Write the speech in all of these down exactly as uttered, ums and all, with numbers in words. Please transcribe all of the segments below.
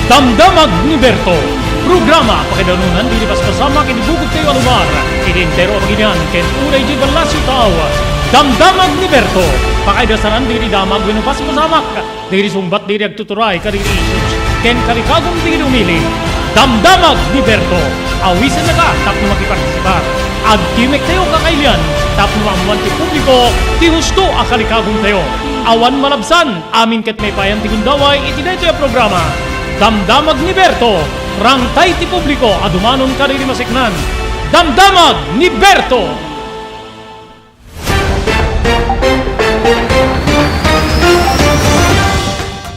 Damdamag ni Berto, programa pakaidanunan dagiti paspasamak iti bukod tayo a lugar, iti entero a pagilian ken uray idiay ballasiw tao. Damdamag ni Berto, pakaidasaran dagiti damag wenno paspasamak dagiti sungbat dagiti agtuturay kadagiti issues ken kalikagum dagiti umili. Damdamag ni Berto, awisennaka tapno makipartisipar. Agtimek tayo kakailian tapno maammuan ti publiko ti husto a kalikagum tayo. Awan malabsan, amin ket maipayan ti gundaway iti daytoy a programa. Damdamag ni Berto, rangtay ti publiko a dumanon kadagiti maseknan. Damdamag ni Berto!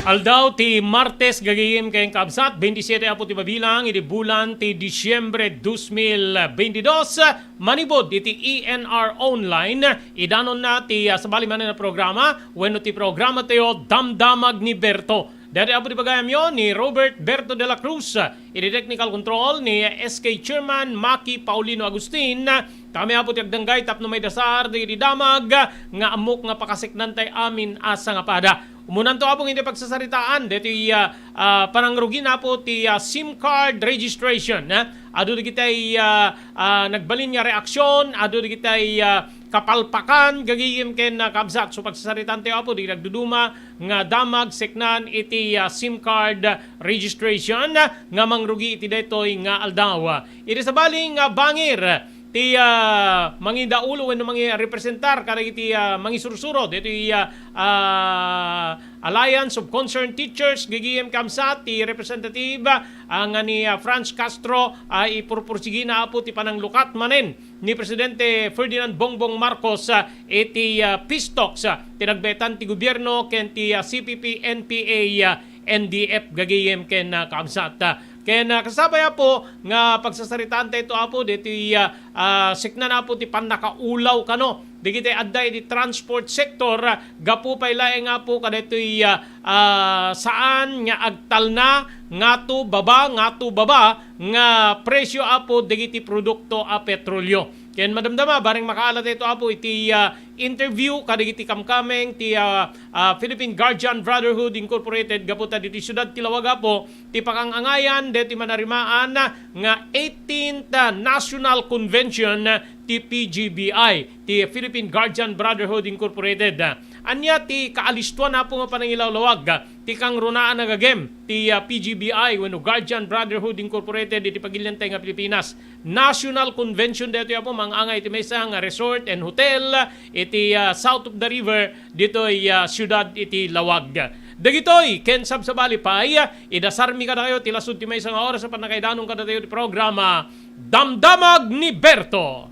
Aldaw ti Martes, gagayem ken kabsat, bentisiete apo ti mabilang iti bulan ti Disiembre dos mil beintidos. Manipud iti E N R Online, idanonna ti, ah, sabali manen a programa wenno ti programa tayo, Damdamag ni Berto. Daytoy apo ti bagayamyo ni Robert Berto de la Cruz, iti technical control ni S K Chairman Maki Paulino Agustin. Kami apo ti agdanggay tapno maidasar dagiti damag nga ammok nga pakaseknantay amin a sangapada. Umunanto apo iti pagsasaritaan daytoy, ah, ah, panangrugina apo ti, ah, SIM card registration, ah. Adu dagiti, ah, ah, nagbalin nga reaksion, adu dagiti, ah, kapalpakan, gagayem ken, ah, kabsat. So, pagsasaritaan tayo apo dagiti nagduduma nga damag seknan iti, ah, SIM card registration, ah, nga mangrugi iti daytoy nga aldaw. Iti sabali nga bangir, ti, ah, mangidaulo wenno mangirepresentar kadagiti, ah, mangisursuro ditoy, ah, ah, Alliance of Concerned Teachers, gagayem kabsat, ti representative, ah, nga ni, ah, Franz Castro, ah, ipurpursigina apo ti pananglukat manen ni Presidente Ferdinand Bongbong Marcos, ah, iti, ah, peace talks, ah, ti nagbaetan ti gobierno ken ti, ah, C P P, N P A, ah, N D F, gagayem ken, ah, kabsat. Ken, ah, kasabay apo nga pagsasaritaan tayo apo ditoy, ah, ah, seknan apo ti pannakaulaw kano dagiti adda iti transport sector, ah, gapu pay laeng apo kadaytoy, ah, ah, saan nga agtalna ngato baba, ngato baba nga presyo apo dagiti produkto a petrolio. Ken madamdama, bareng makaala tayo apo iti, ah, interview kadagiti kamkameng ti, ah, ah, Philippine Guardian Brotherhood Incorporated gapu ta ditoy siudad ti Laoag apo ti pakang-angayan daytoy manarimaan nga eighteenth National Convention ti P G B I, ti Philippine Guardian Brotherhood Incorporated. Ania ti kaalistoan apo nga panangilawlawag ti kangrunaan a gagem ti, ah, P G B I wenno Guardian Brotherhood Incorporated iti pagiliantay nga Pilipinas? National Convention daytoy apo, mang-angay iti maysa nga resort and hotel iti, ah, south of the river ditoy, ah, siudad iti Laoag. Dagitoy ken sabsabali pay, idasarmi kadakayo ti lasud ti maysa nga oras a pannakaidanon kadatayo ti programa, Damdamag ni Berto.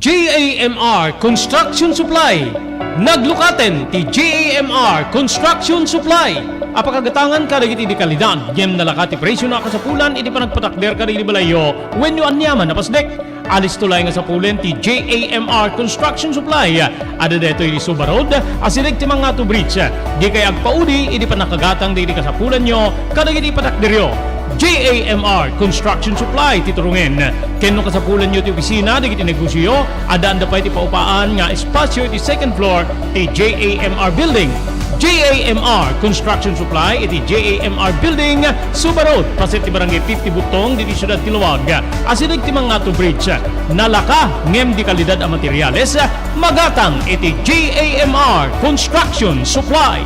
J A M R Construction Supply. Naglukaten ti J A M R Construction Supply a pakagatangan kadagiti dekalidad ngem nalaka ti presio a kasapulan iti panagpatakder kadagiti balayyo wenno aniaman a pasdek. Alisto laeng nga sapulen ti J A M R Construction Supply. Adda daytoy iti Suba Road, asideg ti Mangatu Bridge. Dikay agpaudi iti pannakagatang dagiti kasapulanyo kadagiti patakderyo. J A M R Construction Supply ti turungen. Ken no kasapulanyo ti opisina dagiti negosioyo, addaanda pay ti paupaan nga espasio iti second floor ti J A M R Building. J A M R Construction Supply iti J A M R Building, Suba Road, paset ti Barangay fifty Butong, ditoy siudad ti Laoag. Asideg ti Mangatu Bridge. Nalaka ngem dekalidad a materiales, magatang iti J A M R Construction Supply.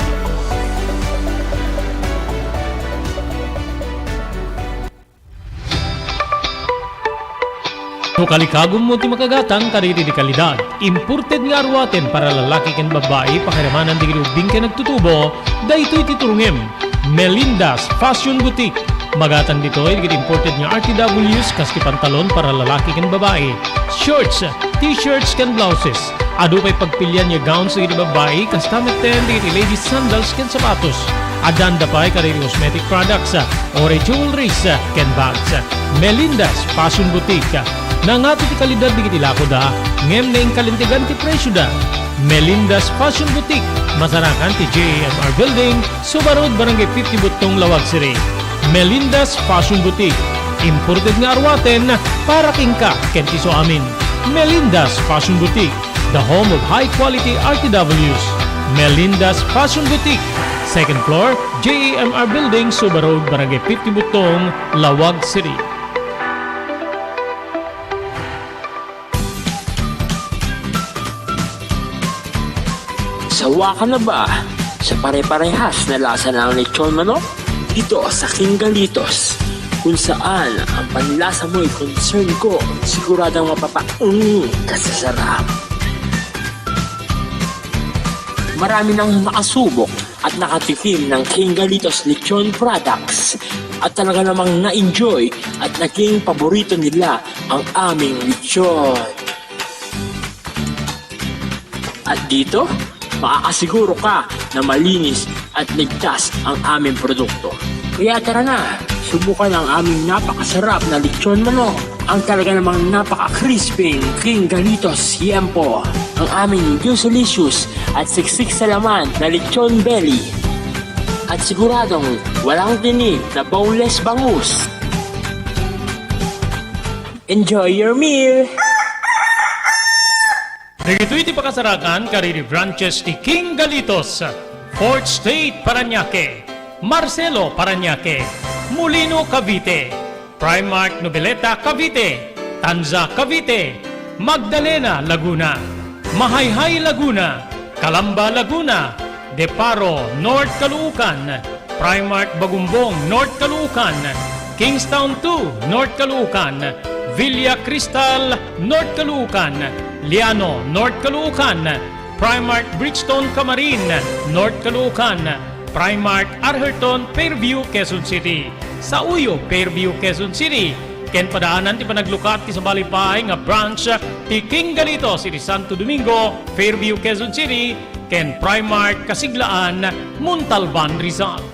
No kalikagummo ti makagatang kadagiti dekalidad, imported nga aruaten para lalaki ken babbai, pakiramanan dagiti ubbing ken nagtutubo, daytoy ti turungem. Melinda's Fashion Boutique. Magatang ditoy dagiti imported nga R T Ws kas ti pantalon para lalaki ken babbai, shorts, t-shirts ken blouses. Adu pay pagpilian nga gowns dagiti babbai, kasta metten dagiti ladies sandals ken sapatos. Addaanda pay kadagiti cosmetic products, uray jewelries, ken bags. Melinda's Fashion Boutique. Nangato ti kalidad dagiti lakoda, ngem naingkalintegan ti presioda. Melinda's Fashion Boutique, masarakan ti J A M R Building, Suba Road, Barangay fifty Butong, Laoag City. Melinda's Fashion Boutique. Imported nga aruaten para kenka ken ti suamin. Melinda's Fashion Boutique, the home of high quality R T Ws. Melinda's Fashion Boutique, second floor, J E M R Building, Suba Road, Barangay fifty Butong, Laoag City. Sawa ka na ba sa pare-parehas na lasa ng lechon manok? Dito sa King Galitos, kung saan ang panlasa mo'y concern ko, siguradong mapapa-, mm, kasasarap. Marami nang nakasubok at nakatikim ng King Galitos Lechon Products at talaga namang na-enjoy at naging paborito nila ang aming lechon. At dito, makakasiguro ka na malinis at ligtas ang aming produkto. Kaya tara na, subukan ang aming napakasarap na lechon manok, ang talaga namang napaka-crispy King Galitos Yempo, ang aming Juicylicious at siksik sa laman na lechon belly. At siguradong walang tinik na boneless bangus. Enjoy your meal! Dagitoy ti pakasarakan kadagiti branches ti King Galitos, Fourth Street, Parañaque, Marcelo, Parañaque, Molino, Cavite, Primark Noveleta, Cavite, Tanza, Cavite, Magdalena, Laguna, Mahayhay, Laguna, Calamba, Laguna, Deparo, North Caloocan, Primark Bagumbong, North Caloocan, Kingstown two, North Caloocan, Villa Cristal, North Caloocan, Liano, North Caloocan, Primark Bridgestone, Camarin, North Caloocan, Primark Arherton, Fairview, Quezon City. Sa Uyo, Fairview, Quezon City. Ken padaanan ti panaglukat ti sabali pay nga branch ti King Galitos iti Santo Domingo, Fairview, Quezon City, ken Primark Kasiglaan, Montalban, Rizal.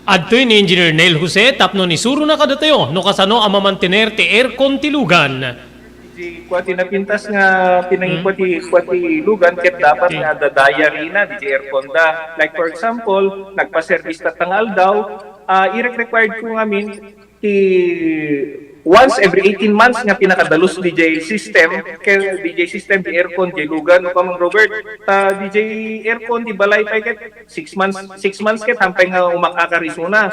Adtoy ni Engineer Neil Jose tapno isurona kadatayo no kasano a mamantener ti aircon ti lugan. Di kua ti napintas nga pinangikua ti, kua ti lugan ket dapat nga adda diary na, di ti aircon da. Like, for example, nagpaservice tatta nga aldaw, ah, irek-required ko ngamin ti once every eighteen months nga pinakadalus di jay system, kay di jay system, di aircon, di lugan, no, Kamang Robert? Ta di jay aircon, di balay pay ket six months, six months ket hampay nga umakakar isuna.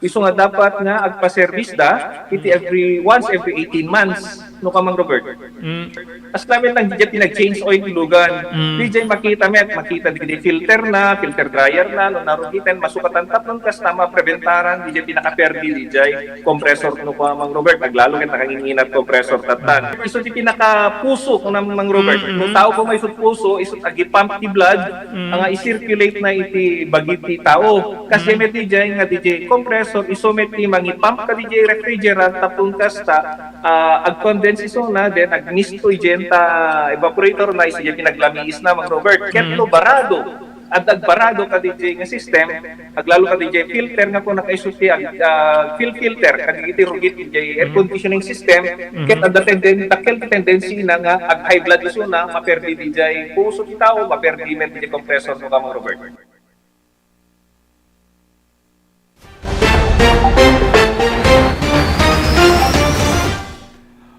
Isu nga dapat nga agpa-service da iti every, once every eighteen months, no, Kamang Robert? Mm. As namin lang, di jay pinag-change oil ti lugan. Mm. Di jay makita met, makita di, di filter na, filter dryer na, no, narugiten, masukatan tapnon kasta mapreventaran, di jay pinakaperdi, di jay compressor, no, Kamang Robert, aglalo ket nakanginginat compressor tatan. Isu ti pinakapuso, no, Mang Robert. Mm, mm. No tao ko may isut puso, isut agipump ti blood, mm, nga i-circulate na iti bagi ti tao. Kasi mm, met di jay nga di jay compressor, isu met ti mangipump ka di jay refrigerant, tapno kasta, ah, ag-condense isuna, then agmisto idiay ta evaporator na, isu diay pinaglamiis na, Mang Robert. Ket mm, no barado, adda agbarado ka di jay nga system, aglalo ka di jay filter nga kuna kaisu ti ag-, ah, fuel filter, kadagiti rugit di jay air mm, conditioning system, mm-hmm, ket adda tenden-, dakkel ti tendency na nga ag-high blood isuna, maperdi di jay puso ti tao, maperdi met di jay compressor, no, Kamang Robert.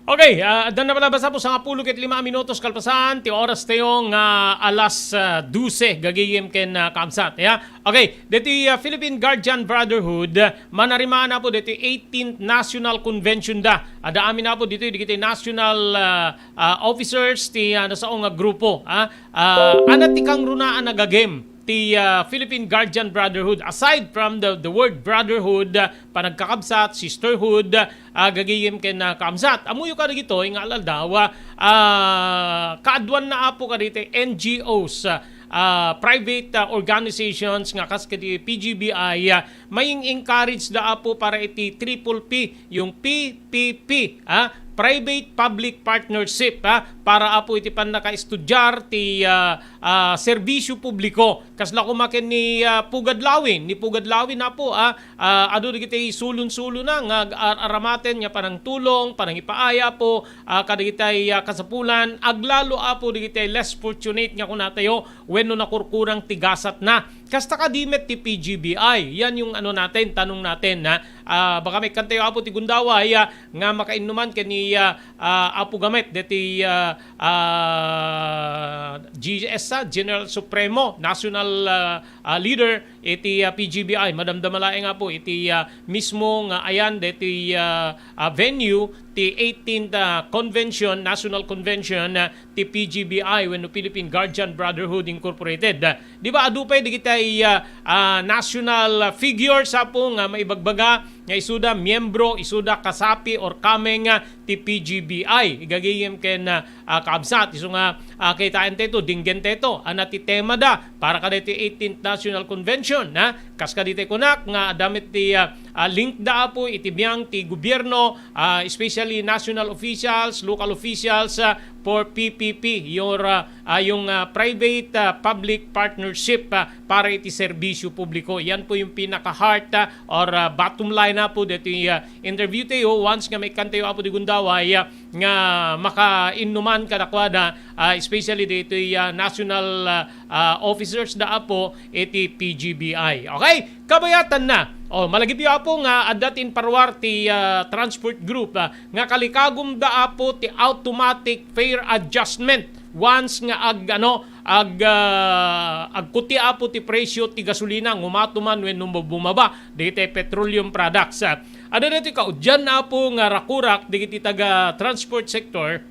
Okay, ah, adda na pala basta po sangapulo ket lima minutos kalpasan ti oras tayo nga alas, ah, dose gagayem ken, ah, kabsat, ya. Okay, deti, ah, Philippine Guardian Brotherhood, ah, manarima na po deti eighteenth National Convention da. Adda amin na po dito, dito national, ah, ah, officers ti, ah, nasao nga grupo, ah. Ah, ana ti kangrunaan a gagem ti, ah, Philippine Guardian Brotherhood. Aside from the, the word brotherhood, ah, panagkakabsat, sisterhood, ah, gagayem ken, ah, kaamsat. Ammoyo kadagitoy nga al-aldaw, ah, kaaduan na apo kadagiti N G Os, ah, private, ah, organizations nga kas kadagiti P G B I, ah, mayeng-encourage da apo para iti triple P, yung P P P, ah, private public partnership, ah, para apo iti pannakaestudiar ti, ah, ah, serbisyo publiko. Kasla koma ken ni, ah, Pugad Lawin, ni Pugad Lawin apo, ah, ah, adu dagiti sulon-sulona nga ag-, ar-, aramaten nga panangtulong, panangipaaya apo, ah, kadagiti, ah, kasapulan, aglalo apo dagiti less fortunate nga kunatayo, wenno nakurkurang ti gasatna. Kasta kadi met ti P G B I. Yan yung ano natin, tanong natin, ha? Ah, baka maikkantayo, Apo, ti gundaway, ah, nga makainnuman ken ni, ah, ah, Apo Gamet deti, ah, ah, G S, ah, General Supremo, National, ah, ah, Leader iti, ah, P G B I. Madamdama laeng, Apo, iti, ah, mismo nga ayan deti, ah, ah, venue ti eighteenth, ah, Convention, National Convention, ah, ti P G B I wenno Philippine Guardian Brotherhood Incorporated. Ah, di ba, adu pay dagiti, ah, ah, national, ah, figures, Apo, nga maibagbaga nga isuda miyembro, isuda kasapi or kameng, ah, ti P G B I. Igagayem ken, ah, ah, kaabsat, isu nga, ah, kitaentayo, dinggentayo, ania ti temada para kadaytoy eighteenth National Convention, ha? Kas kaditoy kunak nga adda met ti, ah, ah, link da, Apo, iti biang ti gobierno, ah, especially national officials, local officials, ah, for P P P, your, ah, ah, yung, ah, private, ah, public partnership, ah, para iti serbisyo publiko. Yan po yung pinaka-heart, ah, or, ah, bottom line, Apo, ditoy, ah, interview tayo. Once nga maikkantayo, Apo, ti gundaway, ah, nga makainnuman kadakuada, ah, especially ditoy, ah, national, ah, ah, officers da, Apo, iti P G B I. Okay? Kabayatanna. O, malagipyo, Apo, nga adda ti inparuar ti, ah, transport group, ah, nga kalikagumda, Apo, ti automatic fare adjustment once nga ag-, ano, ag-, ah, agkuti, Apo, ti presyo ti gasolina, nga umatuman wenno bumaba dagiti petroleum products. Ah, adda dagiti kaudian, Apo, nga rakurak dagiti taga transport sector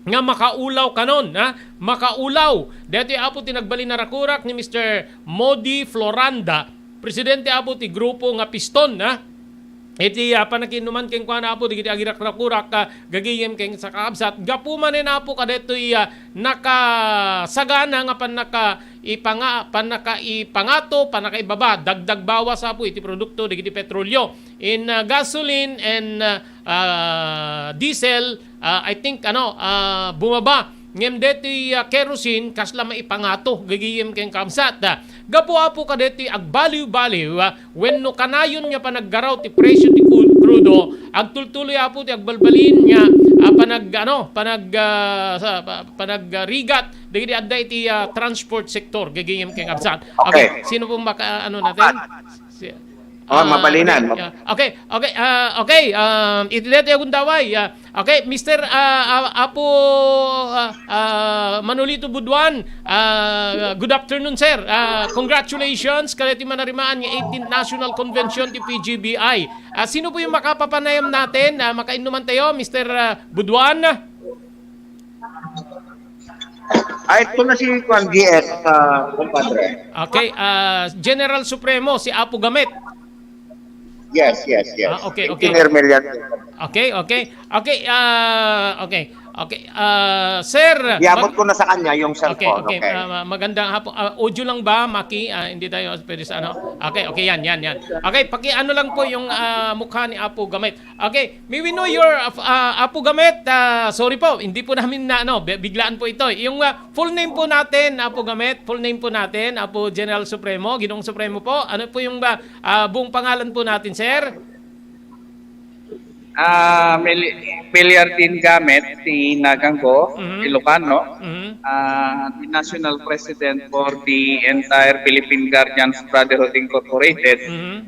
nga makaulaw kanon, ha? Makaulaw. Daytoy, Apo, ti nagbalin a rakurak ni Mister Modi Floranda, presidente, Apo, ti grupo nga Piston, ha? Iti, ah, panakiinnuman kenkuana, Apo, dagiti agirakrakurak, ah, gagayem ken sa kaabsat. Gapu manen, Apo, kadaytoy, ah, nakasagana nga pannaka-, ipanga-, pannakaipangato, pannakaibaba, dagdag bawas, Apo, iti produkto dagiti petrolyo. In, ah, gasoline and, ah, ah, diesel, ah, I think, ano, ah, bumaba. Ngem daytoy, ah, kerosene, kasla maipangato, gagayem ken kaabsat. Ah, gapu, Apo, kadaytoy agbaliw-baliw, ah, wenno kanayon nga panaggaraw ti presyo ti ku-, krudo, agtultuloy, Apo, ti agbalbalin nga, ah, panag-, ano, panag-, ah, sa, pa-, panagrigat dagiti adda iti, ah, transport sector, gagayem ken kaabsat. Okay, Okay. Sino pong maka-, ano natin? Si, Oh, ah, mabalinan. Okay, ah, okay, okay, ah, okay, um, iti daytoy a gundaway, ah, okay, Mister, ah, ah, Apo, ah, ah, Manolito Buduan, ah, good afternoon, sir. Ah, congratulations kadaytoy manarimaan nga eighteenth National Convention ti P G B I. Ah, sino po yung makapapanayam natin? Ah, makainnuman tayo, Mister, ah, Buduan? Ay, ito na si Juan G S, ah, kumpadre. Okay, ah, General Supremo, si Apo Gamet. Yes, yes, yes. Ah, okay, okay. Engineer Melian. Okay, okay. Okay, ah, okay. Okay, ah, sir, Iabot mag- ko na sa kanya yung Okay, cellphone. Okay. Okay. Ah, ma-, magandang hapon. Ah, audio lang ba, Maki? Ah, hindi tayo pwede sa ano. Okay, okay, yan, yan, yan. Okay, paki-ano lang po yung, ah, mukha ni Apo Gamet. Okay, may we know your, uh, uh, Apo Gamet, ah, sorry po, hindi po namin na, ano, bi-, biglaan po ito. Yung, ah, full name po natin, Apo Gamet, full name po natin, Apo General Supremo, Ginoong Supremo po. Ano po yung ba, ah, buong pangalan po natin, sir? Ah, Mil-, Miliardin Gamet, ti nagan ko, Mhm. Ilocano. Mhm. Ah, the National President for the entire Philippine Guardians Brotherhood Incorporated. Mhm.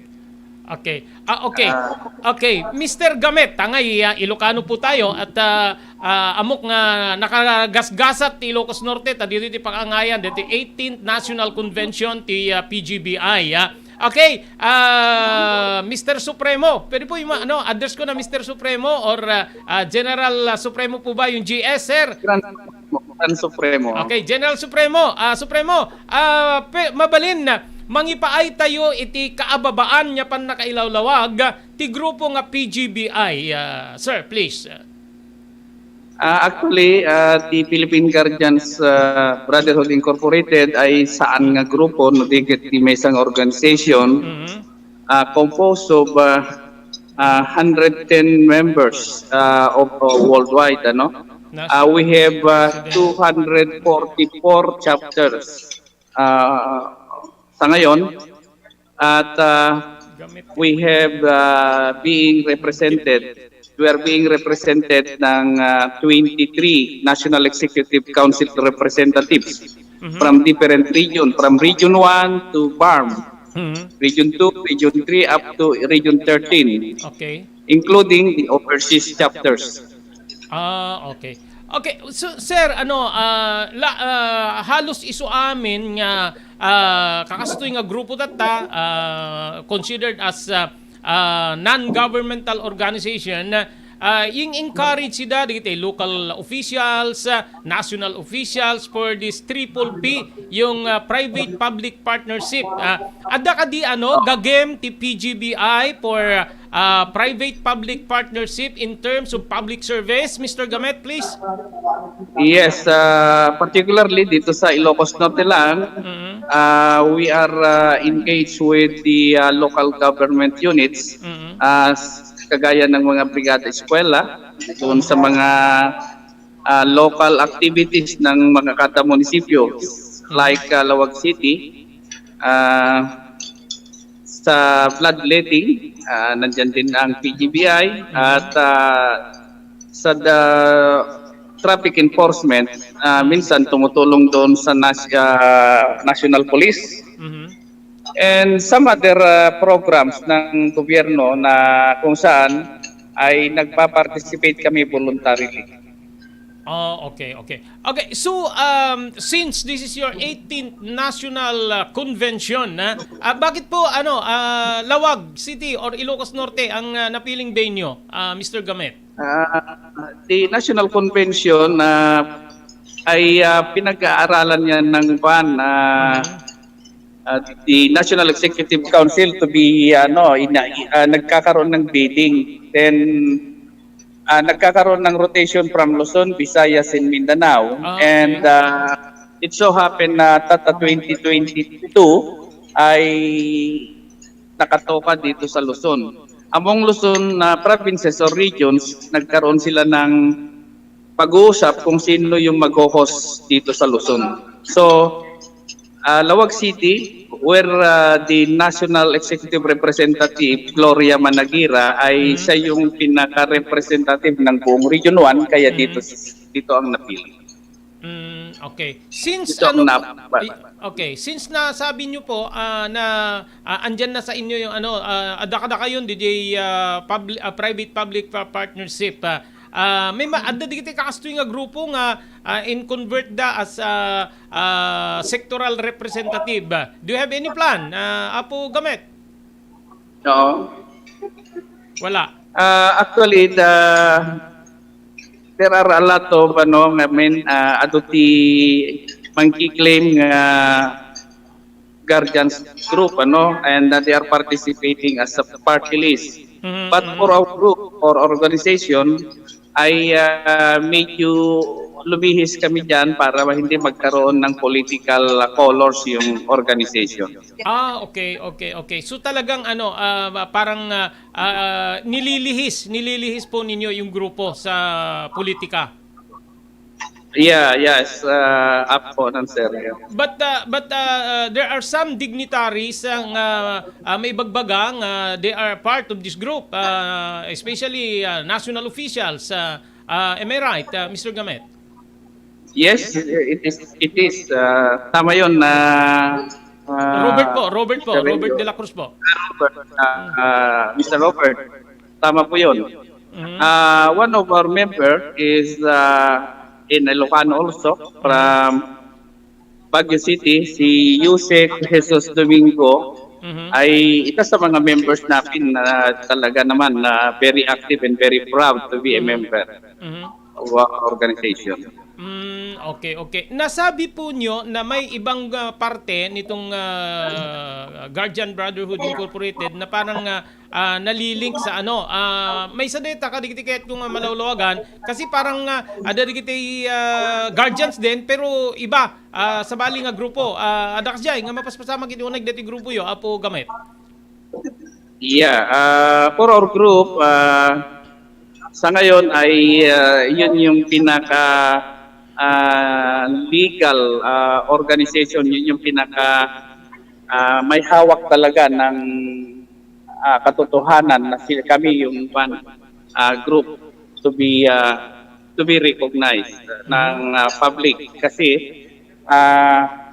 Okay. Ah, okay. Ah. Okay, Mister Gamet, tangay, ah, Ilocano po tayo at, ah, ah, amok nga nakagasgasat ti Ilocos Norte, ta dito ti pakangayan, dito eighteenth National Convention ti, ah, P G B I, ah. Okay, ah, Mister Supremo, pwede po yung, ano, address ko na Mister Supremo or, ah, ah, General, ah, Supremo po ba yung G S, sir? Grand Supremo, Grand Supremo. Okay, General Supremo, ah, Supremo, ah, pe-, mabalin na mangipaay tayo iti kaababaan nga pannakailawlawag ti grupo nga P G B I, ah, sir, please. Ah, actually, ah, the Philippine Guardians, ah, Brotherhood Incorporated ay saan nga grupo, no, di ket ti maysa nga organization, Mhm. ah, composed of, ah, ah, hundred ten members, ah, of, uh, worldwide, ano? Ah, we have, ah, two hundred forty-four chapters, ah, sa ngayon. At, ah, we have, ah, being represented, we are being represented ng, ah, twenty-three National Executive Council representatives Mhm. from different region, from Region one to BARMM. Mhm. Region two, Region three, up to Region thirteen, Okay. including the overseas chapters. Ah, okay. Okay, so sir, ano, ah, la, ah, halos isu amin nga ah, kakastoy nga grupo tatta, ah, considered as ah, ah, non-governmental organization, ah, yung encourage sida dagiti local officials, ah, national officials for this triple P, yung ah, private public partnership. Ah, adda kadi ano, gagem ti P G B I for ah, private public partnership in terms of public service, Mister Gamet, please? Yes, uh, particularly dito sa Ilocos Norte lang, Mhm. uh, we are uh, engaged with the uh, local government units, Mhm. uh, kagaya ng mga Brigada Eskwela, doon sa mga uh, local activities ng mga kada munisipyo, like uh, Laoag City, uh, sa bloodletting, uh, nandyan din ang P G B I, at uh, sa the traffic enforcement, uh, minsan tumutulong doon sa nas- uh, National Police. Mhm. And some other uh, programs ng gobyerno na kung saan ay nagpa-participate kami voluntarily. Oh, okay, okay. Okay, so um, since this is your eighteenth national uh, convention, ah, ah, bakit po ano ah, Laoag City or Ilocos Norte ang ah, napiling venue, ah, Mister Gamet? Ah, the National Convention ah, ay ah, pinag-aaralan niya ng ban ah, ah, the National Executive Council to be ano ina, ah, nagkakaroon ng bidding. Then ah, nagkakaroon ng rotation from Luzon, Visayas, and Mindanao. Ah, And okay. ah, it so happen na tata twenty twenty-two ay nakatoka dito sa Luzon. Among Luzon na provinces or regions, nagkaroon sila ng pag-uusap kung sino yung mag-host dito sa Luzon. So, ah, Laoag City, where ah, the National Executive Representative Gloria Managira ay Mhm. siya yung pinaka-representative ng buong Region one, kaya Mhm. dito dito ang napili. Mm, okay. Since Dito ang ano nap- po, i- okay, since nasabi niyo po ah, na ah, andyan na sa inyo yung ano, ah, adda kada kayon D J ah, public ah, private public pa- partnership ah, ah, may ma- adda digiti kakastoy nga grupo nga ah, in convert da as ah, ah, sectoral representative. Do you have any plan, ah, Apo Gamet? No? Wala. Uh, actually, the there are a lot of ano nga I mean uh, adu ti mangkiklaim nga guardians group ano and uh, they are participating as a party list. Mhm, But mhm. For our group or organization ay uh, medyo lumihis kami diyan para hindi magkaroon ng political uh, colors yung organization. Ah, okay, okay, okay. So talagang ano, ah, parang ah, ah, nililihis, nililihis po ninyo yung grupo sa politika. Yeah, yes, uh, up po ng sir. Yeah. But uh, but uh, uh, there are some dignitaries ang uh, uh, may bagbaga nga they are part of this group, uh, especially uh, national officials. Uh, uh, am I right, uh, Mister Gamet? Yes, it is. It is. Uh, tama 'yon na uh, Robert po, Robert po, Mister Robert Renzo. De La Cruz po. Robert, uh, uh, Mister Robert. Tama po 'yon. Mhm. Uh, one of our member is uh, in Ilocano also from Baguio City, si Yusek Jesus Domingo Mhm. ay isa sa mga members natin na talaga naman na very active and very proud to be a Mhm. member Mhm. of our organization. Mm, okay, okay. Nasabi po nyo na may ibang ah, parte nitong ah, Guardian Brotherhood Incorporated na parang ah, ah, nalilink sa ano. Ah, may sadeta ka digiti ket kung ah, malawlawagan kasi parang ah, ada digiti ah, guardians din pero iba ah, sabali nga grupo. Ah, ada kasdiay nga mapaspasama iti uneg dati grupo yo, Apo Gamet. Yeah, uh, for our group, uh, sa ngayon ay uh, yun yung pinaka uh, legal uh, organization, yun yung pinaka uh, may hawak talaga ng uh, katotohanan na sila kami yung one uh, group to be uh, to be recognized ng uh, public kasi uh,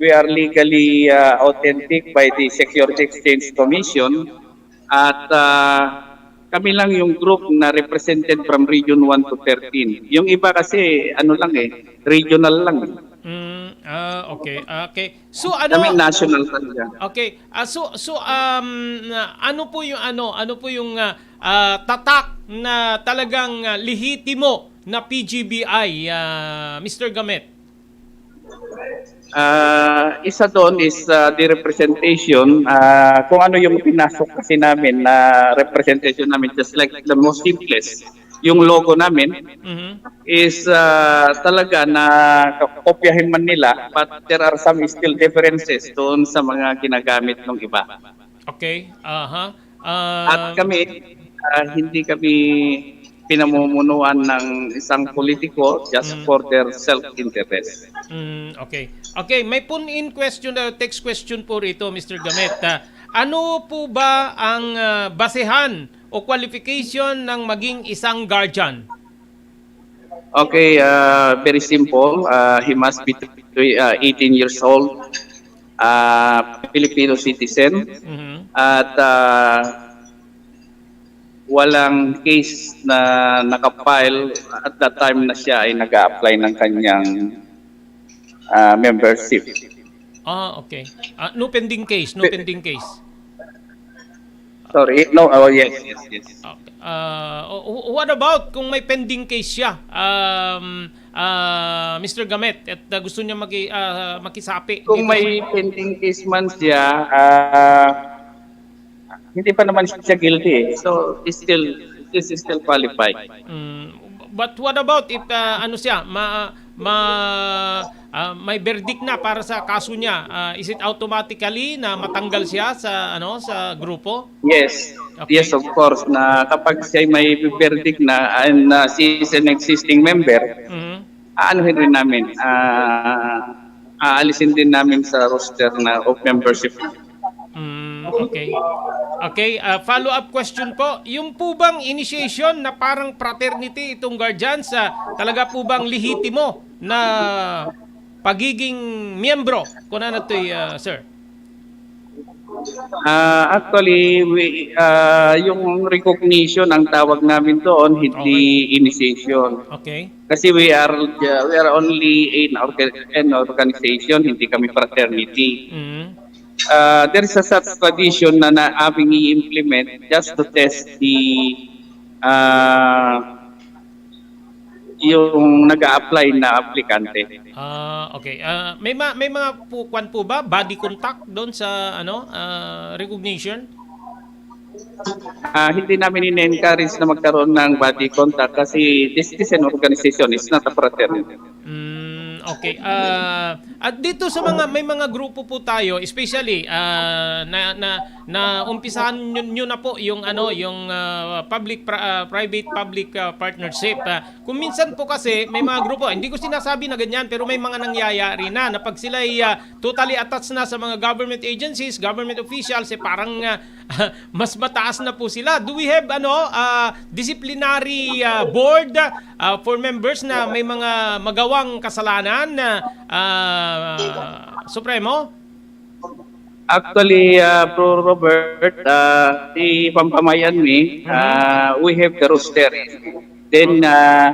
we are legally, ah, authentic by the Security Exchange Commission. At, ah, kami lang yung group na represented from Region one to thirteen. Yung iba kasi, ano lang eh, regional lang eh. Mm, ah, okay. Okay. So Kami ano national talaga. Okay. Ah, so so um ano po yung ano ano po yung ah, ah, tatak na talagang ah, lehitimo na P G B I, ah, Mister Gamet? Ah, isa doon is ah, the representation, ah, kung ano yung pinasok kasi namin na representation namin, just like the most simplest, yung logo namin Mhm. is ah, talaga na kopyahin man nila, but there are some still differences doon sa mga ginagamit ng iba. Okay. Aha. At Ah, kami, ah, hindi kami pinamumunuan ng isang politiko just Mm. for their self-interest. Mm, okay. Okay, may pun in question, uh, text question po rito, Mister Gamet. Ah, ano po ba ang ah, basehan o qualification ng maging isang guardian? Okay, ah, very simple. Ah, he must be tw- ah, eighteen years old, ah, Filipino citizen, Mhm. at ah, walang case na nakapile at that time na siya ay nag-a-apply ng kanyang ah, membership. Ah, okay. Ah, no pending case, no pending case. Sorry, no, oh yes, yes, yes. Okay. Ah, o- o- what about kung may pending case siya? Um, ah, Mister Gamet, at ah, gusto niya maki, ah, makisapi Kung dito may pending case man siya, ah, hindi pa naman siya guilty eh. So, is still, is still qualified. Mm, but what about if ah, ano siya, ma, ma ah, may verdict na para sa kaso niya? Ah, is it automatically na matanggal siya sa ano sa grupo? Yes. Okay. Yes, of course, na kapag siya may verdict na and uh, she is an existing member, Mhm. aanuhin rin namin, ah, aalisin din namin sa roster na of membership. Mm, okay. Okay, ah, follow-up question po. Yung po bang initiation na parang fraternity itong guardians, ah, talaga po bang lehitimo na pagiging miyembro? Kung ano to, ah, sir? Ah, actually, we, ah, yung recognition ang tawag namin doon, hindi initiation. Okay. Kasi we are uh, we are only an, orga- an organization, hindi kami fraternity. Mm. Uh, there is a such tradition na naaming i-implement just to test the uh, yung nag-a-apply na aplikante. Ah, okay. Ah, may ma- may mga pu- kwan po ba body contact doon sa ano ah, recognition? Ah, hindi namin ina-encourage na magkaroon ng body contact kasi this is an organization, it's not a fraternity. Mm, okay. Ah, at dito sa mga may mga grupo po tayo, especially ah, na na na umpisahan nyo, nyo na po yung ano, yung ah, public pra- ah, private public ah, partnership. Ah, kung minsan po kasi may mga grupo, hindi ko sinasabi na ganyan, pero may mga nangyayari na na pag sila'y ah, totally attached na sa mga government agencies, government officials, eh parang ah, mas mataas na po sila. Do we have ano, ah, disciplinary ah, board ah, for members na may mga magawang kasalanan na ah, Supremo? Actually, uh, Bro Robert, uh, si Pampamayan mi, uh, we have the roster. Then, uh,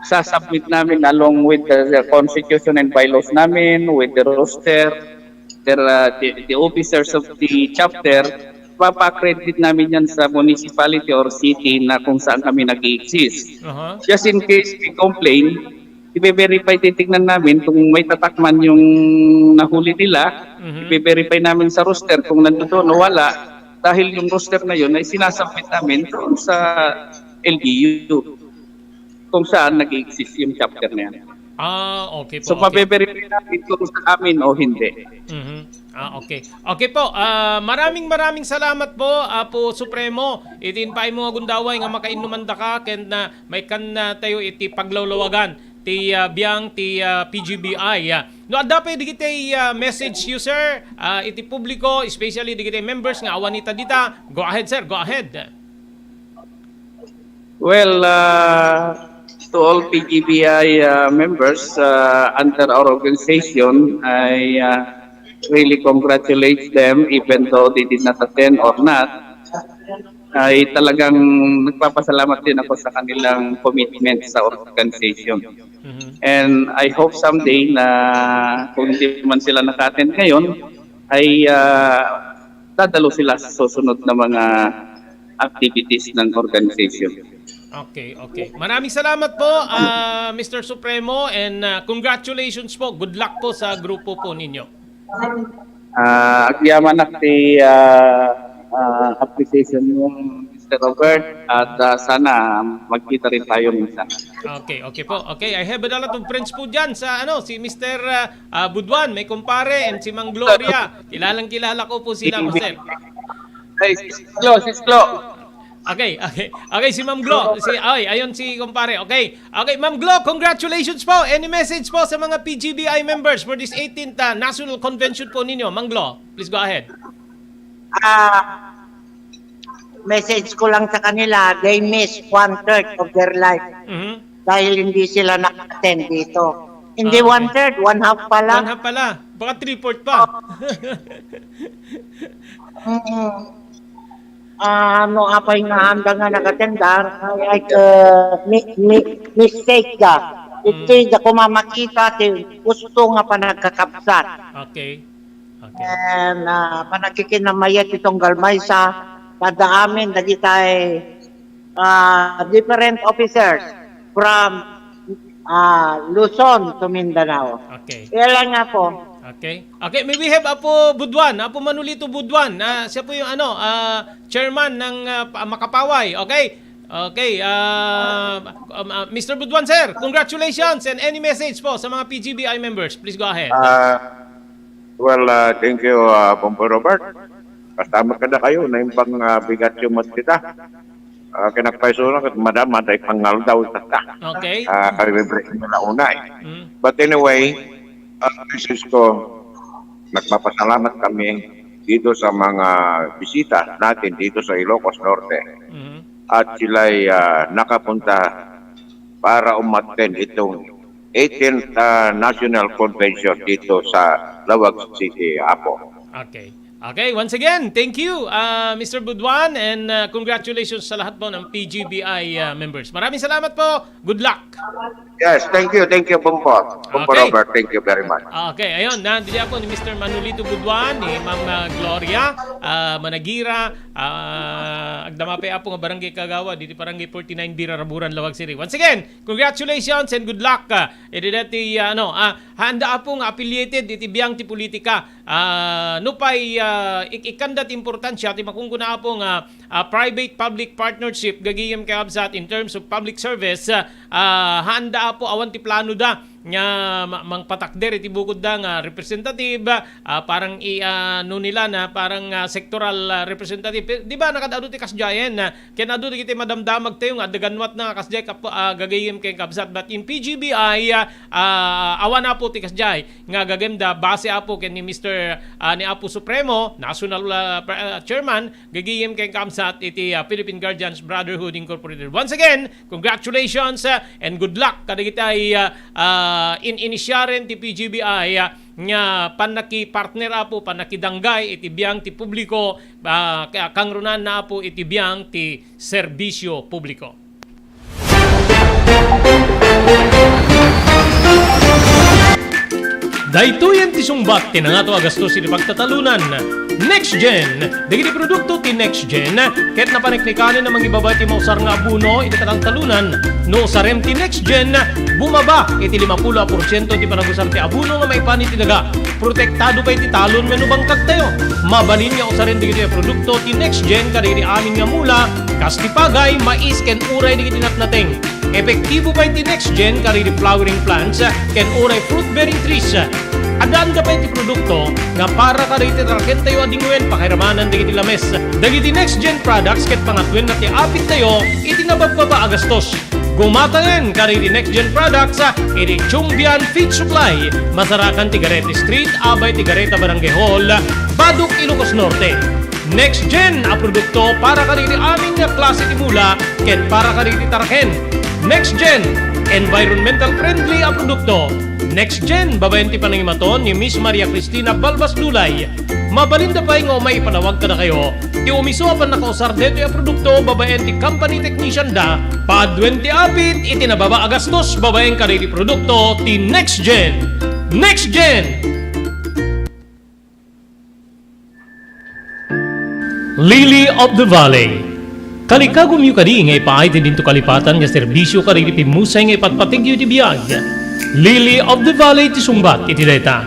sasubmit namin along with the, the constitution and bylaws namin, with the roster, the, uh, the, the officers of the chapter, papa-accredit namin yan sa municipality or city na kung saan kami nag-exist. Aha. Just in case we complain, ibe-verify, titignan namin kung may tatak man yung nahuli nila, Mhm. ibe-verify namin sa roster kung nandun o wala, dahil yung roster na yun ay sinasubmit namin doon sa L G U kung saan nag-exist yung chapter na yan. Ah, okay po. So, Okay. mabe-verify namin kung sa amin o hindi. Mhm. Ah, okay. Okay po. Ah, maraming maraming salamat po, Apo Supremo. Iti impaay mo nga gundaway nga makainnuman daka ken na may kan na tayo iti paglawlawagan ti ah, biang ti ah, P G B I. Ah, no adda pay digiti ah, message you, sir, ah, iti publiko, especially digiti members nga awan ita dita. Go ahead, sir. Go ahead. Well, uh, to all P G B I uh, members uh, under our organization, I uh, really congratulate them even though they did not attend or not. Ay talagang nagpapasalamat din ako sa kanilang commitment sa organization. Mhm. And I hope someday na kung hindi man sila naka-attend ngayon, ay, ah, dadalo sila sa susunod na mga activities ng organization. Okay, okay. Maraming salamat po, ah, Mister Supremo, and, ah, congratulations po. Good luck po sa grupo po ninyo. Ah, agyamanak ti, ah, ah, appreciation mo, Mister Robert, at, ah, sana magkita rin tayo minsan. Okay, okay po. Okay, I have a lot of friends po dyan sa, ano, si Mister, ah, ah, Buduan, may kumpare, and si Mang Gloria. Kilalang kilala ko po sila, Mister. Ay, sis Glo, sis Glo. Okay, okay. Okay, si Ma'am Glo. Si, ay, ayun si kumpare. Okay. Okay, Ma'am Glo, congratulations po. Any message po sa mga P G B I members for this eighteenth, ah, National Convention po ninyo? Ma'am Glo, please go ahead. Ah, message ko lang sa kanila, they miss one third of their life Mhm. dahil hindi sila naka-attend dito. Hindi Ah, okay. one third, one half pala. One half pala. Baka three-fourth pa. Mm. Ah, no apay nga haanda nga nag-attend, ah, ay, ay, uh, mi-, mi-, mistake da. Ito'y Mm. da ko mamakita ti gusto nga panagkakabsat. Okay. Okay. And, ah, panagkikinamaya ti tunggal maysa, kada amin, dagitay, ah, different officers from, ah, Luzon to Mindanao. Okay. Kaya lang nga po. Okay. Okay, may we have Apo Buduan, Apo Manolito Buduan. Ah, siya po yung ano, ah, chairman ng, ah, pa-, Makapaway. Okay? Okay, ah, um, ah, Mister Buduan, sir, congratulations and any message po sa mga P G B I members. Please go ahead. Ah, well, ah, thank you, ah, Bombo Robert. Basta magkada kayo, na yung pang, ah, bigat yung mat kita. Ah, kinakpaisuna ket madama, tay pangaldaw ita. Okay. Ah, kami break na una eh. Mm. But anyway, ah, message ko, nagpapasalamat kami dito sa mga bisita natin dito sa Ilocos Norte. Mhm. At sila'y, ah, nakapunta para umattend itong eighteenth, ah, National Convention dito sa Laoag City, Apo. Okay. Okay, once again, thank you, ah, Mister Buduan, and, ah, congratulations sa lahat po ng P G B I, ah, members. Maraming salamat po. Good luck. Yes, thank you, thank you, Bombo. Bombo Okay. Robert, thank you very much. Okay, ayun, nandito po ni Mister Manolito Buduan, ni Ma'am, ah, Gloria, ah, Managira, ah, agdama pay Apo nga barangay kagawad, diti barangay forty-nine, Biraraburan, Laoag City. Once again, congratulations and good luck, ah, iti dati, ah, ano, ah, haanda Apo nga affiliated iti biang ti politika. Ah, nupay, ah, ik-, ikkanda ti importansya ti makunkuna Apo nga, ah, private-public partnership gagayem kakabsat in terms of public service, ah, ah, haanda Apo awan ti plano da nga ma-, mangpatakder iti bukodda nga representative, ah, parang i-, ah, no nila na parang, ah, sectoral, ah, representative. Pe-, di ba, nakad-adu ti kasdiayen, ah, ken adu dagiti madamdamagtayo nga adda ganwatna nga kasdiay kap-, ah, gagayem ken kabsat. But in P G B I, ah, ah, awan Apo ti kasdiay nga gagayemda base Apo ken ni Mister, ah, ni Apo Supremo, National, ah, pre-, ah, Chairman, gagayem ken kabsat iti, ah, Philippine Guardians Brotherhood Incorporated. Once again, congratulations, ah, and good luck kadagiti, ah, ah, in-initiaren ti P G B I, ah, nga pannakipartner Apo, pannakidanggay iti biang ti publiko, ah, ka-, kangrunaanna Apo iti biang ti serbisio publiko. Daytoyen ti sungbat ti nangato a gastos iti pagtatalunan. Next Gen. Dagiti produkto ti Next Gen ket napaneknekanen a mangibaba iti mausar nga abono iti katangtalunan. No usarem ti Next Gen, bumaba iti limapulo a porsiento ti panagusar ti abono nga maipan iti daga. Protektado pay ti talon wenno bangkagtayo. Mabalin nga usaren dagitoy a produkto ti Next Gen kadagiti amin nga mula, kas ti pagay, mais, ken uray dagiti natnateng. Epektibo pay ti Next Gen kadagiti flowering plants ken uray fruit-bearing trees. Addaanda pay ti produkto nga para kadagiti tarakentayo a dingwen pakairamanan dagiti lames. Dagiti Next Gen products ket pangatwenna ti apittayo iti nababbaba a gastos. Gumatayen kadagiti Next Gen products, ah, iti Chumbian Feed Supply, Masarakan ti Garete Street, abay ti Gareta Barangay Hall, Badoc, Ilocos Norte. Next Gen a produkto para kadagiti amin nga klase ti mula ken para kadagiti taraken. Next Gen, environmental friendly a produkto. Next Gen, babaen ti panangimaton ni Miss Maria Cristina Balbas Dulay. Mabalinda pay nga umay ipanawag kadakayo ti umiso a pannakausar detoy a produkto babaen ti company technician da, paduen ti apit iti nababa a gastos babaen kadagiti produkto ti Next Gen. Next Gen! Lily of the Valley. Kalikagumyo kadi nga ipaay ti dinto kalipatan nga serbisyo kadagiti pimmusay nga ipatpategyo iti biag. Lily of the Valley ti sungbat iti dayta.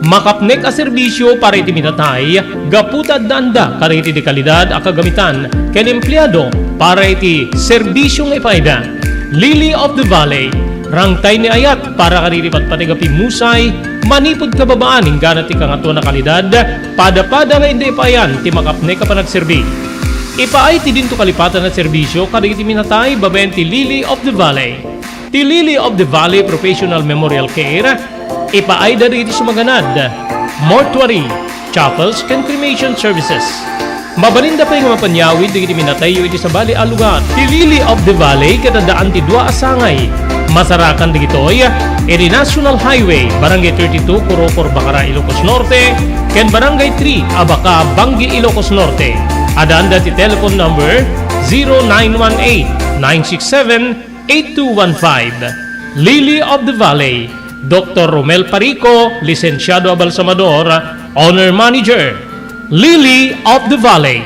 Makapnek a serbisyo para iti minatay, gapu ta addaanda kadagiti dekalidad a kagamitan ken empleado para iti serbisyo nga ipaayda. Lily of the Valley, rangtay ni ayat para kadagiti patpateg a pimmusay, manipud kababaan inggana ti kangatoan a kalidad, pada-pada nga inda ipaayan ti makapnek a panagserbi. Ipaay ti dinto kalipatan a serbisyo kadagiti minatay babaen ti Lily of the Valley. Ti Lily of the Valley Professional Memorial Care, ipaayda dagiti sumaganad, mortuary, chapels, ken cremation services. Mabalinda pay nga mapanyawid dagiti minatayyo iti sabali a lugar. Ti Lily of the Valley ket addaan ti dua a sangay. Masarakan dagitoy iti National Highway, Barangay thirty-two, Corocor, Bacara, Ilocos Norte, ken Barangay three, Abaca, Bangui, Ilocos Norte. Addaanda ti telephone number zero nine one eight, nine six seven, eight two one five. Lily of the Valley, Doktor Romel Parico, Lisensiado a Balsamador, Owner Manager, Lily of the Valley.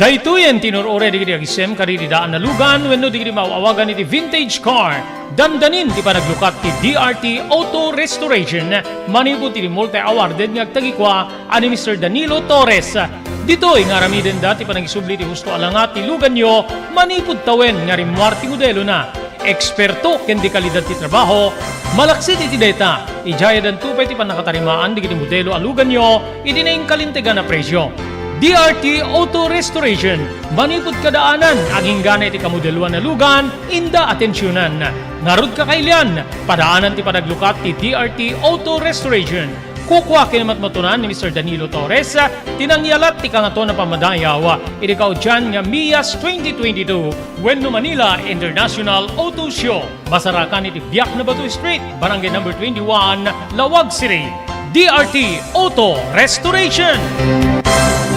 Daytoyen ti inur-uray dagiti agisem kadagiti daan a lugan wenno dagiti maaw-awagan iti vintage car. Dandanin ti panaglukat ti D R T Auto Restoration manipud iti multi-awarded nga agtagikua a ni Mister Danilo Torres. Ditoy nga aramidenda ti panagisubli ti husto a langat ti luganyo manipud tawen nga rimmuar ti modelona. Eksperto ken dekalidad ti trabaho, malaksid iti dayta, idiay addanto pay ti pannakatarimaan dagiti modelo a luganyo iti nainkalintegan a presio. D R T Auto Restoration, manipud kadaanan, aginggana iti kamodeloan a lugan, inda atensionan. Ngarud, kakailian, padaanan ti panaglukat ti D R T Auto Restoration. Kukua ken matmatunan ni Mister Danilo Torres ti nangyalat ti Kangatoan a Pammadayaw iti kaudian nga MIAS twenty twenty-two wenno Manila International Auto Show. Masarakan iti Biak na Bato Street, Barangay Number twenty-one, Laoag City. D R T Auto Restoration.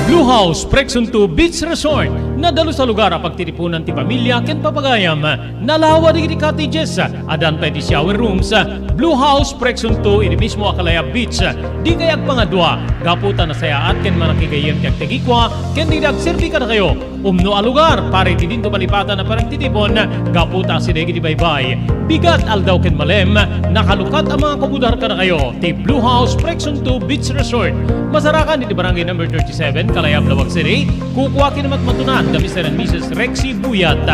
Blue House Prexon two Beach Resort. Nadalus a lugar a pagtitipunan ti pamilya ken papagayam. Nalawa dagiti cottages, addan pay ti shower rooms. Blue House Prexon two iti mismo a Kalayab Beach. Dikay agpangadua, gapu ta nasayaat ken manakigayyem ti agtagikua ken dagiti agserbi kadakayo. Umno a lugar para iti dinto malipatan a panagtitipon, gapu ta asideg iti baybay, bigat, aldaw ken malem, nakalukat a mga kumudar kadakayo ti Blue House Prexon two Beach Resort. Masarakan iti Barangay Number thirty-seven, Kalayab, Laoag City. Kukua ken matmatunan da Mister and Missus Rexy Buyat.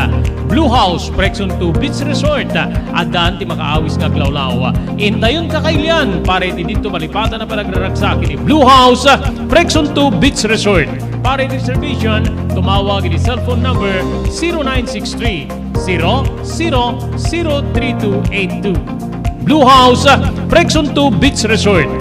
Blue House Prexon two Beach Resort. Addaan ti makaawis nga aglawlaw. Intayon, kakailian para iti dinto malipatan a panagraragsak iti Blue House Prexon two Beach Resort. Para iti reservation, tumawag iti cellphone number zero nine six three, zero zero zero three two eight two. Blue House, Prexon two Beach Resort.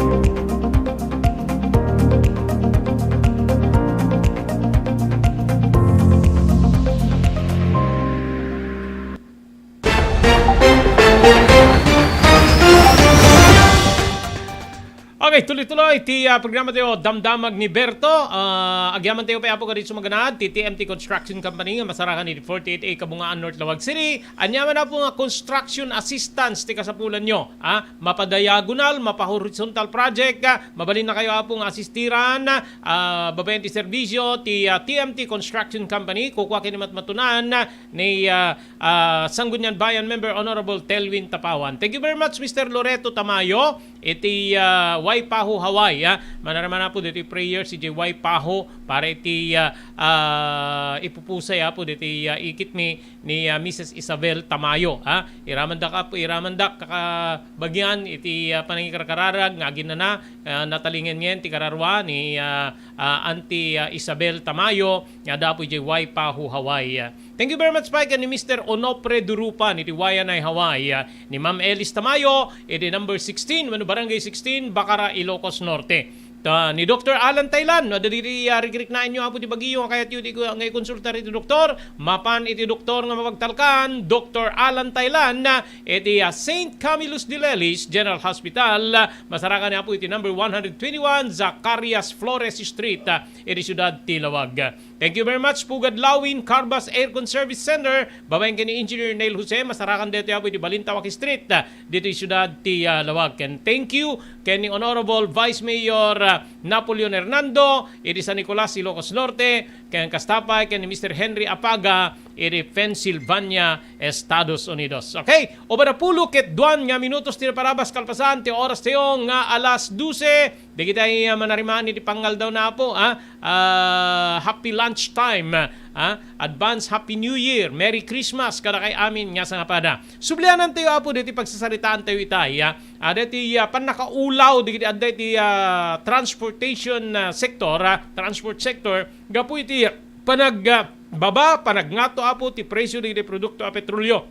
Okay, tuloy-tuloy ti, ah, programa tayo, Damdamag ni Berto. Ah, agyaman tayo pay, Apo, kadagiti sumaganad, ti T M T Construction Company nga masarakan iti forty-eight A Kabungaan, North Laoag City. Ania man, Apo, nga construction assistance ti kasapulanyo, ah, mapa-diagonal, mapa-horizontal project, ah, mabalin na kayo, Apo, nga asistiran, ah, babaen ti serbisyo ti, ah, T M T Construction Company. Kukua ken ni matmatunan ni, ah, ah, Sangguniang Bayan Member Honorable Telwin Tapawan. Thank you very much, Mister Loreto Tamayo, iti, ah, Waipahu, Hawaii, ah. Manaraman, Apo, ditoy prayer idiay Waipahu para iti, ah, ah, ipupusay, Apo, ditoy, ah, ikitmi ni, ah, Missus Isabel Tamayo, ah. Iramandak, Apo, iramandak, kakabagian iti, ah, panangikarkararag nga aginana, ah, natalingengen ti kararua ni, ah, ah, Auntie, ah, Isabel Tamayo, nga adda, Apo, idiay Waipahu, Hawaii. Thank you very much pay ken ni Mister Onofre Durupan iti Waianae, Hawaii, ah, ni Ma'am Elis Tamayo iti number sixteen wenno Barangay sixteen, Bacara, Ilocos Norte. Ta ni Doktor Alan Taylan, no, adda diri, ah, rikriknaenyo, Apo, ti bagyo nga kayatyo ti ku-, nga ikonsulta iti doktor. Mapan iti doktor nga mapagtalkan, Doktor Alan Taylan, ah, iti, ah, Saint Camillus de Lelis General Hospital, ah, masarakan, Apo, iti number one hundred twenty-one Zacarias Flores Street, ah, iti siudad ti Laoag. Thank you very much, Pugad Lawin Carbas Aircon Service Center, babaen ken ni Engineer Neil Jose, masarakan daytoy, Apo, iti Balintawak Street, ah, ditoy siudad ti, ah, Laoag. Ken thank you ken ni Honorable Vice Mayor, ah, Napoleon Hernando, iti San Nicolas, Ilocos Norte, ken kasta pay ken ni Mister Henry Apaga, iti Pennsylvania, Estados Unidos. Okay, upat a pulo ket dua nga minutos ti naparabas kalpasan ti oras tayo nga alas dose. Dagiti, ah, manarimaan iti pangaldawna, Apo, ah, ah, happy lunch time, ah, advance Happy New Year, Merry Christmas kadakay amin nga sangapada. Sublianan tayo, Apo, diti pagsasaritaan tayo itay, ah, ah, diti, ah, pannakaulaw dagiti adda iti, ah, transportation, ah, sector, ah, transport sector, gapu iti panag, ah, baba, panagngato, Apo, ti presyo dagiti produkto a petrolio.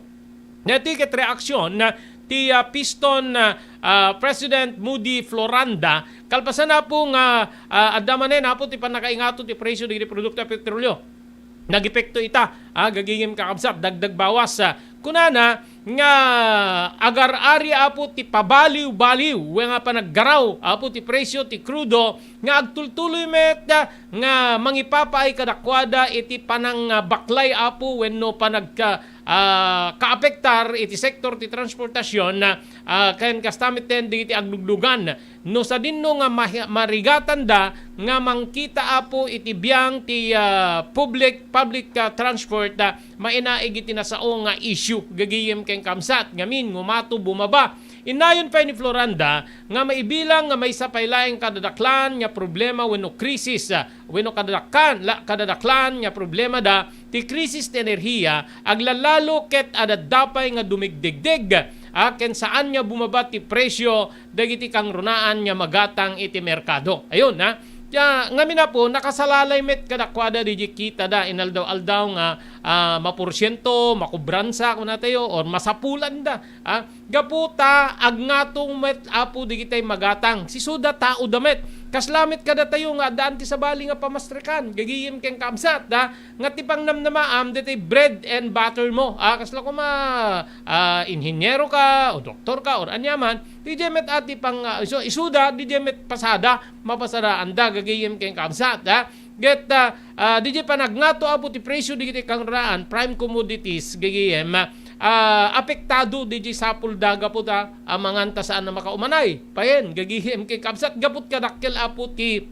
Daytoy ket reaksyon, ah, ti, ah, Piston, ah, ah, President Moody Floranda, kalpasan, Apo, nga, ah, adda manen, Apo, ti pannakaingato ti presyo dagiti produkto a petrolio. Nagepekto ita, ah, gagayem kakabsat, dagdag bawas, ah. Kunana nga agar-ari, Apo, ti pabaliw-baliw, wen nga panaggaraw, Apo, ti presyo ti krudo, nga agtultuloy met, ah, nga mangipapaay kadakuada iti panangbaklay, Apo, wenno panagka-, ah, kaapektar iti sektor ti transportasyon, ah, ken kasta metten dagiti agluglugan. No sadinno nga mahi-, marigatanda nga mangkita, Apo, iti biang ti, ah, public, public, ah, transport, ah, mainaig iti nasao nga issue, gagayem ken kabsat, ngamin, ngumato, bumaba. Innayon pay ni Floranda nga maibilang nga maysa pay laeng kadadaklan nga problema wenno krisis, ah, wenno kadadakkan-, la-, kadadaklan nga problemada ti krisis ti enerhiya, aglalalo ket adda pay nga dumigdegdeg, ah, ken saan nga bumaba ti presyo dagiti kangrunaan nga magatang iti merkado. Ayun, ha? Kaya, ngamin, Apo, nakasalalay met kadakuada didiay kitada inaldaw-aldaw nga, ah, maporsiento, makubransa, kunatayo, or masapulanda, ah, gapu ta agngato met, Apo, digitay magatang. Sisuda, taoda met. Kasla met kadatayo nga addaan ti sabali nga pamastrekan, gagayem ken kabsat, ha? Nga ti pangnamnamaam, ditoy bread and butter mo. Ah, kasla koma, ah, inhinyero ka, o doktor ka, or aniaman, didiay met a ti pang, ah, isu-, isuda, didiay met pasada, mapasadaanda, gagayem ken kabsat, ha? Ket, ah, ah, didiay panagngato, Apo, ti presyo digiti kangraan, prime commodities, gagayem, ah, apektado didiay sapulda gapu ta, ah, manganta saan a makaumanay. Payen, gagayem ken kabsat, gaput kadakkel, Apo, ti,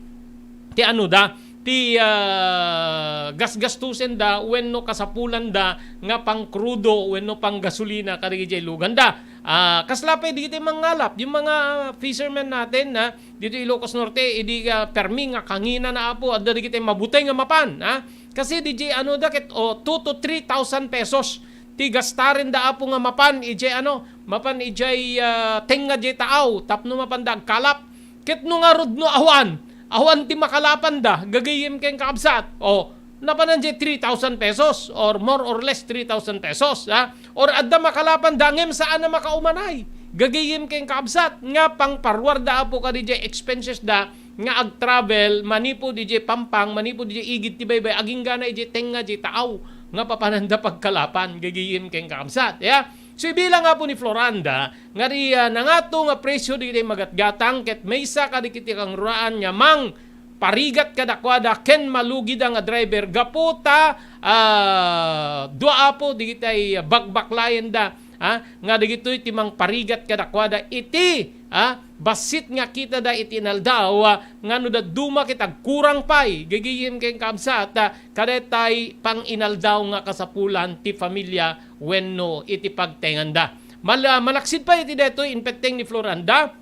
ti ano da, ti, ah, gasgastusenda wenno kasapulanda nga pangkrudo wenno panggasolina kadagiti iluganda. Ah, kasla pay digiti mangngalap, yung mga fishermen natin, ha, dito Ilocos Norte, idi, ah, permi nga kangina na, Apo, adda digiti mabuteng nga mapan, ha? Kasi didiay ano da ket, oh, two to three thousand pesos ti gastarenda, Apo, nga mapan idiay ano, mapan idiay, ah, tengnga diay taaw tapno mapanda agkalap. Ket no ngarud no awan, awan ti makalapanda, gagayem ken kabsat. O, napanan diay three thousand pesos or more or less three thousand pesos, ha? Or adda makalapanda ngem saan a makaumanay. Gagayem ken kabsat nga pangparuarda, Apo, kadi diay expenses da nga agtravel manipud idiay pampang, manipud idiay igid ti baybay, aginggana idiay tengnga diay taaw nga papananda pagkalapan, gagayem ken kabsat, ya? So, ibilang, Apo, ni Floranda, nga di, ah, nangato nga presyo dagiti magatgatang ket maysa kadagiti kangrunaan nga mangparigat kadakuada ken malugida nga driver gapu ta, ah, dua, Apo, dagiti bagbaklaenda, ha, nga dagitoy ti mangparigat kadakuada iti, ha, bassit nga kitada iti inaldaw, ah, nga no dadduma ket agkurang pay, gagayem ken kabsat, ah, kadaytay panginaldaw nga kasapulan ti familia wenno iti pagtenganda. Mal-, ah, malaksid pay iti daytoy, impetteng ni Floranda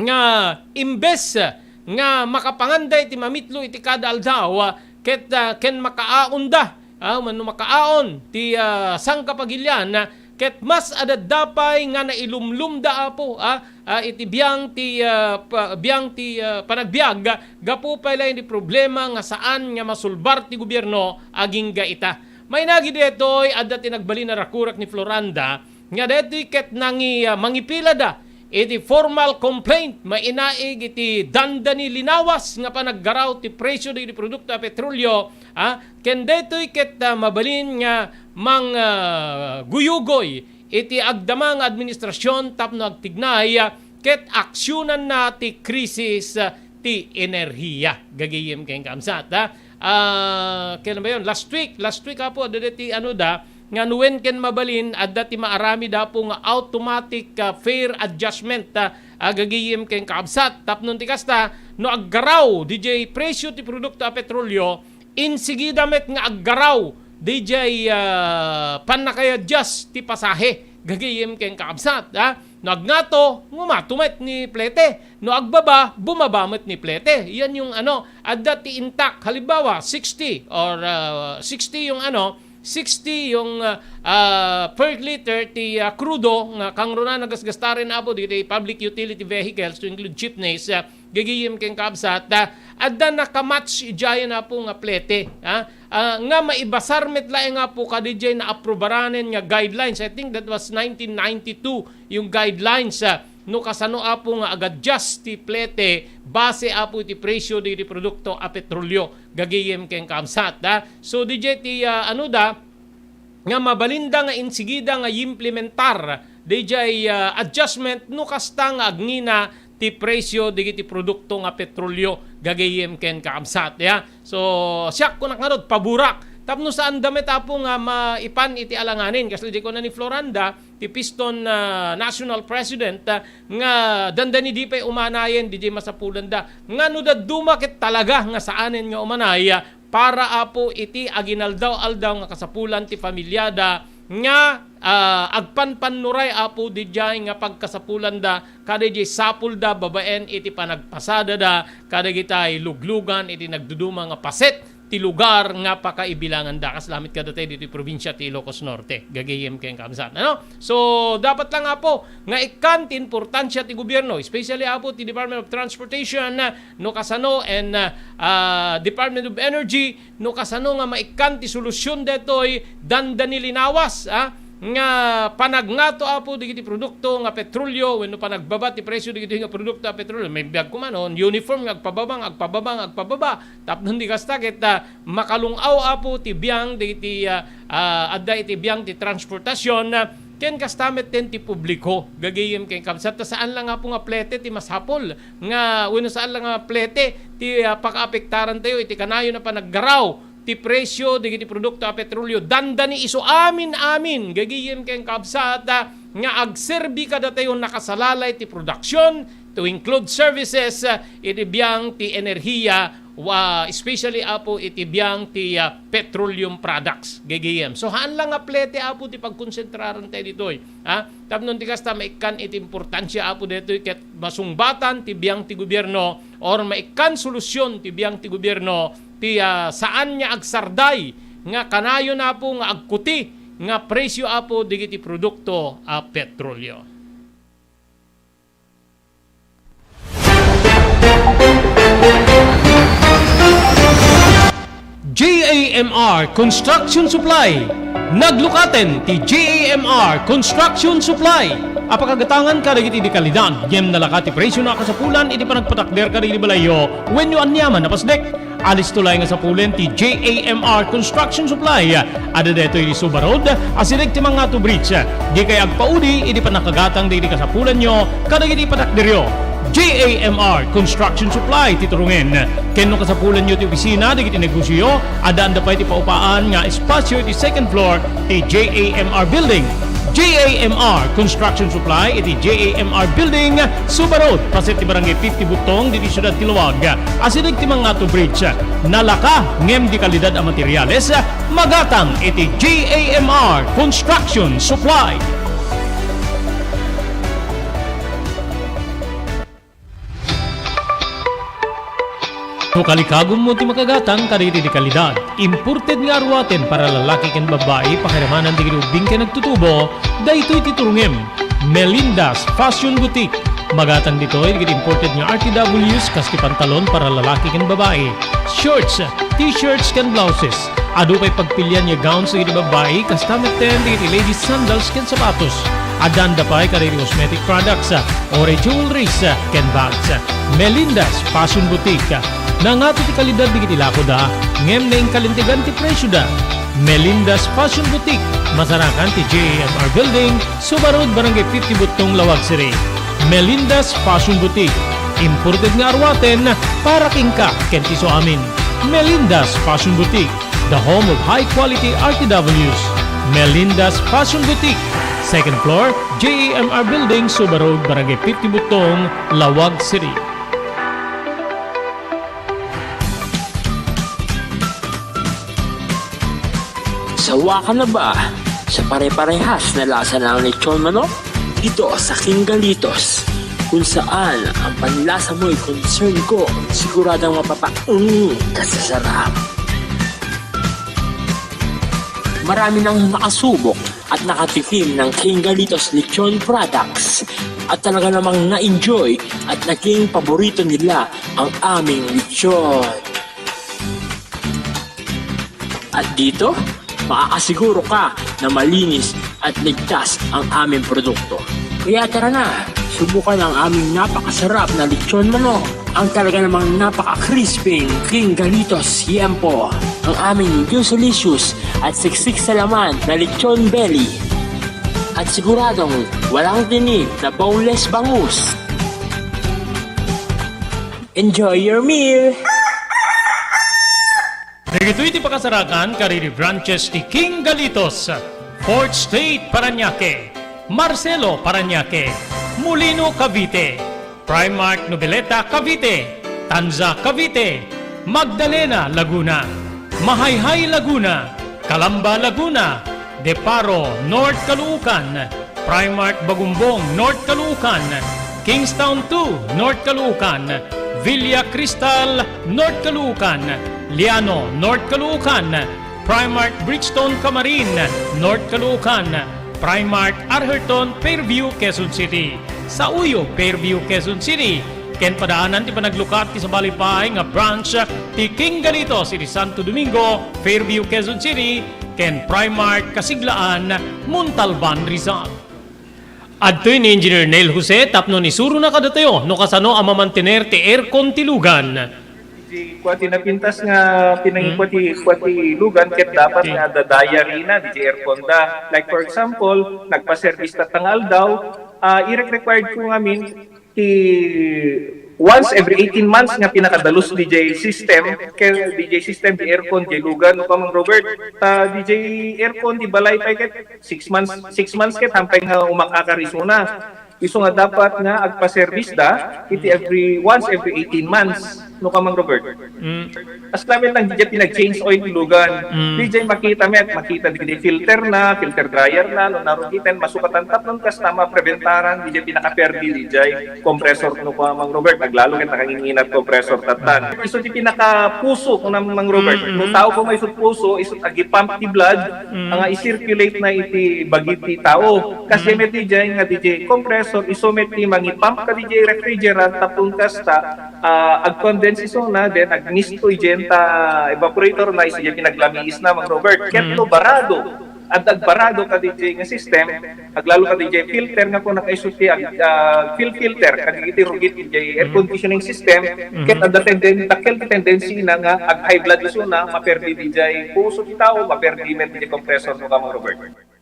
nga imbes nga makapanganda iti mamitlo iti kada aldaw, ah, ket, ah, ken makaaonda, ah, wenno makaaon ti, ah, sangkapagilian, ah, ket mas adda pay nga nailumlumda, Apo, ah, ah, iti biang ti, ah, pa-, biang ti, ah, panagbiag, gapu pay laeng iti problema nga saan nga masulbar ti gobierno agingga ita. Mainagi daytoy, adda ti nagbalin a rakurak ni Floranda nga daytoy ket nangi-, ah, mangipilada iti formal complaint mainaig iti dandani linawas nga panaggaraw ti presyo dagiti produkto a petrolio, ah, ken daytoy ket, ah, mabalin nga mang, ah, guyugoy iti agdama nga administrasyon tapno agtignay, ah, ket aksionanna ti krisis, ah, ti enerhiya. Gagayem ken kaabsat, ha? Ah, kailan ba yun? Last week, last week, apo, adda ti, ano da, nga no wen ken mabalin, adda ti maaramid, apo, nga automatic, ah, fare adjustment, ah, ah, gagayem ken kaabsat. Tapno ti kasta, no aggaraw, D J, presyo ti produkto a petrolyo, insigida met nga aggaraw, D J, ah, pannakayadjust ti pasahe, gagayem ken kaabsat, ha? No agngato, ngumato met ni plete. No agbaba, bumaba met ni plete. Yan yung ano, adda ti intact. Halimbawa, sixty or, ah, sixty yung ano, sixty yung, ah, ah, per liter ti, ah, krudo nga kangruna nagasgastaren, apo, dagiti public utility vehicles to include jeepneys, ah, gagayem ken kaabsat, ah, adda nakamatch idiayen, apo, nga plete, ah, ah, nga maibasar met laeng, apo, kadi diay naaprobaranen nga guidelines. I think that was nineteen ninety-two yung guidelines, ah, no kasano, apo, nga agadjust ti plete base, apo, iti presyo dagiti produkto a petrolyo, gagayem ken kaabsat, ah. So, D J ti, ah, ano da, nga mabalinda nga insigida nga yimplementar dayjay, ah, adjustment no kasta nga agnina ti presyo dagiti produkto nga petrolyo, gagayem ken kaabsat, ya. So, siak kunak ngarud, paborak. Tapno saan da met, apo, nga maipan iti alanganin. Kasla di ko na ni Floranda, ti Piston, ah, National President, ah, nga dandani di pay umanayen, di di masapulanda. Nga no dadduma ket talaga nga saanen nga umanay, ah, para, apo, iti aginaldaw-aldaw nga kasapulan ti familiada nga, ah, agpanpannuray, apo, didiay nga pagkasapulanda kadagiti sapulda babaen iti panagpasadada kadagitay luglugan iti nagduduma nga paset ti lugar nga pakaibilanganda, kas lamet kadatay ditoy probinsia ti Ilocos Norte, gagayem ken kaabsat, ano? So, dapat lang, apo, nga ikkan ti importansia ti gobierno, especially, apo, ti Department of Transportation, ah, no kasano, and, ah, ah, Department of Energy, no kasano nga maikkan ti solusyon daytoy dandani linawas, ah, nga panagngato, apo, dagiti produkto nga petrolyo wenno panagbaba ti presyo dagiti nga produkto a petrolyo. May biag koma, no, uniform nga agpababa, nga agpababa, nga agpababa. Tapno di kasta ket, ah, makalung-aw, apo, ti biang dagiti, ah, ah, adda iti biang ti transportasyon, ah, ken kasta met ti publiko, gagayem ken kabsat. Ta saan lang, apo, nga plete ti masapol nga wenno saan lang nga plete ti, ah, pakaapektarantayo iti kanayon a panaggaraw ti presyo dagiti produkto a petrolyo. Dandani isu amin-amin, gagayem ken kabsat, ah, nga agserbi kadatayo nakasalalay ti production, to include services, ah, iti biang ti enerhiya, wa-, especially, apo, iti biang ti, ah, petroleum products, gagayem. So, haan lang nga plete, apo, ti pagkonsentrarantayo ditoy, ha? Tapno ti kasta, maikkan iti importansia, apo, daytoy ket masungbatan ti biang ti gobierno or maikkan solusyon ti biang ti gobierno ti, ah, saan nga agsarday nga kanayon, apo, nga agkuti nga presyo, apo, dagiti produkto a petrolyo. J A M R Construction Supply. Naglukaten ti J A M R Construction Supply a pakagatangan kadagiti di kalidad ngem nalaka ti presyo a kasapulan iti panagpatakder kadagiti balayyo wenno aniaman a pasdek. Alisto laeng nga sapulen ti J A M R Construction Supply. Adda daytoy iti Suba Road, asideg ti Mangato Bridge. Dikay agpaudi idi pannakagatang dagiti kasapulanyo kadagiti patakderyo. J A M R Construction Supply ti turungen. Ken no kasapulanyo ti opisina dagiti negosioyo, addaan da pay ti paupaan nga espasio iti second floor ti J A M R Building. J A M R Construction Supply iti J A M R Building, Suba Road, paset ti Barangay fifty Butong, ditoy siudad ti Laoag. Asideg ti Mangato Bridge, nalaka ngem di kalidad a materiales, magatang iti J A M R Construction Supply. No kalikagummo ti makagatang kadagiti di kalidad, imported nga aruaten para lalaki ken babbai, pakiramanan dagiti ubbing ken nagtutubo, daytoy ti turungem. Melinda's Fashion Boutique. Magatang ditoy dagiti imported nga R T Ws kas ti pantalon para lalaki ken babbai, shorts, t-shirts ken blouses. Adu pay pagpilian nga gowns dagiti babbai, kasta metten dagiti ladies sandals ken sapatos. Addaan da pay kadagiti cosmetic products, uray jewelries, ken bags. Melinda's Fashion Boutique. Nangato ti kalidad dagiti lakoda, ngem naingkalintegan ti presioda. Melinda's Fashion Boutique, masarakan ti J A M R Building, Suba Road, Barangay fifty Buttong, Laoag City. Melinda's Fashion Boutique, imported nga aruaten para kenka ken ti isuamin. Melinda's Fashion Boutique, the home of high-quality R T Ws. Melinda's Fashion Boutique, second floor, J A M R Building, Suba Road, Barangay fifty Buttong, Laoag City. Sawa ka na ba sa pare-parehas na lasa ng lechon manok? Dito sa King Galitos, kung saan ang panlasa mo'y concern ko, siguradong mapapaung ka sa sarap. Marami nang nakasubok at nakatikim ng King Galitos Lechon Products at talaga namang na-enjoy at naging paborito nila ang aming lechon. At dito, makakasiguro ka na malinis at ligtas ang aming produkto. Kaya tara na, subukan ang aming napakasarap na lechon manok, ang talaga namang napaka-crispy King Galitos Siempo, ang aming juicy-licious at siksik sa laman na lechon belly. At siguradong walang tinik na boneless bangus. Enjoy your meal! Dagitoy ti pakasarakan kadagiti branches ti King Galitos, Fourth Street, Parañaque, Marcelo, Parañaque, Molino, Cavite, Primark, Noveleta, Cavite, Tanza, Cavite, Magdalena, Laguna, Mahayhay, Laguna, Calamba, Laguna, De Paro, North Caloocan, Primark Bagumbong, North Caloocan, Kingstown two, North Caloocan, Villa Cristal, North Caloocan, Liano, North Caloocan, Primark Bridgestone Camarin, North Caloocan, Primark Arherton, Fairview, Quezon City, Sauyo, Fairview, Quezon City, ken padaanan ti panaglukat ti sabali pay nga branch ti King Galitos iti Santo Domingo, Fairview, Quezon City, ken Primark Kasiglaan, Montalban, Rizal. Adtoy ni Engineer Neil Jose tapno isurona kadatayo no kasano a mamantener ti aircon ti lugan. Di kua ti napintas nga pinangikua ti, kua ti lugan ket dapat nga adda diary na di aircon da. Like for example, nagpa-service tatta nga aldaw, ah, irek-required ko ngamin ti once every eighteen months nga pinakadalus D J system, kay D J system di aircon di lugan no, Kamang Robert, ta D J aircon di balay pay ket six months, six months ket hampay nga umakakar isuna. Isu nga dapat nga agpa-service da iti every, once every eighteen months no, Kamang Robert. Mm. As lamet lang, didiay pinag-change oil ti lugan. Mm. Didiay makita met, makita didiay filter na, filter dryer na, no narugiten, masukatan tapno kasta mapreventaran didiay pinakaperdi didiay compressor no, Kamang Robert, aglalo ket nakangin-inat compressor tattan. Isu ti pinakapuso, Kamang Robert. Mm, mm. No tao ko may isut puso, isut agipump ti blood, mm, nga i-circulate na iti bagi ti tao. Kasi, mm, met didiay nga didiay compressor, isu met ti mangipump ka didiay refrigerant, tapno kasta, ah, ag-condense isuna, then agmisto idiay ta evaporator na, isu diay pinaglamiis na, Mang Robert. Ket, mm, no barado, adda agbarado ka didiay nga system, aglalo ka didiay filter nga kung nakaisu ti ag-, ah, fil-, filter, kadagiti rugit didiay air, mm, conditioning system, mm, ket adda tenden-, dakkel ti tendency na nga ag-high blood isuna, maperdi didiay puso ti tao, maperdi met didiay compressor no, Kamang Robert.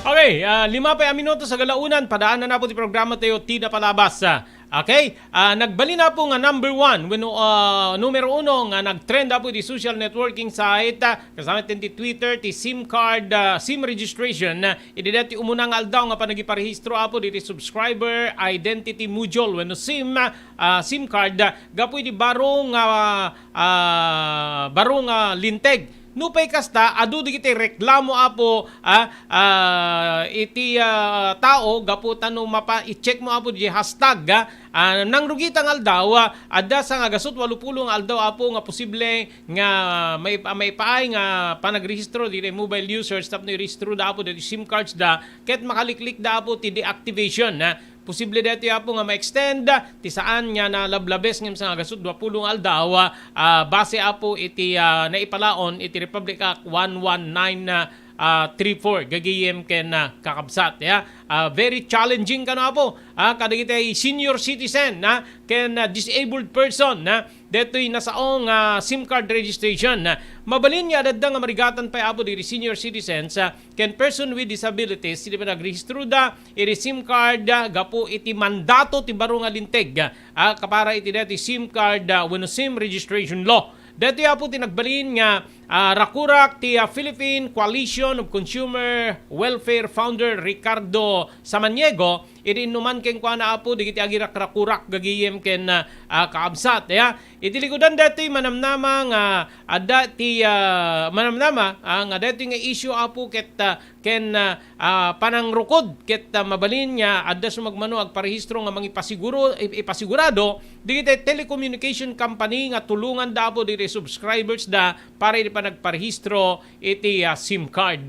Okay, ah, lima pay a minuto sa galaunan, padaanan na po ti programa tayo, Ti Napalabas. Ah, okay, ah, nagbalin na po nga number one, wenno, ah, numero uno nga nag-trend na po di social networking site, ah, kasama ti Twitter, ti SIM card, ah, SIM registration, ah, idi dayta ti umuna nga aldaw nga panagiparehistro, apo, diti subscriber identity module wenno SIM, ah, SIM card, ah, gapu iti baro nga, ah, baro nga linteg. Nupay kasta, adu dagiti reklamo, apo, ah, ah, iti, ah, tao, gapu ta no mapa-, i-check mo, apo, di hashtag, ah, ah, nangrugita nga aldaw, ah, adda sa nga gasut walupulo nga aldaw, apo, nga posible nga mai-, maipaay nga panagrehistro diti mobile users tapno irehistro da, apo, dagiti SIM cards da, ket makaliklik da, apo, ti deactivation, ah. Posible daytoy, Apo, nga ma-extend ti saan nga nalablabes ngem sa nga gasut dua pulo nga aldaw, ah, base, Apo, iti, ah, naipalaon iti Republic Act one one nine, ah, ah, three four, gagayem ken, ah, kakabsat, ya. Ah, very challenging kano, Apo, ah, kadagiti senior citizen, ah, ken, ah, disabled person, ah, daytoy nasao nga SIM card registration. Ah, mabalin nga adda nga marigatan pay, Apo, dagiti senior citizens, ah, ken person with disabilities, iti panagrehistroda iti SIM card, ah, gapu iti mandato ti baro nga linteg, ah, kapara iti daytoy SIM card, ah, wenno SIM registration law. Daytoy, Apo, ti nagbalin nga, ah, rakurak ti, ah, Philippine Coalition of Consumer Welfare founder Ricardo Samaniego, idi innuman kenkuana, Apo, dagiti agirakrakurak gagayem ken, ah, ah, kaabsat, ya. Iti likudan daytoy manamnama nga adda ti, ah, manamnama, ah, nga daytoy nga issue, Apo, ket, ah, ken, ah, ah, panangrukod ket, ah, mabalin nga adda sumagmano agparehistro nga mangipasiguro-, ip-, ipasigurado dagiti telecommunication company nga tulonganda, Apo, dagiti subscribers da para iti panagparehistro iti, ah, SIM card.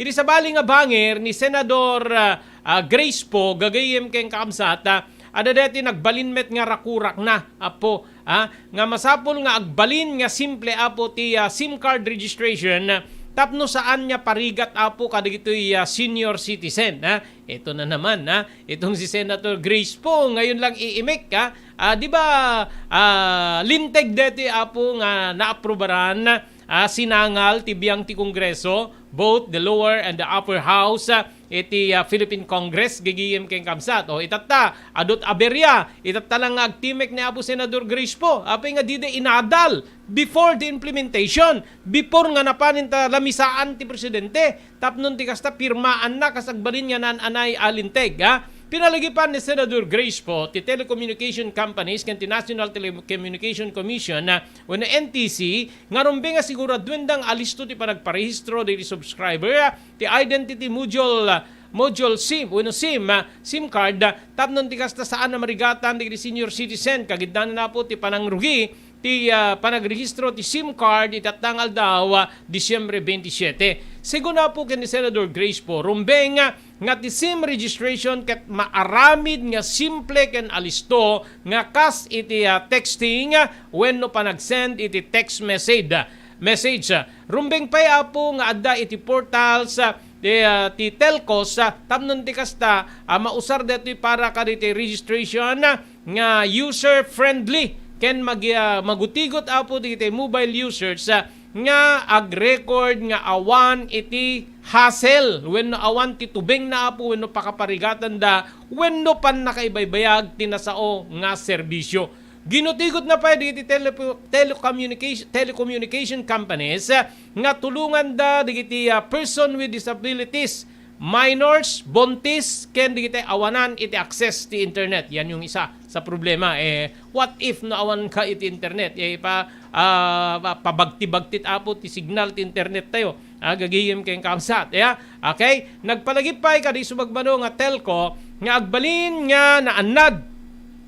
Iti sabali nga bangir ni Senador, ah, ah, Grace Poe, gagayem ken kaabsat, ah, adda daytoy nagbalin met nga rakurakna, Apo, ah, nga masapul nga agbalin nga simple, Apo, ti, ah, SIM card registration, ah, tapno saan nga parigat, Apo, kadagitoy, ah, senior citizen, ah. Ito na naman, ah, itong si Senator Grace Poe, ngayon lang iimik, ah. Ah, di ba, ah, linteg daytoy, Apo, nga naaprubaran, ah, sinangal ti biang ti Kongreso, both the lower and the upper house, ah, iti, ah, Philippine Congress, gagayem ken kaabsat. O, itatta, adut aberya, itatta lang nga agtimek ni Apo Senador Grace Poe. Apay nga dida inadal before the implementation, before nga napanen ta lamisaan ti presidente, tapno ti kasta pirmaanna kas agbalin nga naan-anay a linteg, ha? Pinalagipan ni Senador Grace Poe ti telecommunication companies ken ti National Telecommunication Commission, ah, wenno N T C, nga rumbeng nga siguraduenda nga alisto ti panagparehistro dagiti subscriber, ah, ti identity module, ah, module SIM wenno SIM, ah, SIM card, ah, tapno ti kasta saan a marigatan dagiti senior citizen. Kagiddan na po ti panangrugi ti, ah, panagrehistro ti SIM card iti tatta nga aldaw, ah, Disyembre twenty-seven. Segun na po ken ni Senador Grace Poe, rumbeng, ah, nga ti SIM registration ket maaramid nga simple ken alisto nga kas iti, ah, texting, ah, wenno panag-send iti text message, ah, message, ah. Rumbeng pay, Apo, nga adda iti portals, ah, ti, ah, ti telcos, ah, tapno ti kasta, ah, mausar daytoy para kaditi registration, ah, nga user-friendly ken mag-, ah, magutigot, Apo, dagiti mobile users, ah, nga ag-record nga awan iti hassle wenno awan ti tubengna, Apo, wenno pakaparigatanda wenno pannakaibaybayag ti nasao nga serbisyo. Ginutigotna pay dagiti tele-, telecommunication, telecommunication companies, ah, nga tulonganda dagiti, ah, person with disabilities, minors, buntis, ken dagiti awanan iti access ti internet. Yan yung isa sa problema. Eh, what if no awan ka iti internet? Eh, pa, ah, pa-, pabagti-bagtit, Apo, ti signal ti internet tayo. Ah, gagayem ken kaabsat, ya. Okay? Nagpalagip pay kadi sumagmano nga telco nga agbalin nga naannad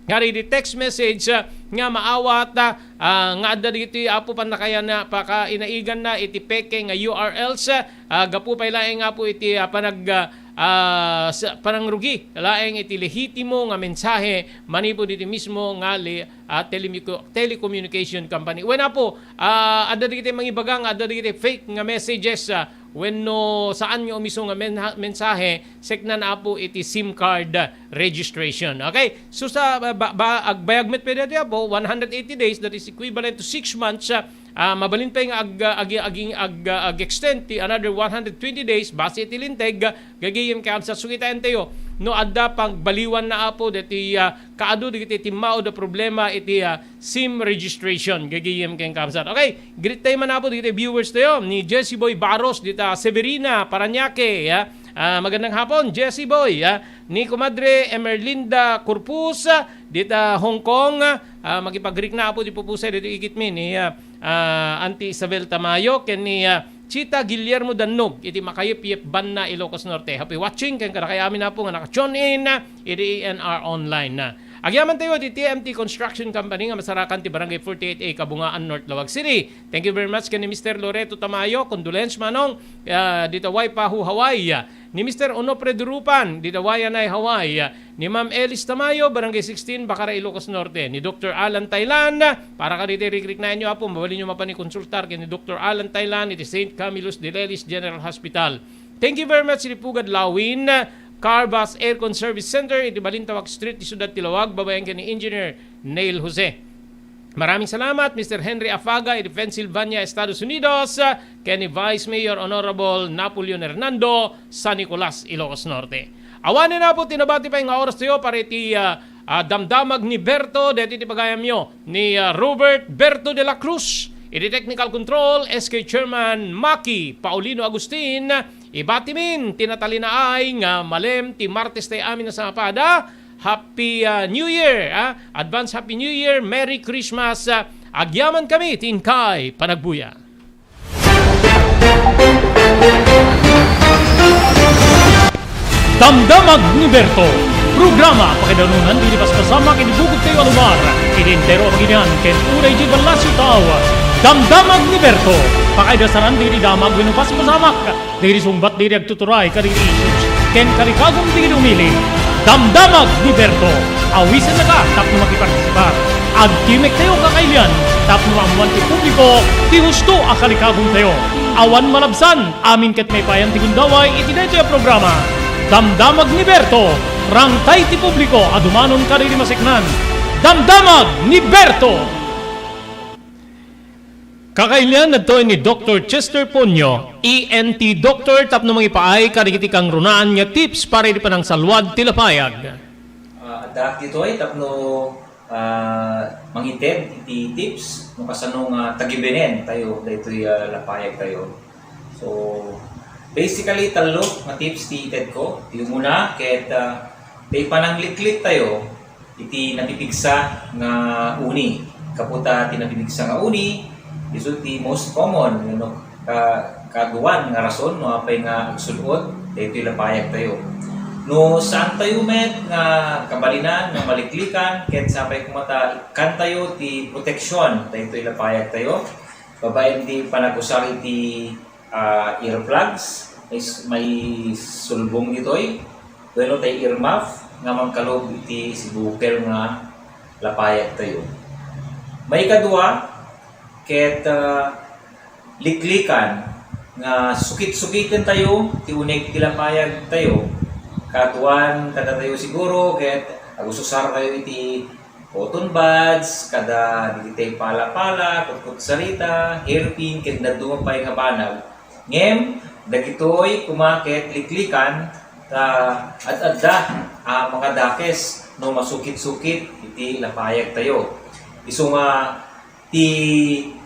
nga di text message, ah, nga maawat, ah, ah, nga adda dagiti, Apo, pannakayan na pakainaiganna iti peke nga U R Ls, ah, gapu pay laeng, Apo, iti, ah, panag-, ah, ah, sa panangrugi laeng iti lehitimo nga mensahe manipud iti mismo nga li-, ah, telemiko-, telecommunication company. Wen, Apo, ah, adda dagiti mangibaga nga adda dagiti fake nga messages, ah, wenno saan nga umiso nga menha-, mensahe, seknan, Apo, iti SIM card registration. Okay? So, sa ba-, ba-, agbayag met pwede, Apo, one hundred eighty days, that is equivalent to six months, ah, ah, mabalin pay nga ag-, ag-, ag-, ag-, ag-extend ti another one hundred twenty days, base iti linteg, gagayem ken kaabsat. So, kitaentayo, no adda pagbaliwanna, Apo, deti, ah, kaadu dagiti timmao da problema iti, ah, SIM registration, gagayem ken kaabsat. Okay, greet tayo man, Apo, dagiti viewers tayo, ni Jesse Boy Baros dita Severina, Parañaque, ya. Ah, magandang hapon, Jesse Boy, ya. Ni Kumadre Emerlinda Corpus, ah, dita Hong Kong, ah, makipag-greet na, Apo, ti pupusay dito ikit mi ni, ah, ah, Auntie Isabel Tamayo, ken ni, ah, Chita Guillermo Dannog, iti makayepyep banna, Ilocos Norte. Happy watching ken kadakayo amin, Apo, nga naka-tune in, ah, iti A N R Online na. Agyaman tayo iti T M T Construction Company nga masarakan ti Barangay forty-eight A, Kabungaan, North Laoag City. Thank you very much ken ni Mister Loreto Tamayo. Condolence, Manong, ah, dita Waipahu, Hawaii. ni Mister Onofre Durupan, dita Waianae, Hawaii, ni Ma'am Elis Tamayo, Barangay sixteen, Bacara, Ilocos Norte, ni Doktor Alan Tailan, para kadagiti rikriknaenyo, Apo, mabalinyo mapan ikonsultar ken ni Doktor Alan Tailan iti Saint Camillus de Lelis General Hospital. Thank you very much, iti Pugad Lawin, Car Bus Aircon Service Center, iti Balintawak Street, ti Siudad ti Laoag, babaen ken ni Engineer Neil Jose. Maraming salamat, Mister Henry Afaga, iti Pennsylvania, Estados Unidos, ken ni Vice Mayor Honorable Napoleon Hernando, San Nicolas, Ilocos Norte. Awanen, Apo, ti nabati pay nga oras tayo para iti, ah, ah, Damdamag ni Berto, deti ti pagayamyo ni, ah, Robert Berto de la Cruz, iti technical control, S K Chairman Maki Paulino Agustin, ibatimin ti natalinaay nga malem ti Martes tayo amin a sangapada, Happy, ah, New Year, ah. Advance Happy New Year, Merry Christmas, ah. Agyaman kami ti inkay panagbuya. Damdamag ni Berto. Programa pakaidanunan ti paspasamak iti bukod tayo a lugar, iti entero a Pangilinan, ken uray di balla a siudad. Damdamag ni Berto. Pakaidasanan ti damag wenno paspasamak. Diri sungbat, diri agtuturay kadagiti issues ken kalikagum dagiti umili. Damdamag ni Berto. Awisennaka tapno makipartisipar. Agtimek tayo kakailian tapno maammoan ti publiko ti husto a kalikagum tayo. Awan malabsan, amin ket maipayan ti gundaway iti daytoy a programa. Damdamag ni Berto. Rangtay ti publiko a dumanon kadagiti maseknan. Damdamag ni Berto. Kakailian, adtoy ni Doktor Chester Ponyo, E N T doctor, tapno mangipaay kadagiti kangrunaan nga tips para iti panangsalluad ti lapayag. Ah, addaak ditoy tapno, ah, mangited iti tips no kasano nga tagibenen tayo daytoy, ah, lapayag tayo. So, basically, tallo nga tips ti ited ko. Ti umuna, ket, ah, ti panangliklik tayo iti napipigsa nga uni. Gapu ta ti napipigsa nga uni, isu ti most common, wenno ka-, kaaduan nga rason no apay nga agsud-ot daytoy lapayag tayo. No saan tayo met nga kabalinan nga maliklikan, ket sapay koma ta ikkan tayo ti proteksyon daytoy lapayag tayo, babaen ti panagusar iti ah, earplugs, is maisulbong ditoy, wenno tay earmuff nga mangkalub iti sibukel nga lapayag tayo. Maikadua, ket, ah, liklikan nga sukit-sukiten tayo ti uneg ti lapayag tayo. Kaaduan kadatayo siguro, ket agususar tayo iti cotton buds, kada dagiti pala-pala, kutkutsarita, hairpin, ken dadduma pay nga banag. Ngem, dagitoy koma ket liklikan ta ad-adda a makadakes no masukit-sukit iti lapayag tayo. Isu nga ti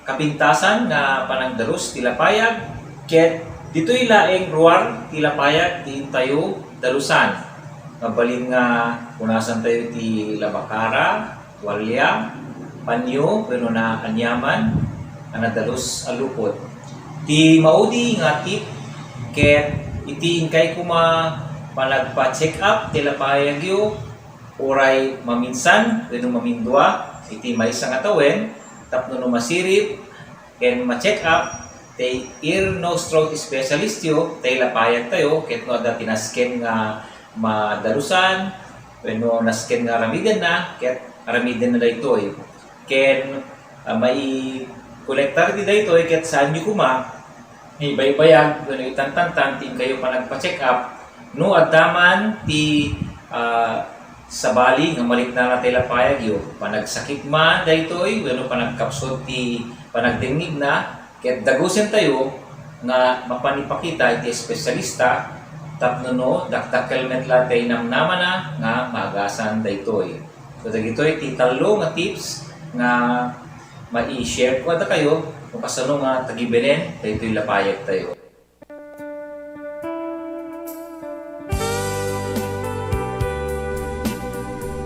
kapintasan nga panagdalus ti lapayag, ket ditoy laeng ruar ti lapayag ti intayo dalusan. Mabalin nga punasan tayo ti labakara, tualya, panyo, wenno naaniaman a nadalus a lupot. Ti maudi nga tip ket iti inkay koma panagpa-check up ti lapayagyo, uray maminsan wenno mamindua iti maysa nga tawen tapno no masirib ken ma-check up ti ear, nose, throat specialist yo, tay lapayag tayo, ket no adda ti nasken nga madalusan wenno nasken nga aramidenna, ket aramidenna daytoy. Ken, ah, maikolektar ti daytoy ket saanyo koma ibaybayag wenno itantantan ti inkayo panagpa-check up no adda man ti, ah, sabali nga maliknana tay lapayagyo, panagsakit man daytoy wenno panagkapsut ti panagdengngegna, ket dagusentayo nga mapan ipakita iti espesyalista tapno no dakdakkel met la ti namnamana nga maagasan daytoy. So, dagitoy ti tallo nga tips nga mai-share ko kadakayo no kasano nga tagibenen daytoy lapayag tayo.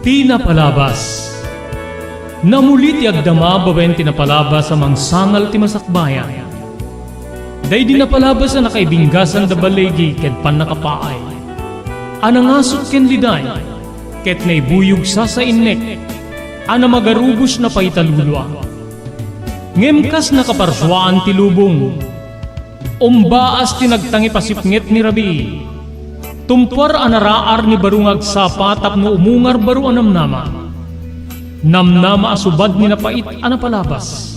Ti napalabas. Namuli ti agdama babaen ti napalabas a mangsangal ti masakbayan. Daydi napalabas a nakaibinggasan da baligi ket pannakapaay. A nangasut ken liday, ket naibuyog sasainnek, a namagarubos na pay talulua. Ngem kas nakaparsuaan ti lubong, umbaas ti nagtangipasipnget ni rabii. Tumpuar a naraar ni baro nga agsapa tapno umungar baro a namnama. Namnama a subad ni napait a napalabas.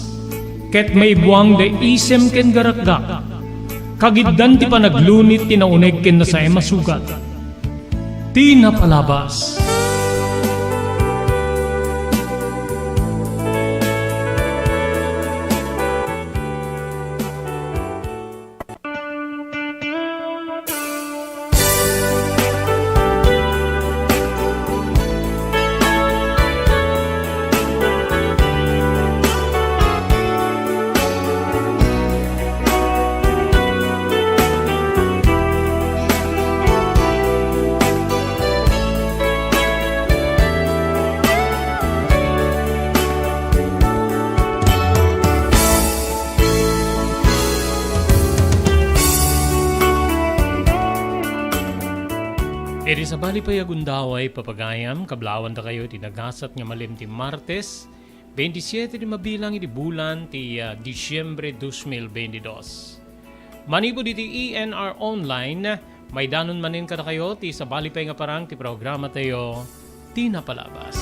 Ket maibuang daydi isem ken garakgak. Kagiddan ti panaglunit ti nauneg ken nasaem a sugat. Ti napalabas. Iti sabali pay a gundaway, papagayam, kablaawan dakayo iti nagasat nga malem ti Martes, bentisiete ti mabilang iti bulan ti, ah, Disiembre dos mil bentidos. Manipud iti E N R Online, maidanon manen kadakayo ti sabali pay nga parang ti programa tayo, Ti Napalabas.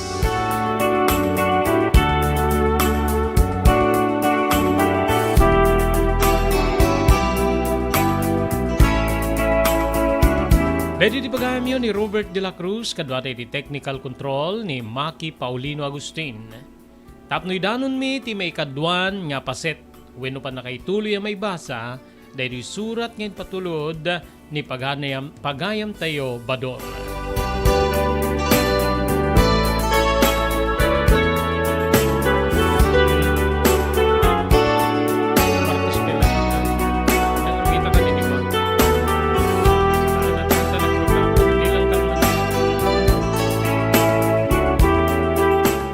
Daytoy ti pagayamyo ni Robert de la Cruz, kaduata iti technical control ni Maki Paulino Agustin. Tapno idanonmi ti maikaduan nga paset wenno pannakaituloy a maibasa daytoy surat nga impatulod ni paganayam-, pagayamtayo Bador.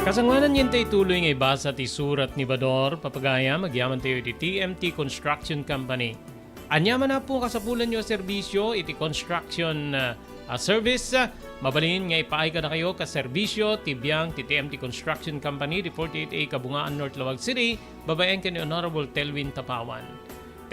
Kasangoanan, iti daytoy nga ibasa ti surat ni Bador, papagayam, agyamantayo iti T M T Construction Company. Ania man a kasapulanyo a serbisio iti construction, ah, ah, service, ah, mabalin nga ipaay kadakayo a serbisio ti biang ti T M T Construction Company iti forty-eight A Kabungaan, North Laoag City, babaen ken ni Honorable Telwin Tapawan.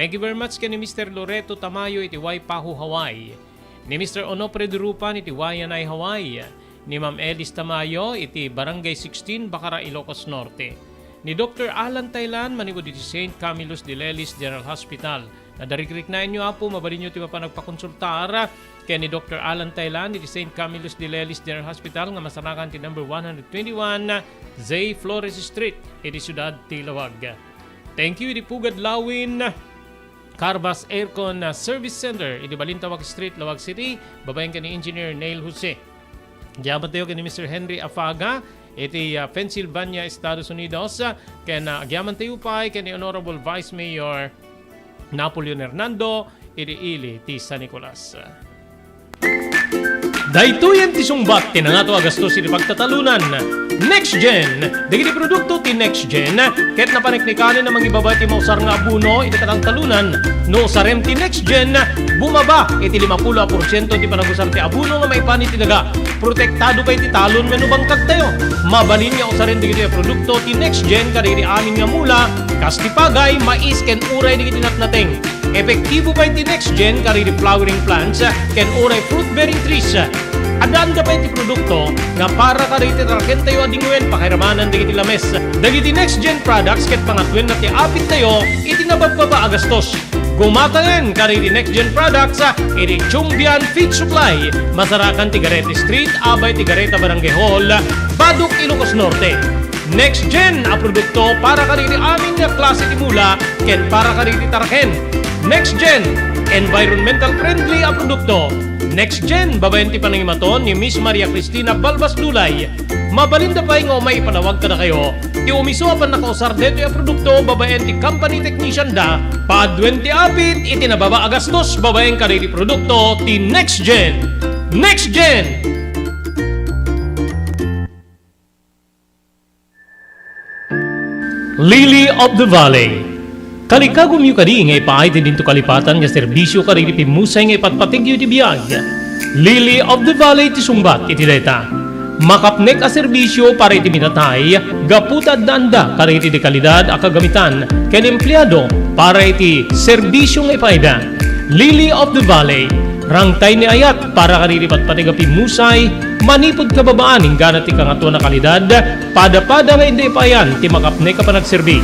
Thank you very much ken ni Mister Loreto Tamayo iti Waipahu, Hawaii. Ni Mister Onofre Durupan iti Waianae, Hawaii. Ni Ma'am Elis Tamayo iti Barangay sixteen, Bacara, Ilocos Norte. Ni Doctor Alan Taylan manipud iti Saint Camillus de Lelis General Hospital. Nadarigriknaenyo, Apo, mabalinyo ti mapan agpakonsultar ken ni Doctor Alan Taylan iti Saint Camillus de Lelis General Hospital nga masarakan ti number one hundred twenty-one Zay Flores Street iti siudad ti Laoag. Thank you iti Pugad Lawin Carvas Aircon, ah, Service Center iti Balintawak Street, Laoag City, babaen ken ni Engineer Neil Jose. Agyamantayo ken ni Mister Henry Afaga iti, ah, Pennsylvania, Estados Unidos, ah, ken, ah, agyamantayo pay ken ni Honorable Vice Mayor Napoleon Hernando iti ili ti San Nicolas. Daytoyen ti sungbat ti nangato a gastos iti pagtatalonan. Next Gen. Dagiti produkto ti Next Gen ket napaniknikanen a mangibaba ti mausar nga abono iti kataltalonan. No usarem ti Next Gen, bumaba iti limapulo a porsiento ti panagusar ti abono nga maipan iti daga. Protektado pay ti talon wenno bangkagtayo. Mabalin nga usaren dagitoy a produkto ti Next Gen kadagiti amin nga mula, kas ti pagay, mais, ken uray dagiti natnateng. Epektibo pay ti Next Gen kadagiti flowering plants ken uray fruit-bearing trees. Adda-adda pay ti produkto nga para kadagiti tarakentayo a dingwen pakairamanan dagiti lames. Dagiti Next Gen products ket pangatwenna ti apittayo iti nababbaba a gastos. Gumataen kadagiti Next Gen products iti Chumbian Feed Supply, masarakan ti Garete Street, abay ti Gareta Barangay Hall, Badoc, Ilocos Norte. Next Gen a produkto para kadagiti amin nga klase ti mula ken para kadagiti taraken. Next Gen, environmental friendly a produkto. Next Gen, babaen ti panangimaton ni Miss Maria Cristina Balbas Dulay. Mabalinda pay nga umay ipanawag kadakayo ti umiso a pannakausar daytoy a produkto babaen ti company technician da. Paaduen ti apit iti nababa a gastos babaen kadagiti produkto ti Next Gen. Next Gen! Lily of the Valley. Kalikagumyo kadi nga ipaay ti dinto kalipatan nga serbisio kadagiti pimmusay nga ipatpategyo iti biag? Lily of the Valley ti sungbat iti dayta. Makapnek a serbisio para iti minatay gapu ta adda-anda kadagiti dekalidad a kagamitan ken empleado para iti serbisio nga ipaayda. Lily of the Valley, Rangtay ni ayat para kadagiti patpateg a pimmusay, manipud kababaan inggana ti Kangatoan a Kalidad, padapada nga inda ipaayan ti makapnek a panagserbi.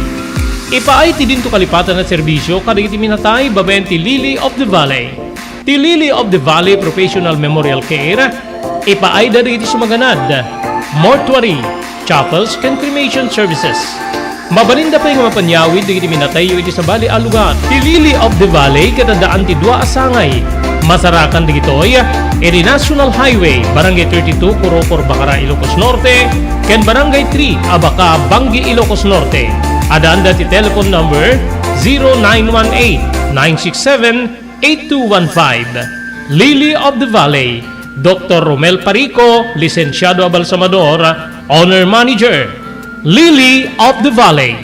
Ipaay ti dinto kalipatan a serbisio kadagiti minatay babaen ti Lily of the Valley. Ti Lily of the Valley Professional Memorial Care, ipaayda dagiti sumaganad, mortuary, chapels, ken cremation services. Mabalinda pay nga mapanyawid dagiti minatayyo iti sabali a lugar. Ti Lily of the Valley ket addaan ti dua a sangay. Masarakan dagitoy iti National Highway, Barangay thirty-two, Kurokor, Bacara, Ilocos Norte, ken Barangay three, Abaca, Bangui, Ilocos Norte. Addaanda ti telephone number zero nine one eight, nine six seven, eight two one five. Lily of the Valley, Doktor Romel Parico, lisensiado a balsamador, owner manager. Lily of the Valley.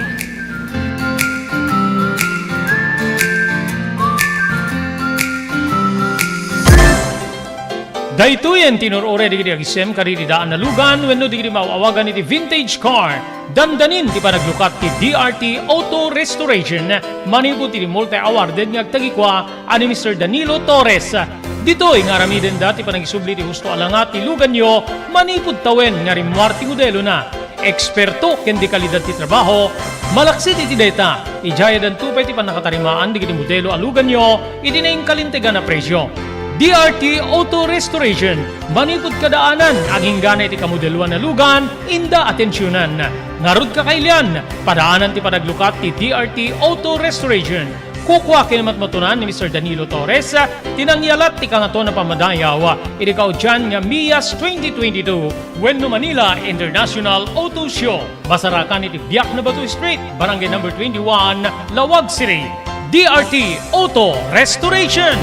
Daytoyen ti inur-uray dagiti agisem kadagiti daan a lugan wenno dagiti maaw-awagan iti vintage car. Dandanin ti panaglukat ti D R T Auto Restoration manipud iti multi-awarded nga agtagikua a ni Mister Danilo Torres. Ditoy nga aramidenda ti panagisubli ti husto a langa ti luganyo manipud tawen nga rimmuar ti modelona. Eksperto ken de kalidad ti trabaho, malaksid iti dayta, idiay addanto pay ti pannakatarimaan dagiti modelo a luganyo iti nainkalintegan a presio. D R T Auto Restoration, manipud kadaanan, aginggana iti kamodeloan a lugan, inda atensionan. Ngarud, kakailian, padaanan ti panaglukat ti D R T Auto Restoration. Kukua ken matmatunan ni Mister Danilo Torres ti nangyalat ti Kangatoan a Pammadayaw iti kaudian nga Mias twenty twenty-two wenno Manila International Auto Show. Masarakan iti Biak na Bato Street, Barangay Number twenty-one, Laoag City. D R T Auto Restoration.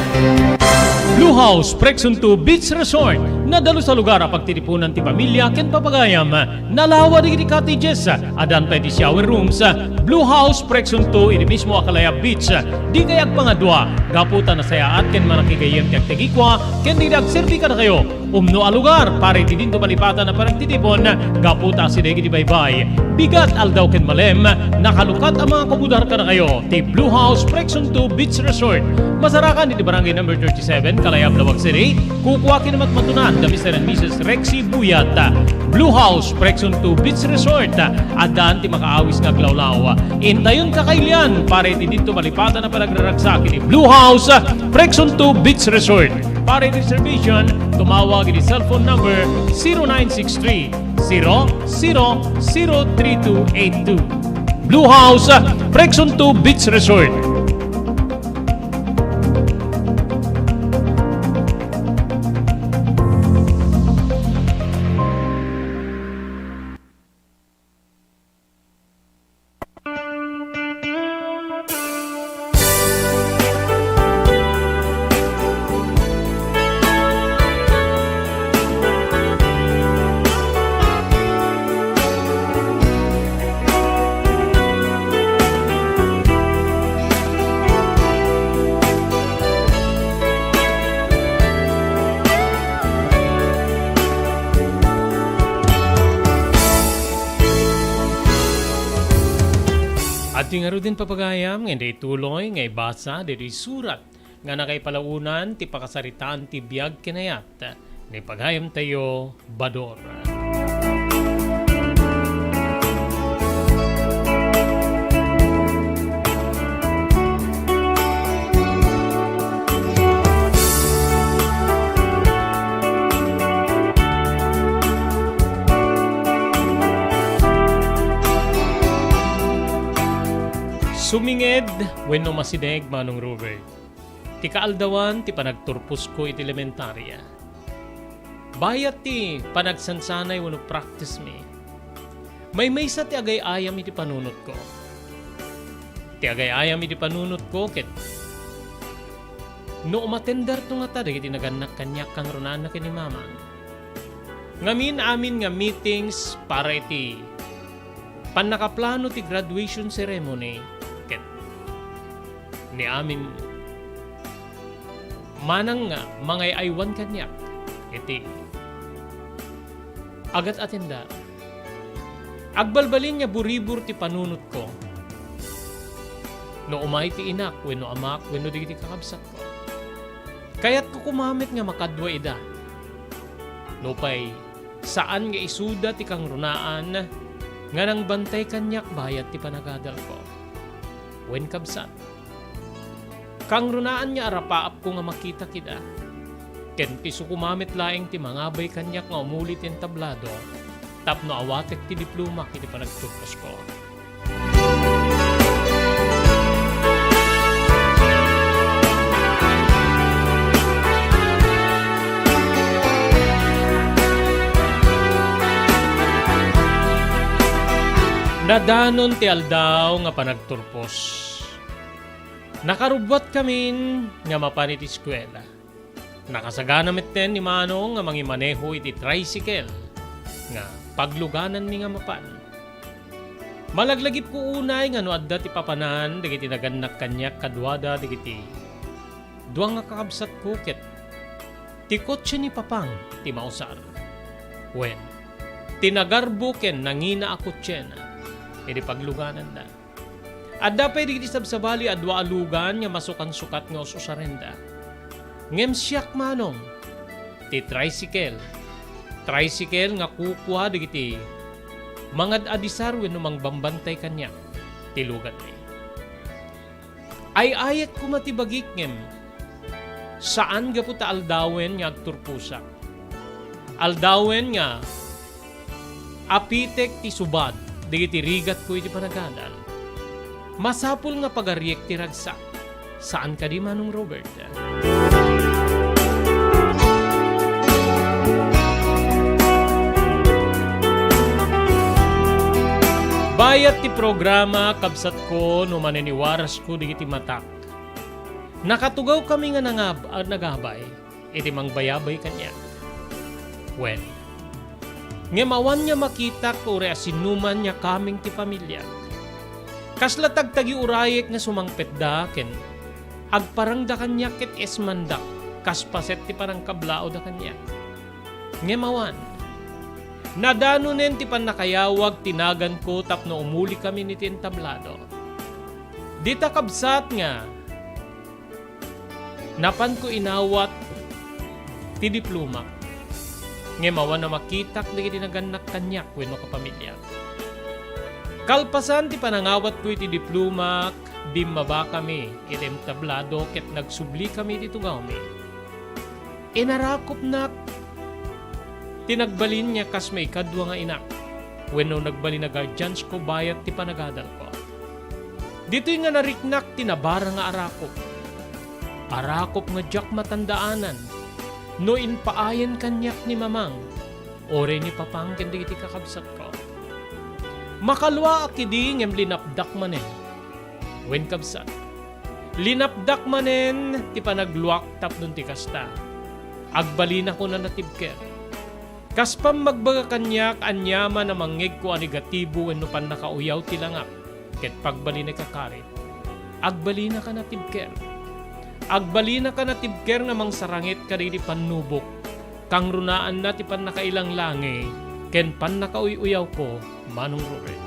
Blue House Prexon two Beach Resort. Nadalus a lugar a pagtitipunan ti pamilia ken papagayam. Nalawa dagiti cottages. Addan pay ti shower rooms. Blue House Prexon two iti mismo a Kalayab Beach. Dikay agpangadua gapu ta nasayaat ken manakigayyem ti agtagikua ken dagiti agserbi kadakayo. Umno a lugar para iti dinto malipatan a panagtitipon gapu ta asideg iti baybay. Bigat, aldaw ken malem, nakalukat a mga kumudar kadakayo ti Blue House Prexon two Beach Resort. Masarakan iti Barangay Number thirty-seven, Kalayab, Laoag City. Kukua ken matmatunan da Mister and Missus Rexy Buyat. Blue House Prexon two Beach Resort. Addaan ti makaawis nga aglawlaw. Intayon, kakailian para iti dinto malipatan a panagraragsak iti Blue House Prexon two Beach Resort. Para iti reservation, tumawag iti cellphone number zero nine six three, zero zero zero three two eight two. Blue House, Prexon two Beach Resort. Adtoy ngaruden, papagayam, nga ituloy nga ibasa ditoy surat nga nakaipalaonan ti pakasaritaan ti biag ken ayat ni pagayamtayo, Bador. Suminged wenno masideg, Manong Robert, ti kaaldawan ti panagturposko iti elementaria. Bayat ti panagsansanay wenno practice mi, maymaysa ti agay-ayam iti panunotko. Ti agay-ayam iti panunotko ket no umatenderto ngata dagiti nagannak kaniak, kangrunaanna ken ni Mamang. Ngamin amin nga meetings para iti pannakaplano ti graduation ceremony ket ni amin manang nga mangay-aywan kaniak iti agat-atenda. Agbalbalin nga buribor ti panunotko no umay ti inak wenno amak wenno dagiti kakabsatko. Kayatko Kumamit nga makadua ida. Nupay, saan nga isuda ti kangrunaan nga nangbantay kaniak bayat ti panagadalko. Wen kabsat, kangrunaan nga arapaapko nga makitak ida. Ken ti sukumamit laeng ti mangabay kaniak nga umuli ti entablado tapno awatek ti diplomak iti panagturposko. Nadanon ti aldaw nga panagturpos. Nakarubbuatkamin nga mapan iti eskuela. Nakasagana metten ni Manong nga mangimaneho iti tricycle nga paglugananmi nga mapan. Malaglagipko unay nga no adda ti papanan dagiti nagannak kaniak kaduada dagiti dua nga kakabsatko ket ti kotse ni Papang ti mausar. Wen, ti nagarbo ken nangina a kotsena iti paglugananda. Adda pay dagiti sabsabali a dua a lugan nga masukansukat nga us-usarenda. Ngem siak, Manong, ti tricycle. Tricycle nga kukua dagiti mangad-adisar wenno mangbambantay kaniak ti luganmi. Ay-ayat koma ti bagik ngem saan gapu ta aldawen nga agturposak. Aldawen nga apitek ti subad dagiti rigatko iti panagadal. Masapul nga pagariek ti ragsak. Saan kadi, Manong Robert? Bayat ti programa, kabsatko, no maniniwarasko dagiti matak. Nakatugawkami nga nangab-, a, nagabay iti mangbayabay kaniak. Wen, ngem awan nga makitak uray a sinuman nga kameng ti familiak. Kasla tagtagiurayek nga sumangpetda ken agparangda kaniak ket esmandak kas paset ti panangkablaawda kaniak. Ngem awan. Nadanonen ti pannakayawag ti naganko tapno umulikamin iti entablado. Dita kabsat nga napanko inawat ti diplomak, ngem awan a makitak dagiti nagannak kaniak wenno kapamiliak. Kalpasan ti panangawatko iti diplomak, bimmabakami iti entablado ket nagsublikami iti tugawmi. Inarakupnak ti nagbalin nga kas maikadua nga inak, wenno nagbalin a guardiansko bayat ti panagadalko. Ditoy nga nariknak ti nabara nga arakup. Arakup nga diak matandaanan no impaayen kaniak ni Mamang, uray ni Papang ken dagiti kakabsatko. Makaluaak idi ngem linapdak manen. Wen, kabsat, linapdak manen ti panagluak tapno ti kasta, agbalinakon a natibker. Kas pammagbaga kaniak, aniaman a mangngegko a negatibo wenno pannakauyaw ti langak ket pagbalinek a karit, agbalinaka natibker. Agbalinaka natibker nga mangsarangit kadagiti pannubok. Kangrunaanna ti pannakailanglangi ken pannakauy-uyawko, Manong Robert.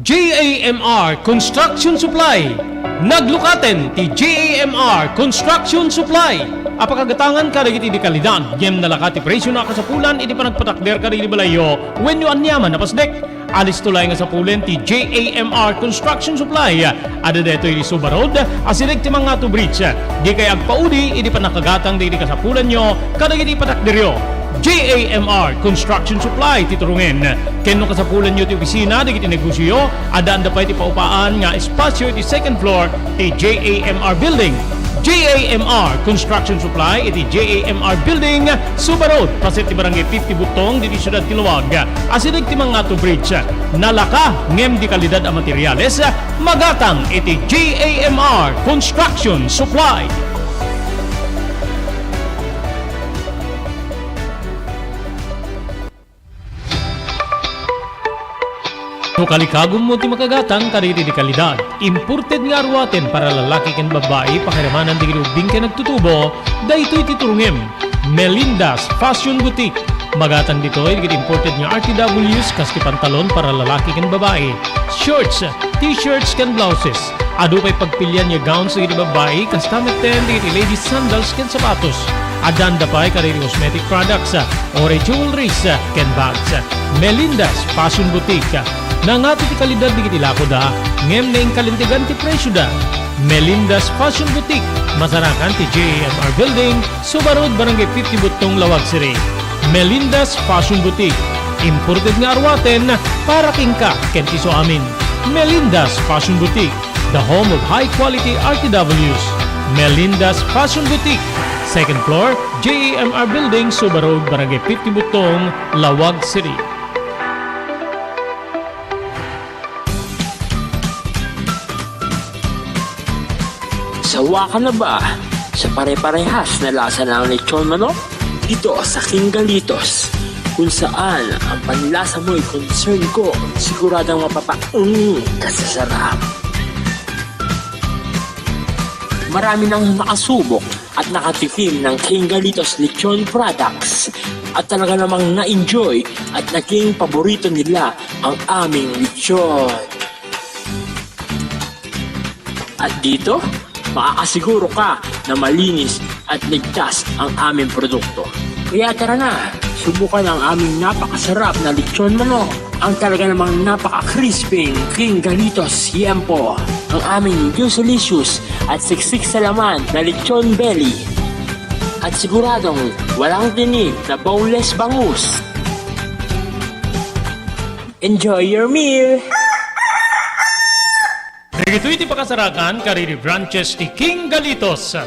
J A M R Construction Supply. Naglukaten ti J A M R Construction Supply a pakagatangan kadagiti dekalidad ngem nalaka ti presio a kasapulan iti panagpatakder kadagiti balayyo wenno aniaman a pasdek. Alisto laeng a sapulen ti J A M R Construction Supply. Adda daytoy iti Suba Road, asideg ti Mangato Bridge. Dikay agpaudi iti pannakagatang dagiti kasapulanyo kadagiti patakderyo. J A M R Construction Supply ti turongen. Ken no kasapulanyo ti opisina dagiti negosioyo, addaanda pay ti paupaan nga espasio iti second floor ti J A M R Building. J A M R Construction Supply iti J A M R Building, Suba Road, paset ti Barangay fifty Butong, ditoy siudad ti Laoag. Asideg ti Mangato Bridge. Nalaka ngem dekalidad a materiales, magatang iti J A M R Construction Supply. No kalikagummo ti makagatang kadagiti dekalidad, imported nga aruaten para lalaki ken babbai, pakiramanan dagiti ubbing ken agtutubo, daytoy ti turongem, Melinda's Fashion Boutique. Magatang ditoy dagiti imported nga R T Ws kas ti pantalon para lalaki ken babai, shorts, t-shirts ken blouses. Adu pay pagpilian nga gowns dagiti babai kasta metten dagiti ladies sandals ken sapatos. Addaan da pay kadagiti cosmetic products, uray jewelries, ken bags. Melinda's Fashion Boutique. Nangati ti kalidad dagiti lakoda, ngem naingkalintegan ti presioda. Melinda's Fashion Boutique, masarakan ti J A M R Building, Suba Road, Barangay fifty Buttong, Laoag City. Melinda's Fashion Boutique, imported nga aruaten para kenka ken ti isuamin. Melinda's Fashion Boutique, the home of high quality R T Ws. Melinda's Fashion Boutique, second floor, J A M R Building, Suba Road, Barangay fifty Buttong, Laoag City. Sawa ka na ba sa pare-parehas na lasa ng lechon manok? Dito sa King Galitos, kung saan ang panlasa mo'y concern ko, siguradong mapapaung ka sa sarap. Marami nang nakasubok at nakatikim ng King Galitos Lechon Products at talaga namang na-enjoy at naging paborito nila ang aming lechon. At dito, makakasiguro ka na malinis at ligtas ang aming produkto. Kaya tara na, subukan ang aming napakasarap na lechon manok, ang talaga namang napaka-crispy King Galitos Yempo, ang aming juicylicious at siksik sa laman na lechon belly, at siguradong walang tinik na boneless bangus. Enjoy your meal! Dagitoy ti pakasarakan kadagiti branches ti King Galitos,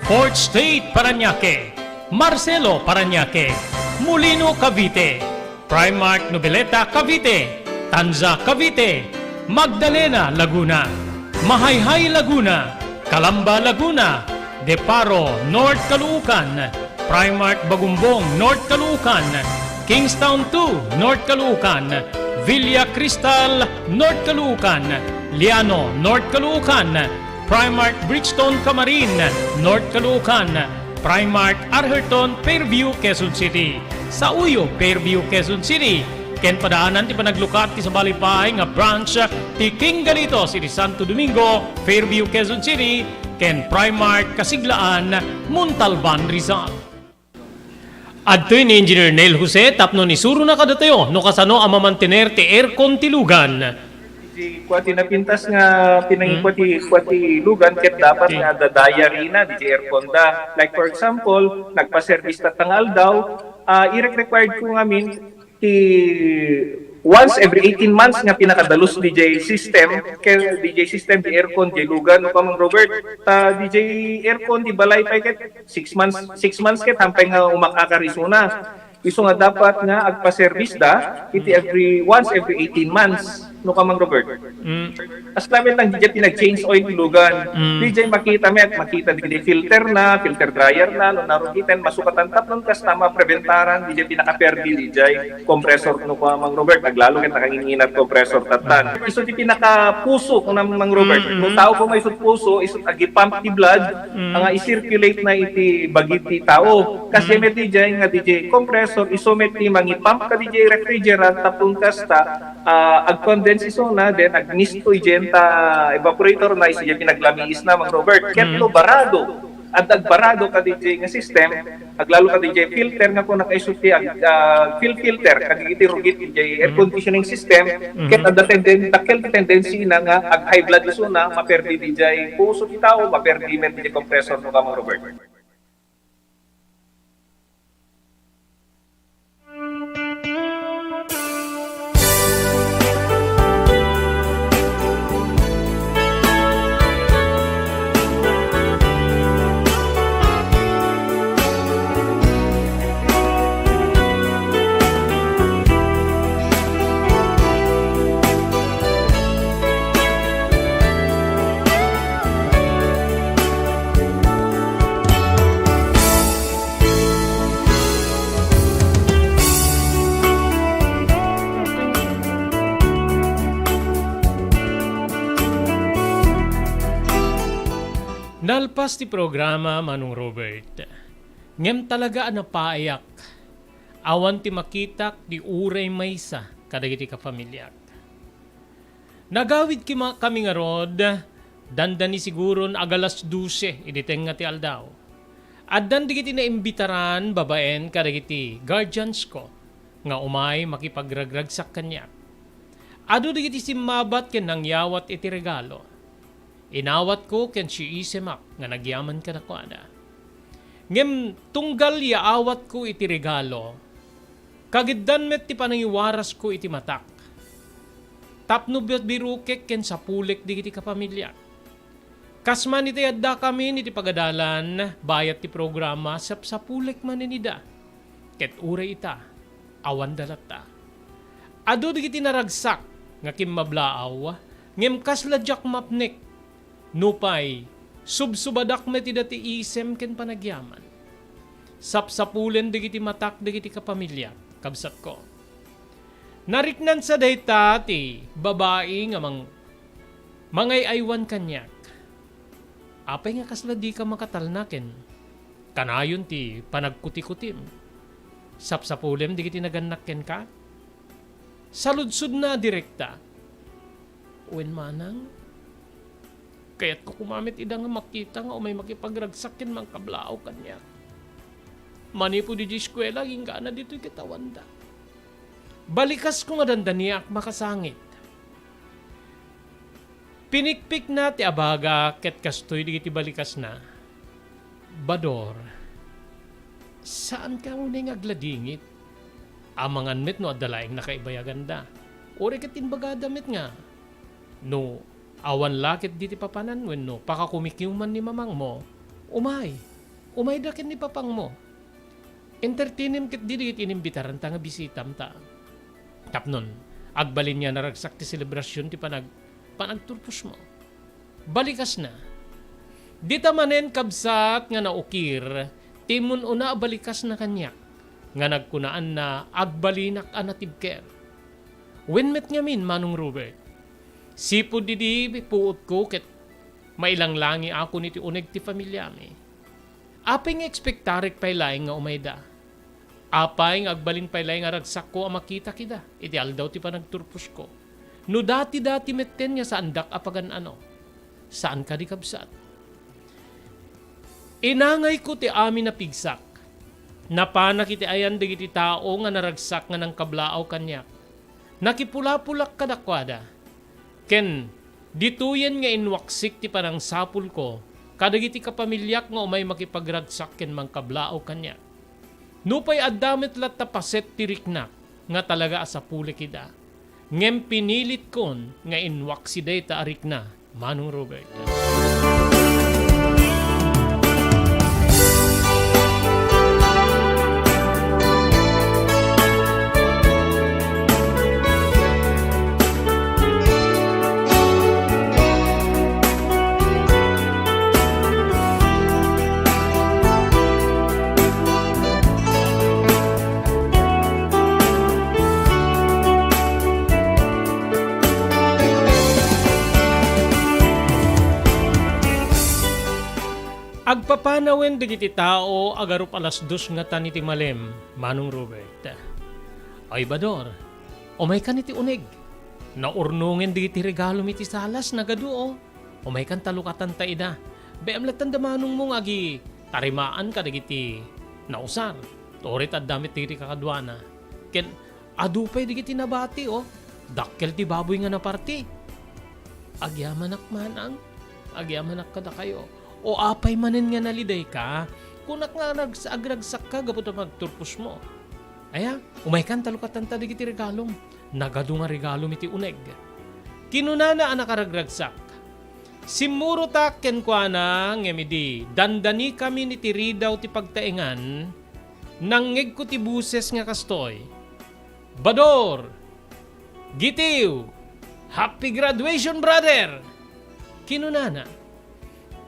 Fourth Street, Parañaque, Marcelo, Parañaque, Molino, Cavite, Primark Noveleta, Cavite, Tanza, Cavite, Magdalena, Laguna, Mahayhay, Laguna, Calamba, Laguna, De Paro, North Caloocan, Primark Bagumbong, North Caloocan, Kingstown two, North Caloocan, Villa Cristal, North Caloocan, Liano, North Caloocan, Primark Brixton, Camarin, North Caloocan, Primark Arherton, Fairview, Quezon City, Sauyo, Fairview, Quezon City, ken padaanan ti panaglukat ti sabali pay nga branch ti King Galitos iti Santo Domingo, Fairview, Quezon City, ken Primark Kasiglaan, Montalban, Rizal. Adtoy ni Engineer Neil Jose tapno isurona kadatayo no kasano a mamantener ti aircon ti lugan. Di kua ti napintas nga pinangikua ti, kua ti lugan ket dapat nga adda diary na di aircon da. Like for example, nagpa-service tatta nga aldaw, ah, irek-required ko ngamin ti once every eighteen months nga pinakadalus D J system, kay D J system, di aircon, di lugan, no, Kamang Robert? Ta D J aircon, di balay pay ket six months, six months ket hampay nga umakakar isuna. Isu nga dapat nga agpa-service da, iti every, once every eighteen months, no, Kamang Robert? Mm. As lamet lang, di dyan pinag-change oil ti lugan. Mm. Di dyan makita met, makita di filter na, filter dryer na, no, narugiten, masukatan tapnon kasta mapreventaran, di dyan pinakaperdi, di dyan compressor, no, Kamang Robert, aglalo ket nakanginginat compressor tatan. Isu ti pinakapuso, no, Mang Robert. Mm, mm. No tao ko may isut puso, isut agi-pump ti blood, mm, nga i-circulate na iti bagi ti tao. Kasi mm, met di dyan nga di dyan compressor, isu met ti mangi-pump ka di dyan refrigerant, tapnon kasta, ah, ag-condense isuna, then agmisto idiay ta evaporator na, isu diay pinaglamiis na, Mang Robert. Ket mm, no barado, adda agbarado ka diay nga system, aglalo ka diay filter nga kuna kaiso ti ag-, ah, fil-, filter, kadagiti rugit diay air mm, conditioning system, mm, ket adda tenden-, dakkel ti tendency na nga ag-high blood isuna, maperdi diay puso ti tao, maperdi met diay compressor no ka, Mang Robert. Nalpas ti programa, Manong Robert. Ngem talaga a napayak. Awan ti makitak ti uray maysa kadagiti kapamiliak. Nagawid kima-, kami ngarud, dandani siguron agalas dose idi tengnga ti aldaw. Addan dagiti naimbitaran babaen kadagiti guardians ko nga umay makipagragragsak kaniak. Adu dagiti simmabat ken nangyawat iti regalo. Inawatko ken siisemak nga nagyaman kadakuada. Ngem tunggal ya awatko iti regalo, kagiddan met ti panangiwarasko iti matak. Tapno bi-, birukek ken sapulek dagiti kapamiliak. Kas man iti addakamin iti pagadalan, bayat ti programa, sapsapulek manen ida. Ket uray ita, awanda latta. Adu dagiti naragsak nga kimmablaaw, ngem kasla diak mapnek. Nupay, subsubadak met ida ti isem ken panagyaman. Sapsapulen dagiti matak dagiti kapamiliak, kabsatko. Nariknansa dayta ti babai nga mang-, mangay-aywan kaniak. Apay nga kasla dika makatalna ken kanayon ti panagkutikutim? Sapsapulem dagiti nagannak kenka? Saludsodna a direkta. Wen manang, kayatko koma met ida nga makita nga umay makipagragsak ken mangkablaaw kaniak. Manipud idiay eskuela, inggana ditoy ket awanda. Balikasko nga dandaniak makasangit. Pinikpikna ti abaga ket kastoy dagiti balikasna. Bador, saanka unay nga agladingit. Amangan met no adda laeng nakaibayaganda. Uray ket imbagada met nga, no awan la ketdi ti papanan wenno pakakumikiwman ni mamangmo, umay. Umayda ken ni papangmo. Entertainem ketdi dagiti inimbitaranta nga bisitam ta. Tapnon, agbalin nga naragsak ti selebrasion ti panag-, panagturposmo. Balikasna. Dita manen kabsat nga naukir ti immun-una a balikasna kaniak nga nagkunaanna agbalinak a natibker. Wen met ngamin, Manong Robert, sipud idi puotko ket mailanglangiakon iti uneg ti familiami. Apay nga ekspektarek pay laeng nga umayda? Apay nga agbalin pay laeng a ragsakko a makitak ida iti aldaw ti panagturposko? No dati-dati metten nga saandak a pagan-ano. Saan kadi, kabsat? Inangayko ti amin a pigsak. Napanak iti ayan dagiti tao nga naragsak nga nangkablaaw kaniak. Nakipulapolak kadakuada. Ken ditoyen nga inwaksik ti panangsapulko kadagiti kapamiliak nga umay makipagragsak ken mangkablaaw kaniak. Nupay adda met latta paset ti riknak nga talaga a sapulek ida, ngem pinilitkon nga inwaksi dayta a rikna, Manong Robert. Agpapanawen dagiti tao a garup alas dos ngatan iti malem, Manong Robert. Ay, Bador, umaykan iti uneg. Naurnongen dagiti regalom iti salas, nagadu, o. Umaykan ta lukatanta ida. Bem latta da manongmo nga agitarimaan kadagiti nausar. Uray ta adda met dagiti kakaduana. Ken adu pay dagiti nabati, o. Dakkel ti baboy nga naparti. Agyamanak, manang. Agyamanak kadakayo. O apay manen nga nalidayka? Kunak nga nags-, agragsakka gapu ta pagturposmo. Aya, umaykan ta lukatanta dagiti regalom. Nagadu nga regalom iti uneg. Kinunana a nakaragragsak. Simmurotak kenkuana ngem idi dandanikamin iti ridaw ti pagtaengan, nangngegko ti boses nga kastoy, "Bador! Gitiw! Happy graduation, brother!" Kinunana.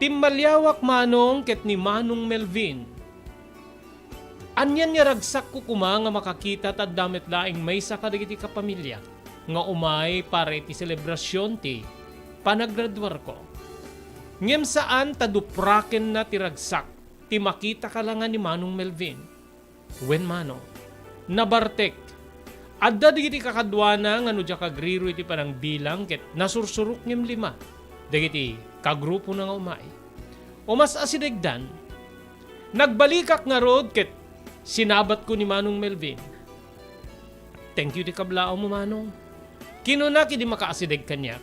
Timmaliawak manong ket ni Manong Melvin. Anian nga ragsakko koma nga makakita ta adda met laeng maysa kadagiti kapamiliak nga umay para iti selebrasion ti panagraduarko. Ngem saan ta duprakenna ti ragsak ti makitaka la nga ni Manong Melvin. Wen, Manong, nabartek. Adda dagiti kakaduana nga no diak agriroy ti panangbilang ket nasursurok ngem lima dagiti kagrupona nga umay. Umas-asidegdan, nagbalikak ngarud ket sinabatko ni Manong Melvin. "Thank you ti kablaawmo, Manong." Kinuna ket idi makaasideg kaniak,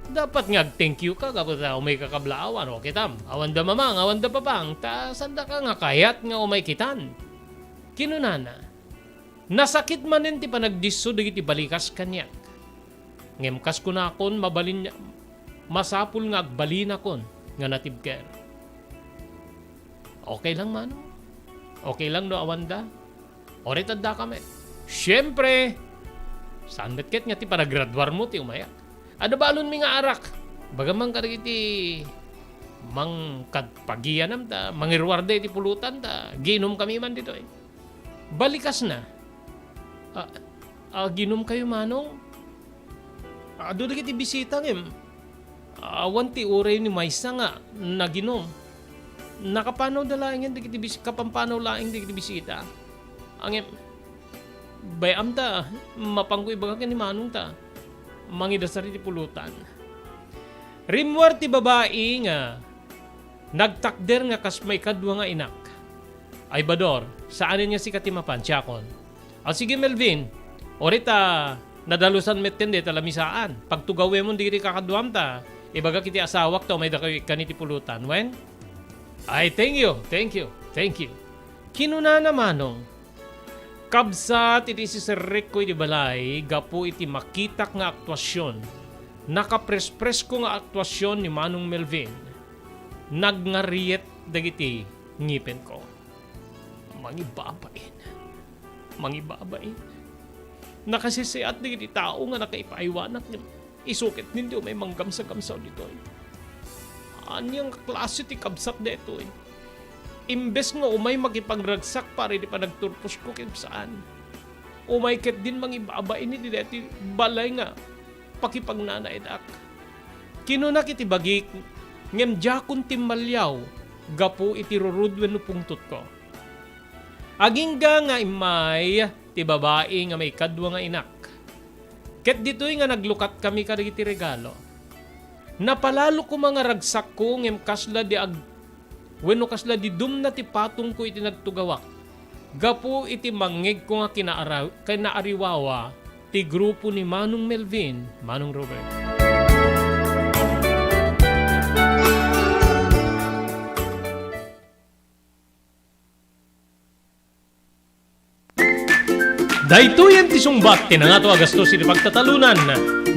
"Dapat nga ag-thank you ka gapu ta umay ka kablaawan, o kitam, awanda mamang, awanda papang, ta sandaka nga kayat nga umay kitan." Kinunana, nasakit manen ti panagdisso dagiti balikas kaniak. Ngem kas kunakon, mabalin, masapul nga agbalinakon nga natibker. "Okay lang, Manong. Okay lang no awanda. Uray ta addaka met." "Siempre! Saan met ket nga ti panagraduarmo ti umayak? Adda balonmi nga arak. Ibagam man kadagiti mangkadpagianam ta mangiruarda iti pulutan ta giinumkami man ditoy." Balikasna, "A-, aginumkayo, Manong? Adu dagiti bisita ngem awan ti uray ni maysa nga naginum. Nakapanawda laengen dagiti bis-, kapampanaw laeng dagiti bisita. Ngem, bay-am ta, mapanko ibaga ken ni Manong ta mangidasar iti pulutan." Rimmuar ti babai nga nagtakder nga kas maikadua nga inak. "Ay, Bador, saanen nga sika ti mapan, siakon." "A, sige, Melvin. Uray ta nadalusan metten dayta lamisaan. Pagtugawemon dagiti kakaduam ta ibagak iti asawak ta umaydakayo ikkan iti pulutan, wen?" "Ay, thank you, thank you, thank you," kinunana, Manong. Kabsat iti siserrekko iti balay gapu iti makitak nga aktuasion, nakaprespresko nga aktuasion ni Manong Melvin, nagngariet dagiti ngipenko. Mangibabain. Mangibabain. Nakasisiat dagiti tao nga nakaipaaywanak ngem isu ket dindi umay manggamsagamsaw ditoy. Ania nga klase ti kabsat daytoy? Imbes nga umay makipangragsak para iti panagturposko ket saan. Umay ketdin mangibabain iti daytoy balay nga pakipagnanaedak. Kinunak iti bagik, ngem diakon timmaliaw gapu iti rurud wenno pungtotko. Agingga nga immay ti babai nga maikadua nga inak. Ket ditoy nga naglukatkami kadagiti regalo. Napalalo koma nga ragsakko ngem kasla di ag-, wenno kasla di dumna ti patongko iti nagtugawak gapu iti mangngegko nga kinaara-, kinaariwawa ti grupo ni Manong Melvin, Manong Robert. Daytoyen ti sungbat ti nangato a gastos iti pagtatalunan.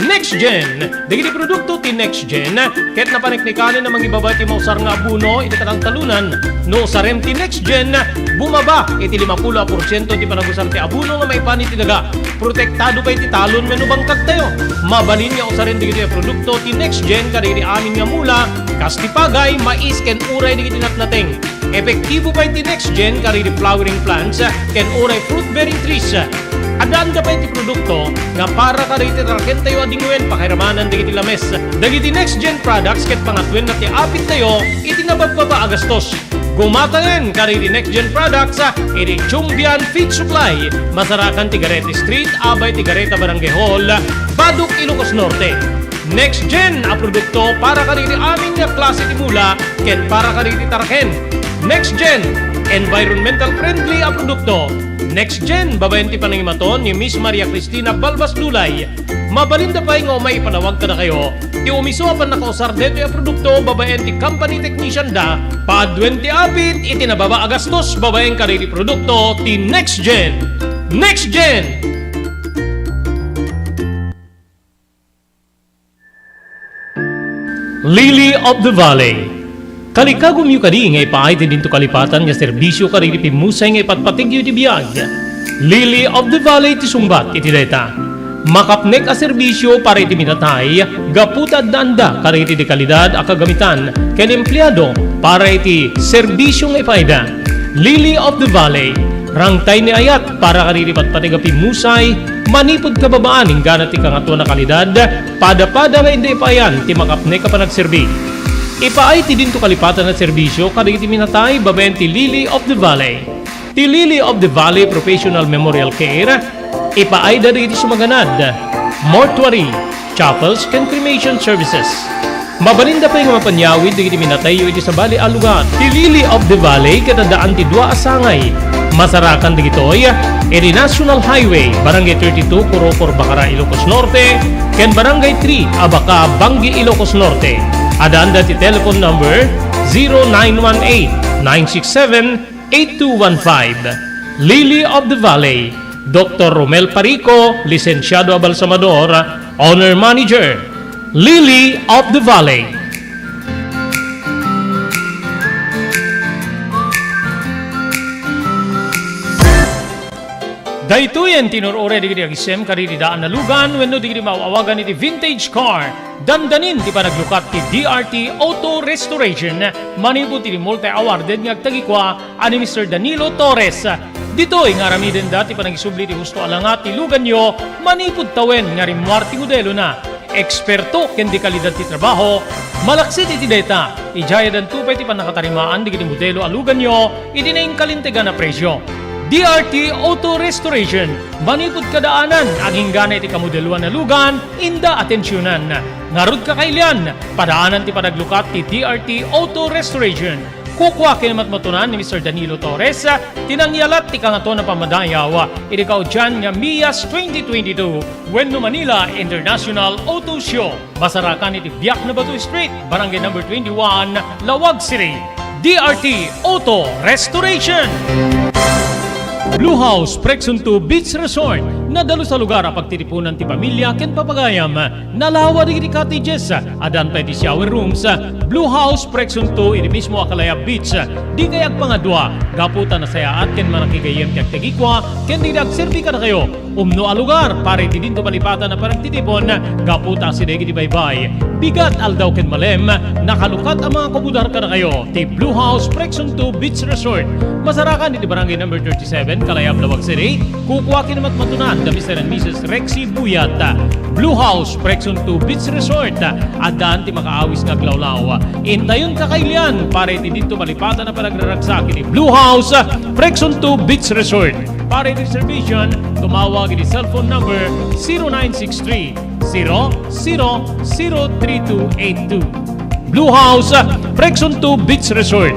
Next Gen. Dagiti produkto ti Next Gen ket napaneknekanen a mangibaba iti mausar nga abono iti katangtalunan. No usarem ti Next Gen, bumaba iti limapulo a porsiento ti panagusar ti abono nga maipan iti daga. Protektado pay ti talon wenno bangkagtayo. Mabalin nga usaren dagitoy a produkto ti Next Gen kadagiti amin nga mula, kas ti pagay, mais, ken uray dagiti natnateng. Epektibo pay ti Next Gen kadagiti flowering plants ken uray fruit-bearing trees. Addaanda pay ti produkto nga para kadagiti tarakentayo a dingoen pakairamanan dagiti lames. Dagiti Next Gen products ket pangatwenna ti apittayo iti nababbaba a gastos. Gumatangen kadagiti Next Gen products iti Chumbian Feed Supply, masarakan ti Garete Street, abay ti Gareta Barangay Hall, Badoc, Ilocos Norte. Next Gen a produkto para kadagiti amin nga klase ti mula ken para kadagiti taraken. Next Gen, environmental friendly a produkto. Next Gen, babaen ti panangimaton ni Miss Maria Cristina Balbas Lulay. Mabalinda pay nga umay ipanawag kadakayo ti umiso a pannakausar daytoy a produkto babaen ti company technician da. Paaduen ti apit iti nababa a gastos babaen kadagiti produkto ti Next Gen. Next Gen! Lily of the Valley. Kalikagumyo kadi nga ipaay ti dinto kalipatan nga serbisio kadagiti pimmusay nga ipatpategyo iti biag. Lily of the Valley ti sungbat iti dayta. Makapnek a serbisio para iti minatay, gapu ta addaanda kadagiti dekalidad a kagamitan ken empleado para iti serbisio nga ipaayda. Lily of the Valley, rangtay ni ayat para kadagiti patpateg a pimmusay, manipud kababaan inggana ti kangatoan a kalidad, pada-pada nga inda ipaayan ti makapnek a panagserbi. Ipaay ti dinto kalipatan a serbisio kadagiti minatay babaen ti Lily of the Valley. Ti Lily of the Valley Professional Memorial Care, ipaayda dagiti sumaganad, mortuary, chapels, ken cremation services. Mabalinda pay nga mapanyawid dagiti minatayyo iti sabali a lugar. Ti Lily of the Valley ket addaan ti dua a sangay. Masarakan dagitoy iti National Highway, Barangay thirty-two, Corocor, Bacara, Ilocos Norte, ken Barangay three, Abaca, Bangui, Ilocos Norte. Addaanda ti telephone number zero nine one eight, nine six seven, eight two one five. Lily of the Valley, Doktor Romel Parico, lisensiado a balsamador, owner manager. Lily of the Valley. Daytoyen ti nur-uray dagiti agisem kadagiti daan a lugan wenno dagiti maaw-awagan iti vintage car. Dandanin ti panaglukat ti D R T Auto Restoration manipud iti multi-awarded nga agtagikua a ni Mister Danilo Torres. Ditoy nga aramidenda ti panagisubli ti husto a langa ti luganyo manipud tawen nga rimmuar ti modelona. Eksperto ken de kalidad ti trabaho, malaksid iti dayta, idiay addanto pay ti pannakatarimaan dagiti modelo a luganyo iti nainkalintegan a presio. D R T Auto Restoration, manipud kadaanan, aginggana iti kamodeloan a lugan, inda atensionan. Ngarud, kakailian, padaanan ti panaglukat ti D R T Auto Restoration. Kukua ken matmatunan ni Mister Danilo Torres ti nangyalat ti Kangatoan a Pammadayaw iti kaudian nga MIAS twenty twenty-two wenno Manila International Auto Show. Masarakan iti Biak na Bato Street, Barangay number twenty-one, Laoag City. D R T Auto Restoration. Blue House Prexon two Beach Resort, nadalus a lugar a pagtitipunan ti pamilya ken papagayam. Nalawa dagiti cottages, addan pay ti shower rooms. Blue House Prexon two iti mismo a Kalayab Beach. Dikay agpangadua, gapu ta nasayaat ken manakigayyem ti agtagikua ken dagiti agserbi kadakayo. Umno a lugar para iti dinto malipatan a panagtitipon, gapu ta asideg iti baybay. Bigat, aldaw ken malem, nakalukat a mga kumudar kadakayo ti Blue House Prexon two Beach Resort. Masarakan iti Barangay number thirty-seven, Kalayab, Laoag City. Kukua ken matmatunan da Mister and Missus Rexy Buyat. Blue House Prexon two Beach Resort. Addaan ti makaawis nga aglawlaw. Intayon, kakailian, para iti dinto malipatan a panagraragsak iti Blue House Prexon two Beach Resort. Para iti reservation, tumawag iti cellphone number zero nine six three, zero zero zero three two eight two. Blue House, Prexon two Beach Resort.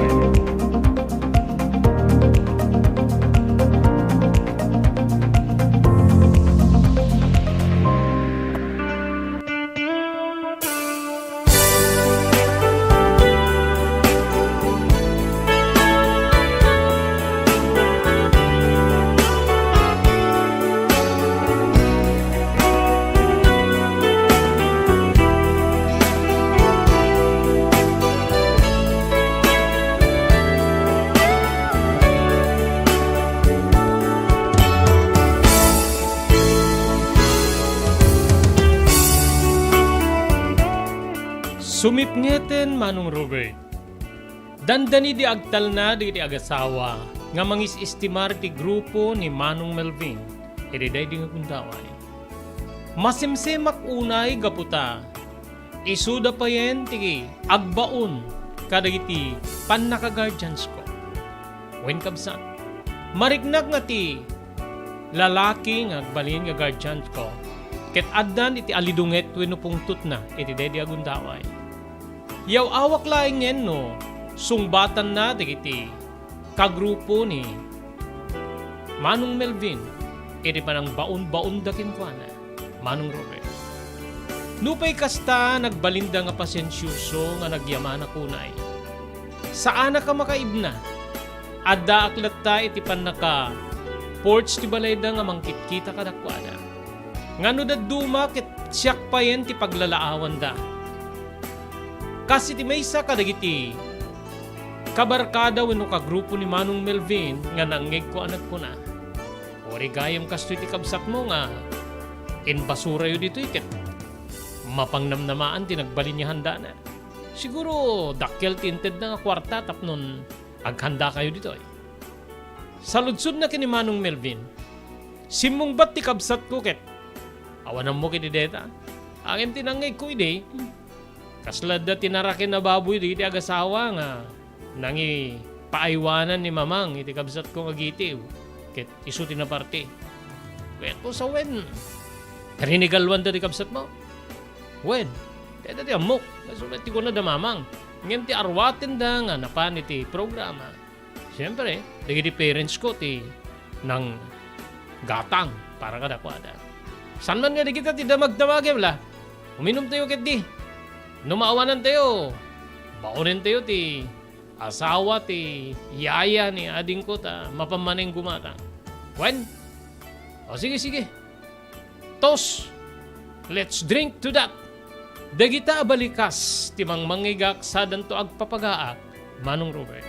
Sumipngeten, Manong Robert. Dandani di agtalna dagiti agasawa nga mangis-estimar ti grupo ni Manong Melvin iti daydi nga gundaway. Masimsimak unay gapu ta isuda payen ti agbaon kadagiti pannaka-guardiansko. Wen, kabsat, mariknak nga ti lalaki nga agbalin nga guardianko ket addan iti alidunget wenno pungtotna iti daydi a gundaway. Yaw-awak laengen no sungbatanna dagiti kagrupo ni Manong Melvin iti panangbaon-baonda kenkuana, Manong Robert. Nupay kasta, nagbalinda nga pasensioso nga nagyamana kunay. Saanak a makaibna. Addaak latta iti pannaka-porch ti balayda nga mangkitkita kadakuada. Nga no dadduma ket siak payen ti paglalaawanda. Kas iti maysa kadagiti kabarkada wenno kagrupo ni Manong Melvin nga nangngegko a nagkuna, "Uray gayam kastoy ti kabsatmo nga inbasurayo ditoy ket mapangnamnamaan ti nagbalin nga handana. Siguro dakkel ti intedna nga kuarta tapnon aghandakayo ditoy." Saludsodna ken ni Manong Melvin, "Simmungbat ti kabsatko ket awan ammok iti dayta. Ngem ti nangngegko idi, kasla adda ti naraken a baboy dagiti agasawa nga nangi-, paaywanan ni Mamang iti kabsatko nga gitiw, ket isu ti naparti. Ket sa wen, rinigaluanda ti kabsatmo? Wen, dayta ti ammok. Isu met ti kunada Mamang. Ngem ti arwatenda nga napan iti programa, siempre, dagiti parents ko ti nanggatang para kadakuada. Saan man nga dagita ti damagdamagem la, uminumtayo ketdi. No maawanantayo, baonentayo ti asawa ti yaya ni adingko ta mapan manen gumatang. Wen? O, sige, sige. Toast! Let's drink to that! Dagita a balikas ti mangmangngegak sadanto agpapagaak, Manong Robert.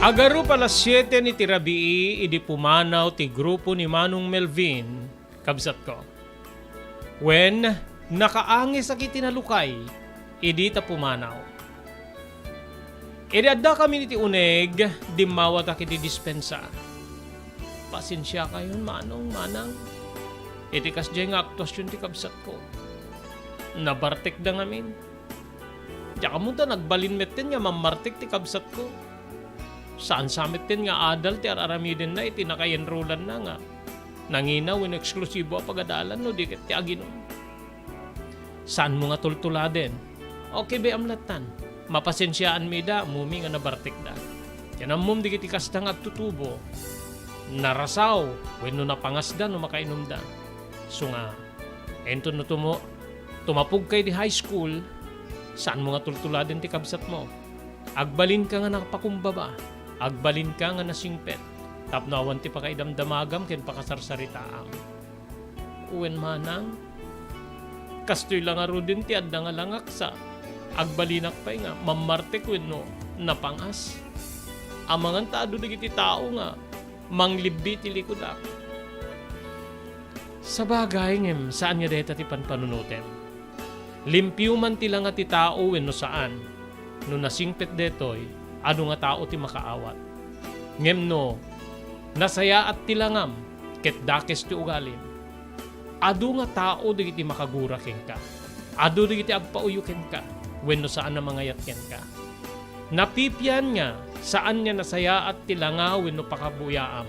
Agarup alas siete iti rabii idi pumanaw ti grupo ni Manong Melvin, kabsatko. Wen, nakaangesak iti nalukay idi ta pumanaw. Idi addakami iti uneg, dimmawatak iti dispensa. Pasensiakayon, Manong, Manang. Iti kasdiay nga aktuasion ti kabsatko, nabartekda ngamin. Diak ammo ta nagbalin metten nga mammartek ti kabsatko. Saan sa metten nga adal ti ar-aramidenna iti naka-enrollanna nga nangina wenno eksklusibo a pagadalan no di ket ti aginom. Saanmo nga tultuladen. Okay, bay-am lattan. Mapasensiaanmi ida, mumi nga nabartekda. Ken ammom dagiti kasta nga agtutubo, narasaw wenno napangasda no makainumda. Isu nga, inton no tumo-, tumapogka idi high school, saanmo nga tultuladen ti kabsatmo. Agbalinka nga napakumbaba, agbalinka nga nasingpet, tapno awan ti pakaidamdamagam ken pakasarsaritaam. Wen, Manang, kastoy la ngaruden ti adda nga langaksa. Agbalinak pay nga mammartek wenno napangas. Amangan ta adu dagiti tao nga manglibbi iti likudak. Sabagay, ngem saan nga dayta ti panpanunotem. Limpio man ti langa ti tao wenno saan, no nasingpet daytoy, adu nga tao ti makaawat. Ngem no nasayaat ti langam ket dakes ti ugalim, adu nga tao dagiti makagura kenka, adu dagiti agpauyo kenka, wenno saan a mangayat kenka. Napipian nga saan nga nasayaat ti langa wenno pakabuyaam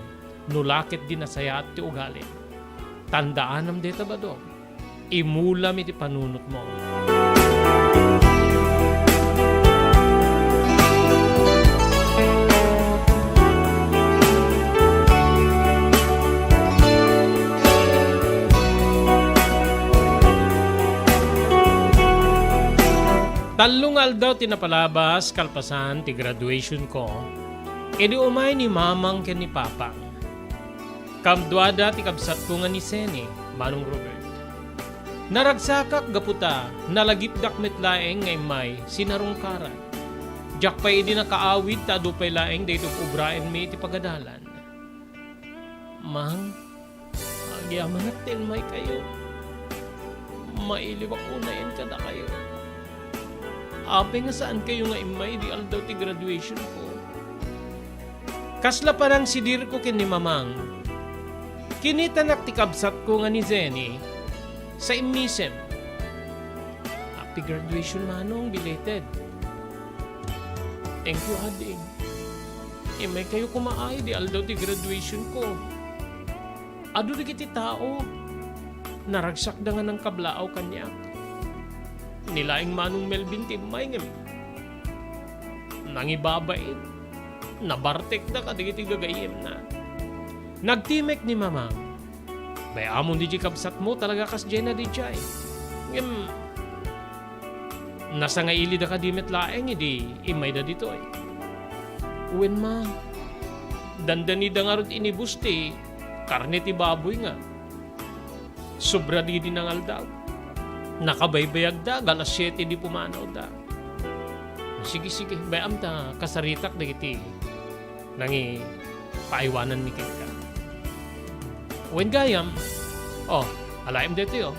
no la ketdi nasayaat ti ugalim. Tandaanam dayta, bado. Imulam iti panunotmo. Tallo nga aldaw ti napalabas kalpasan ti graduation ko, idi umay ni Mamang ken ni Papang. Kamduada ti kabsatko nga ni Seni, Manong Robert. Naragsakak gapu ta nalagipdak met laeng nga immay sinarungkaran. Diak pay idi nakaawid ta adu pay laeng daytoy ubraenmi iti pagadalan. Mang, agyamanak ti immaykayo. Mailiwak unayen kadakayo. Apay nga saankayo nga immay idi aldaw ti graduation ko? Kasla panangsidirko ken ni Mamang, kinitanak ti kabsatko nga ni Zenny sa immisem. Happy graduation, Manong, belated. Thank you, Ading. Immaykayo koma idi aldaw ti graduation ko. Adu dagiti tao, naragsakda nga nangkablaaw kaniak. Ni laeng Manong Melvin ti immay ngem nangibabain, nabartekda kadagiti gagayyemna. Nagtimek ni Mamang, "Bay-amon diay kabsatmo, talaga kasdiay na diay. Ngem, nasangailida kadi met laeng idi immayda ditoy?" "Wen, Ma. Dandanida ngarud inibus ti karne ti baboy nga sobra didi nangaldaw. Nakabaybayagda, alas siete di pumanawda." "Sige, sige, bay-am ta kasaritak dagiti nangipaaywananmi kenka." "Wen gayam, o, alaem daytoy, o.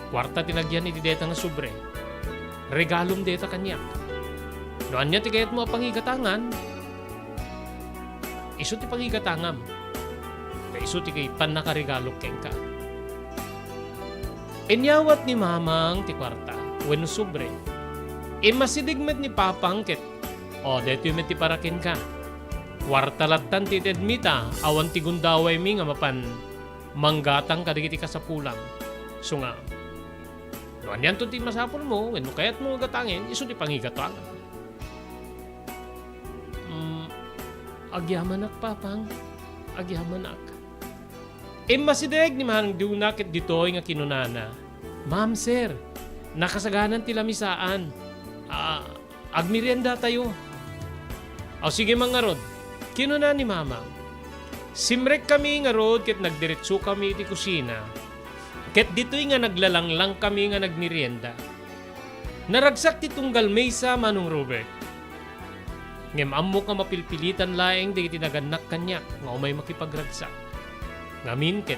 Kuarta ti nagyan iti dayta nga sobre. Regalom dayta kaniak." No ania ti kayatmo a pangigatangan, isu ti pangigatangam. Ta isu ti pannakarigalok kenka. Inyawat ni Mamang ti kuarta wenno sobre. Immasideg met ni Papang ket, "O, daytoy met ti para kenka. Kuarta lattan ti itedmita, awan ti gundawaymi nga mapan manggatang kadagiti kasapulam. Isu nga, no anianto ti masapulmo wenno kayatmo nga gatangen, isu ti pangigatangam." Mm, agyamanak, Papang. Agyamanak. Immasideg ni Manang Duna ket ditoy nga kinunana, "Ma'am, sir, nakasaganan ti lamisaan. Ah, agmeriendatayo." "Aw, sige man ngarud," kinuna ni Mama. Simrekkami ngarud ket nagdiretsokami iti kusina. Ket ditoy nga naglalanglangkami nga nagmerienda. Naragsak ti tunggal maysa, Manong Robert. Ngem ammok nga mapilpilitan laeng dagiti nagannak kaniak nga umay makipagragsak. Ngamin ket,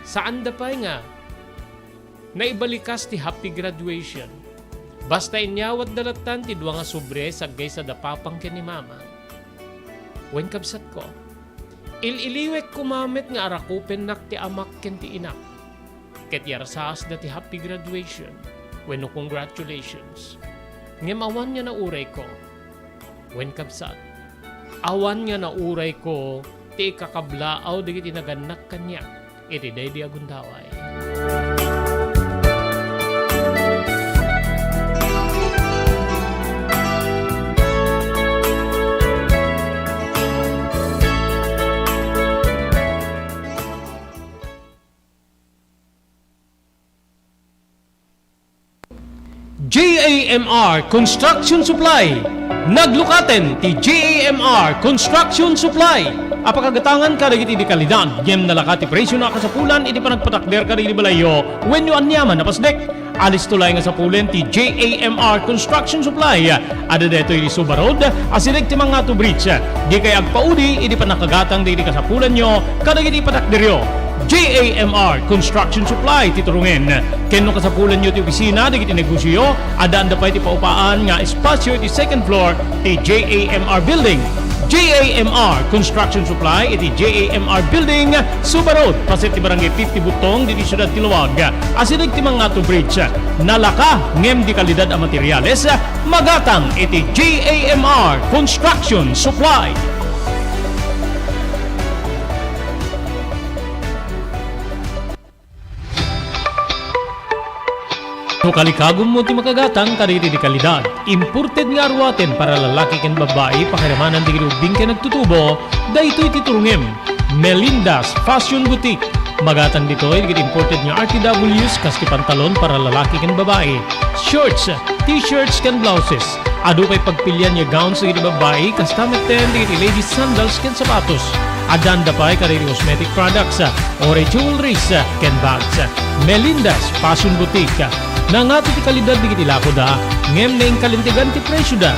saanda pay nga naibalikas ti happy graduation. Basta inyawatda lattan ti dua nga sobre saggay sada Papang ken ni Mama. Wen, kabsatko, il-iliwek koma met nga arakupennak ti amak ken ti inak. Ket yarsaasda ti happy graduation wenno congratulations. Ngem awan nga naurayko. Wen, kabsat, awan nga naurayko ti ikakablaaw dagiti nagannak kaniak iti daydi a gundaway. J A M R Construction Supply. Naglukaten ti J A M R Construction Supply a pakagatangan kadagiti di kalidad ngem nalaka ti presio a kasapulan iti panagpatakder kadagiti balayyo wenno aniaman a pasdek. Alisto laeng a sapulen ti J A M R Construction Supply. Adda daytoy iti Suba Road, asideg ti Mangato Bridge. Dikay agpaudi iti pannakagatang dagiti kasapulanyo kadagiti patakderyo. J A M R Construction Supply ti turongen. Ken no kasapulanyo ti opisina dagiti negosioyo, addaanda pay ti paupaan nga espasio iti second floor ti J A M R Building. J A M R Construction Supply iti J A M R Building, Suba Road, paset ti Barangay fifty Butong, ditoy siudad ti Laoag. Asideg ti Mangato Bridge. Nalaka ngem di kalidad a materiales, magatang iti J A M R Construction Supply. No kalikagummo ti makagatang kadagiti di kalidad, imported nga aruaten para lalaki ken babbai, pakiramanan dagiti ubbing ken agtutubo, daytoy ti turongem. Melinda's Fashion Boutique. Magatang ditoy dagiti imported nga R T Ws kas ti pantalon para lalaki ken babbai, shorts, t-shirts ken blouses. Adu pay pagpilian nga gowns dagiti babbai, kasta metten dagiti ladies sandals ken sapatos. Addaanda pay kadagiti cosmetic products, uray jewelries, ken bags. Melinda's Fashion Boutique. Nangato ti kalidad dagiti lakoda, ngem naingkalintegan ti presioda.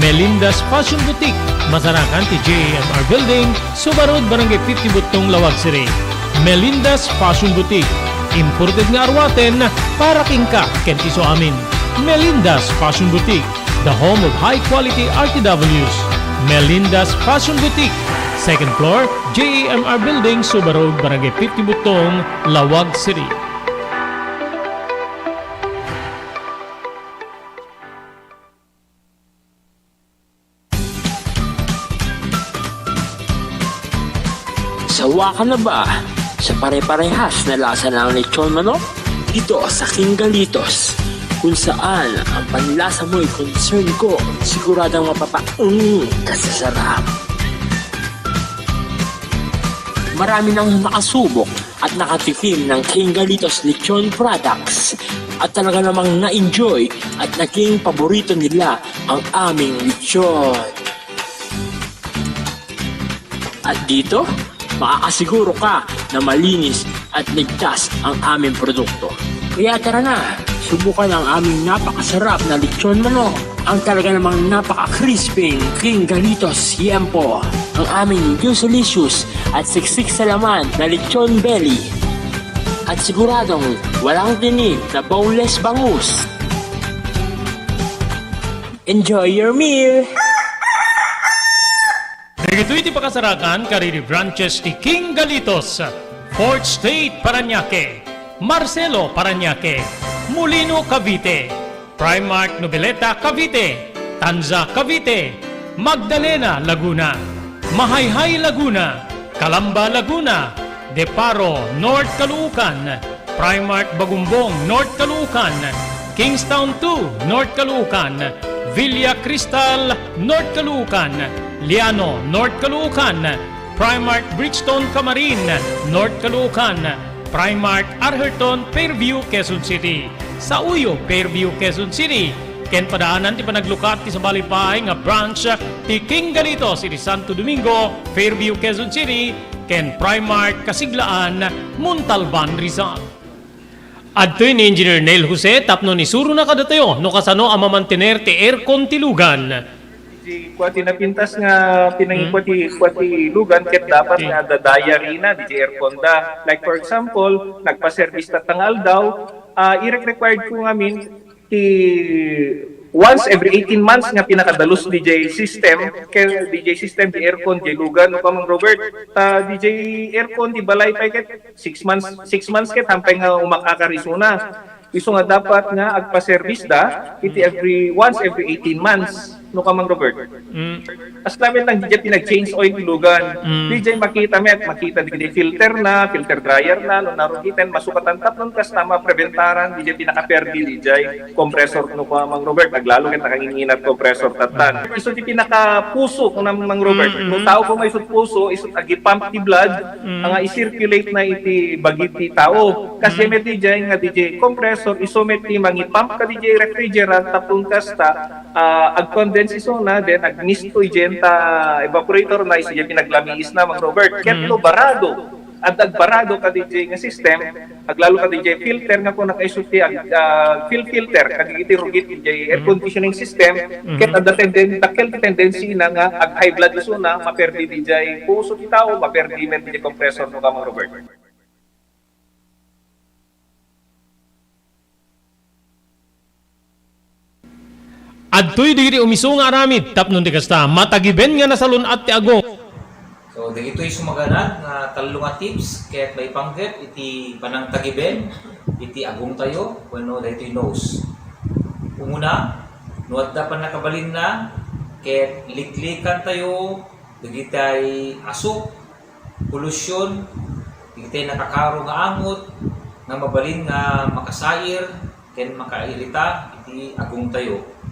Melinda's Fashion Boutique, masarakan ti J A M R Building, Suba Road, Barangay fifty Butong, Laoag City. Melinda's Fashion Boutique, imported nga aruaten para kenka ken ti isuamin. Melinda's Fashion Boutique, the home of high quality R T Ws. Melinda's Fashion Boutique, second floor, J A M R Building, Suba Road, Barangay fifty Butong, Laoag City. Sawa ka na ba sa pare-parehas na lasa ng lechon manok? Dito sa King Galitos, kung saan ang panlasa mo'y concern ko, siguradong mapapaung ka sa sarap. Marami nang nakasubok at nakatikim ng King Galitos Lechon Products at talaga namang na-enjoy at naging paborito nila ang aming lechon. At dito, makakasiguro ka na malinis at ligtas ang aming produkto. Kaya tara na, subukan ang aming napakasarap na lechon manok, ang talaga namang napaka-crispy King Galitos Yempo, ang aming juicelicious at siksik sa laman na lechon belly, at siguradong walang tinik na boneless bangus. Enjoy your meal! Dagitoy ti pakasarakan kadagiti branches ti King Galitos, Fourth State Parañaque, Marcelo Parañaque, Molino Cavite, Primark Noveleta Cavite, Tanza Cavite, Magdalena Laguna, Mahayhay Laguna, Calamba Laguna, Deparo North Caloocan, Primark Bagumbong North Caloocan, Kingstown two North Caloocan, Villa Cristal North Caloocan, Liano North Caloocan, Primark Bridgestone Camarin North Caloocan, Primark Arherton Fairview, Quezon City, Sauyo Fairview, Quezon City, ken padaanan ti panaglukat ti sabali pay nga branch ti King Galitos iti Santo Domingo, Fairview, Quezon City, ken Primark Kasiglaan, Montalban, Rizal. Adtoy ni Engineer Neil Jose tapno isurona kadatayo no kasano a mamantener ti aircon ti lugan. Ti kua ti napintas nga pinangikua ti, kua ti lugan ket dapat nga adda diary na diay aircon da. Like for example, nagpa-service tatta nga aldaw, ah, irek-required ko ngamin ti once every eighteen months nga pinakadalus diay system, ken diay system ti aircon diay lugan, no, Kamang Robert. Ta diay aircon ti balay pay ket six months, six months ket hampay nga umakakar isuna. Isu nga dapat nga agpa-service da iti every, once every eighteen months, no, Kamang Robert. Mm. As lamet lang diay pinag-change oil ti lugan. Mm. Diay makita met, makita diay filter na, filter dryer na, no, narugiten, masukatan tapnon kasta mapreventaran diay pinakaperdi diay compressor, no, Kamang Robert, aglalo ket nakanginginat compressor tattan. Isu ti pinakapuso, kuna, Mang Robert. Mm, mm. No tao ko maisut puso, isut agipump ti blood, mm, nga i-circulate na iti bagi ti tao. Kasi, mm, met diay nga diay compressor, isu met ti mangipump kadiay refrigerant, tapno kasta, ah, agcondense isuna, then agmisto idiay ta evaporator na, isu diay pinaglamiis na, Mang Robert. Ket, mm, no barado, adda agbarado kadiay nga system, aglalo kadiay filter nga kuna isu ti ag-, ah, fuel filter, kadagiti rugit diay air conditioning system, ket adda tenden-, dakkel ti tendency na nga ag-high blood isuna, maperdi diay puso ti tao, maperdi met diay compressor, no, Kamang Robert. Adtoy dagiti umisu nga aramid tapno ti kasta, matagiben nga nasalun-at ti agong. So, dagitoy sumaganad nga tallo nga tips ket maipanggep iti panangtagiben iti agongtayo wenno daytoy nose. Umuna, no adda pannakabalinna ket liklikantayo dagitay asuk, polusyon, dagitay nakakaro nga angot nga mabalin nga makasair ken makairita iti agongtayo.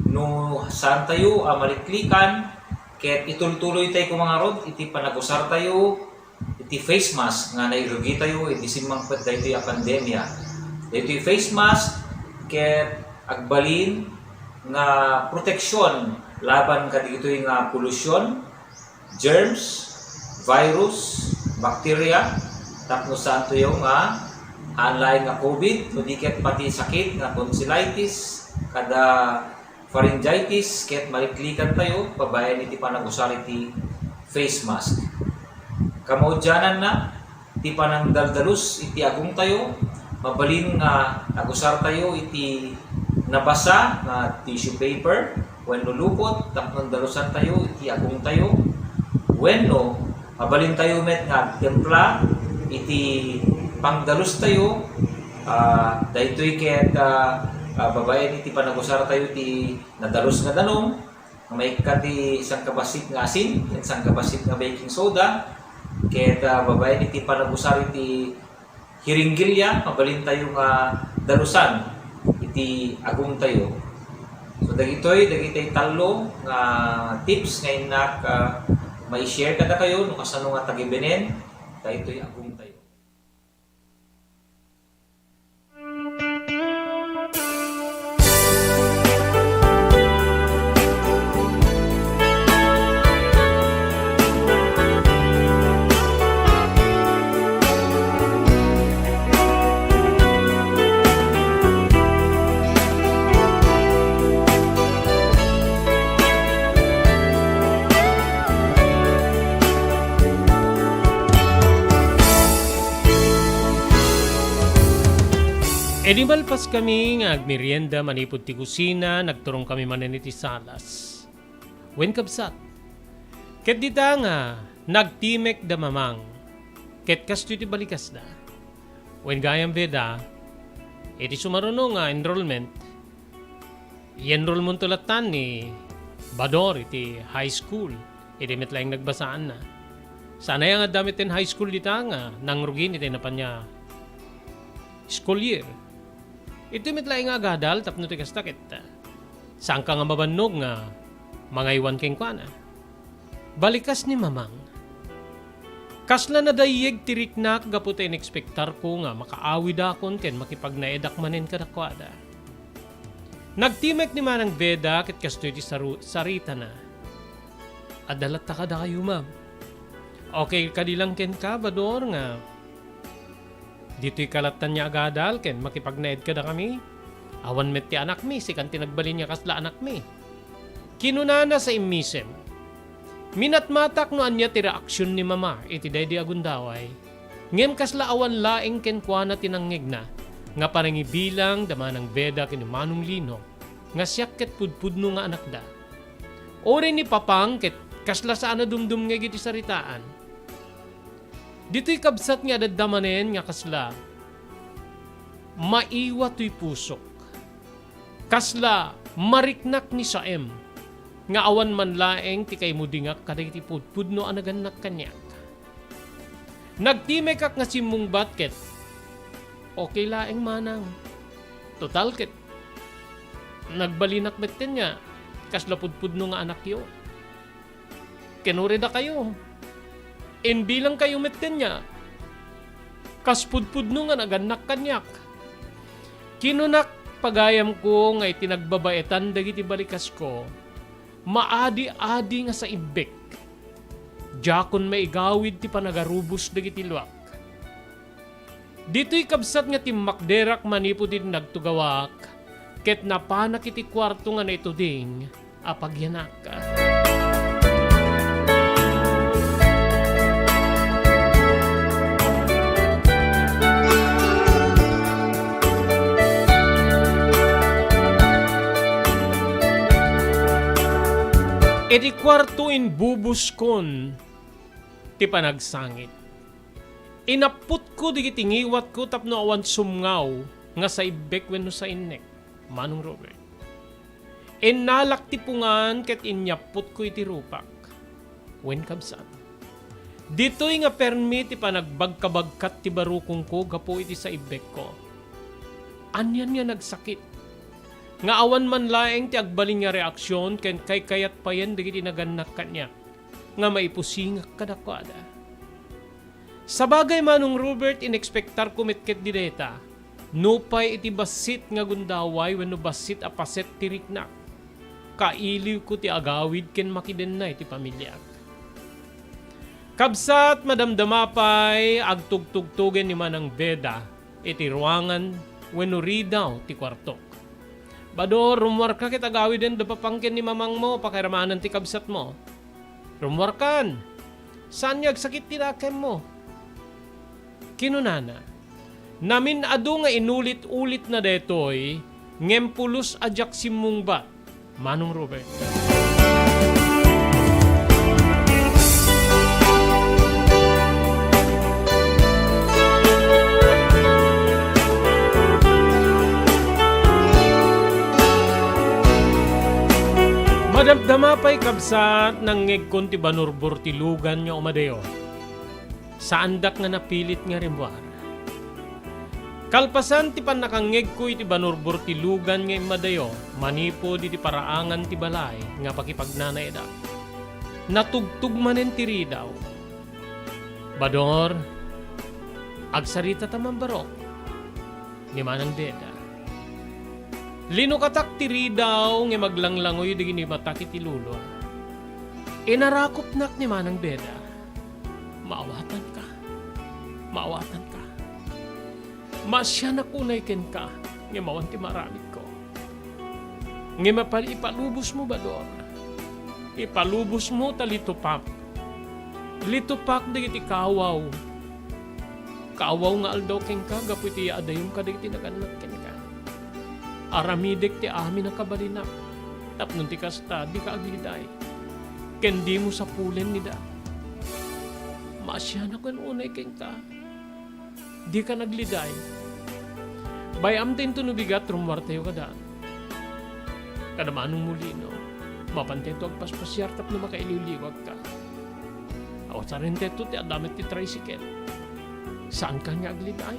No saantayo a maliklikan ket itultuloytay koma ngarud iti panagusartayo iti face mask nga nairugitayo idi simmangpet daytoy a pandemia. Daytoy face mask ket agbalin nga proteksyon laban kadagitoy nga polusyon, germs, virus, bacteria, tapno saantoyo nga haan laeng nga covid, no di ket pati sakit nga tonsillitis, kada pharyngitis, ket maliklikantayo babaen iti panagusar iti face mask. Kamaudiananna, ti panangdaldalus iti agongtayo, mabalin nga agusartayo iti nabasa nga tissue paper wenno lupot tapno dalusantayo iti agongtayo, wenno mabalintayo met nga agtempla iti pangdalustayo, ah, daytoy ket, ah, ah, babaen iti panagusartayo ti nadalus nga danum, nga maikkat ti sangkabassit nga asin, ken sangkabassit nga baking soda, ket, ah, babaen iti panagusar iti hiringgilya, mabalintayo nga dalusan iti agongtayo. So, dagitoy, dagitoy tallo nga tips nga innak, ah, mai-share kadakayo no kasano nga tagibenen daytoy agongtayo. Idi malpaskami nga agmerienda manipud ti kusina, nagturongkami manen iti salas. Wen, kabsat, ket dita nga nagtimek da Mamang, ket kastoy ti balikasda. Wen gayam, Beda, iti sumaruno nga enrollment, i-enrollmonto lattan ni Bador iti high school, idi met laeng nagbasaanna. Saan aya nga adda met ti high school dita nga nangrugin iti napanna school year. Iti met laeng nga agadal tapno ti kasta ket, ah, saanka nga mabannog nga mangaywan kenkuana. Balikas ni Mamang. Kasla nadayyeg ti riknak gapu ta inekspektarko nga makaawidakon ken makipagnaedak manen kadakuada. Nagtimek ni Manang Beda ket kastoy ti saru-, saritana. Adda latta kadakayo, ma'am. Okay kadi lang kenka, Bador, nga ditoy ka lattan nga agadal ken makipagnaed kadakami? Awan met ti anakmi, sikan ti nagbalin nga kasla anakmi. Kinunana sa immisem. Minatmatak no ania ti reaksion ni Mama iti daydi a gundaway. Ngem kasla awan laeng kenkuana ti nangngegna nga panangibilang da Manang Beda ken ni Manong Lino nga siak ket pudpudno nga anakda. Uray ni Papang ket kasla saan a dumdumngeg iti saritaan. Ditoy kabsat nga adda manen nga kasla maiwa toy pusok. Kasla mariknak ni Saem nga awan man laeng ti kaimudingak kadagiti pudpudno a nagannak kaniak. Nagtimekak nga simmungbat ket, "Okay laeng, manang. Total ket nagbalinak metten nga kasla pudpudno nga anakyo. Ken uray dakayo, imbilangkayo metten nga kas pudpudno nga nagannak kaniak." Kinunak pagayamko nga iti nagbabaetan dagiti balikasko, maadi-adi nga saibbek. Diakon maigawid ti panagarubos dagiti luak. Ditoy kabsat nga timmakderak manipud iti nagtugawak, ket napanak iti kuarto nga naituding a pagyanak. Iti kuarto, imbubuskon ti panagsangit. Inapputko dagiti ngiwatko tapno awan sumngaw nga saibbek wenno sainnek, Manong Robert. Innalak ti pungan ket inyapputko iti rupak. Wen, kabsat, ditoy nga permi ti panagbagkabagkat ti barukongko gapu iti saibbekko. Anian nga nagsakit nga awan man laeng ti agbalin nga reaksion ken kaykayat payen dagiti nagannak kaniak nga maipusingak kadakuada. Sabagay, Manong Robert, inekspektarko met ketdi dayta. Nupay iti bassit nga gundaway wenno bassit a paset ti riknak, kailiwko ti agawid ken makidennay ti pamiliak. Kabsat, madamdama pay, agtugtugtugen ni Manang Beda iti ruangan wenno ridaw ti kuartok. "Bador, rummuarka ket agawiden da Papang ken ni Mamangmo, pakairamanan ti kabsatmo." "Rummuarkan! Saan nga agsakit ti nakemmo?" kinunana. Namin-adu nga inulit-ulitna daytoy, ngem pulos a diak simmungbat, Manong Robert. Madamdama pay, kabsat, nangngegkon ti banurbor ti lugan nga umadayo. Saandak nga napilit nga rimmuar. Kalpasan ti pannakangngegko iti banurbor ti lugan nga immadayo manipud iti paraangan ti balay nga pakipagnanaedak, natugtog manen ti ridaw. "Bador, agsaritata man barok," ni Manang Beda. Linukatak ti ridaw ngem aglanglangoy dagiti matak iti lulua. Inarakupnak ni Manang Beda. "Maawatanka. Maawatanka. Maasianak unay kenka, ngem awan ti maaramidko. Ngem apal-, ipalubosmo, Bador. Ipalubosmo ta litupak. Litupak dagiti kawaw. Kawaw nga aldaw kenka gapu iti yaadayom kadagiti nagannak kenka." Aramidek ti amin a kabalinak, tapno ti kasta, dika agliday, ken dimo sapulen ni Dad. Maasianak ken unay kenka. Dika agliday. Bay-am ti intono bigat, rummuartayo kada. Kada Manong Molino, mapantayo agpaspasiar tapno makailiwliwagka. Aw, sarentento ti adda met ti tricycle. Saanka nga agliday?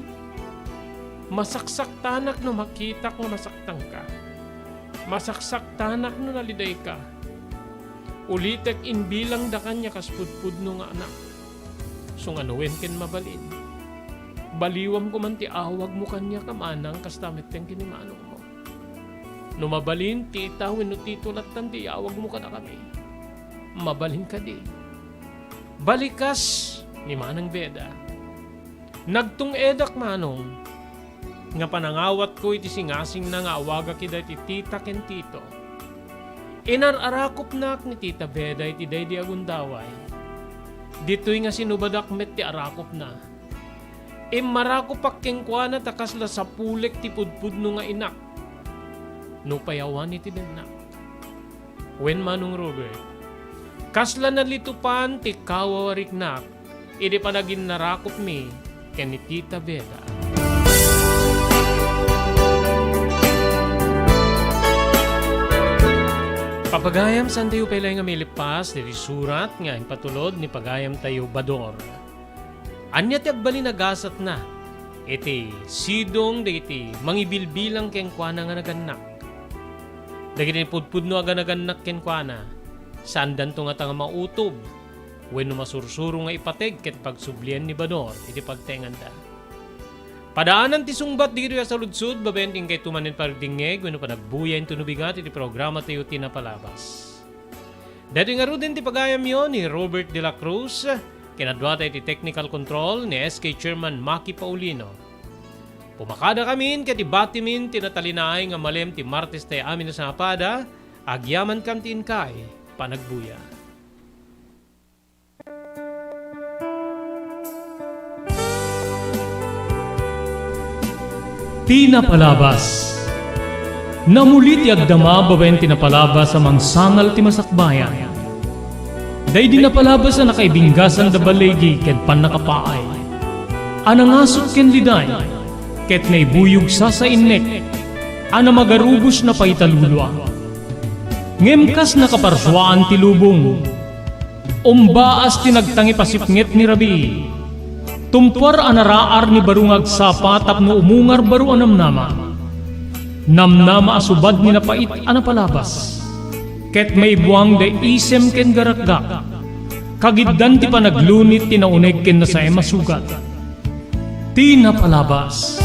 Masaksaktanak no makitak nga masaktangka. Masaksaktanak no nalidayka. Ulitek, imbilangda kaniak kas pudpudno nga anak. Sungano wen ken mabalin, baliwam koman ti awagmo kaniak a manang, kasta met ken ken ni manongmo. No mabalin, tita wenno tito lattan ti iawagmo kadakami. Mabalin kadi? Balikas ni Manang Beda. Nagtung-edak, manong, nga panangawatko iti singasingna nga awagak ida iti tita ken tito. Inar-arakupnak ni Tita Beda iti daydi a gundaway. Ditoy nga sinubadak met ti arakupna. Immarakupak kenkuana ta kasla sapulek ti pudpudno nga inak. Nupay awan iti dennak. Wen, Manong Robert, kasla nalitupan ti kawawariknak idi panaginnarakupmi ken ni Tita Beda. Papagayam, saantayo pay laeng nga mailippas ditoy surat nga impatulod ni pagayamtayo Bador. Ania ti agbalin a gasatna iti sidong dagiti mangibilbilang kenkuana nga nagannak? Dagiti pudpudno a ganagannak kenkuana, saandanto ngata nga mautob wenno masursuro nga ipateg ket pagsublian ni Bador iti pagtenganda. Padaanan ti sungbat dagitoy a saludsod babaen ti inkayto manen panagdingngeg wenno panagbuya intono bigat iti programatayo ti napalabas. Daytoy ngaruden ti pagayamyo ni Robert de la Cruz, ken adda iti technical control ni S K Chairman Maki Paulino. Pumakadakamin ket ibatimin ti natalinaay nga malem ti Martes tayo amin a sangapada, agyamankam ti inkay panagbuya. Ti napalabas. Namuli ti agdama babaen ti napalabas a mangsangal ti masakbayan. Daydi napalabas a nakaibinggasan da baligi ken pannakapaay. A nangasut ken liday, ket naibuyog sasainnek, a namagarubos na pay talulua. Ngem kas nakaparsuaan ti lubong, umbaas ti nagtangipasipnget ni rabii. Tumpuar a naraar ni baro nga agsapa tapno umungar baro a namnama. Namnama a subad ni napait a napalabas. Ket maibuang da isem ken garakgak. Kagiddan ti panaglunit ti nauneg ken nasaem a sugat. Ti napalabas.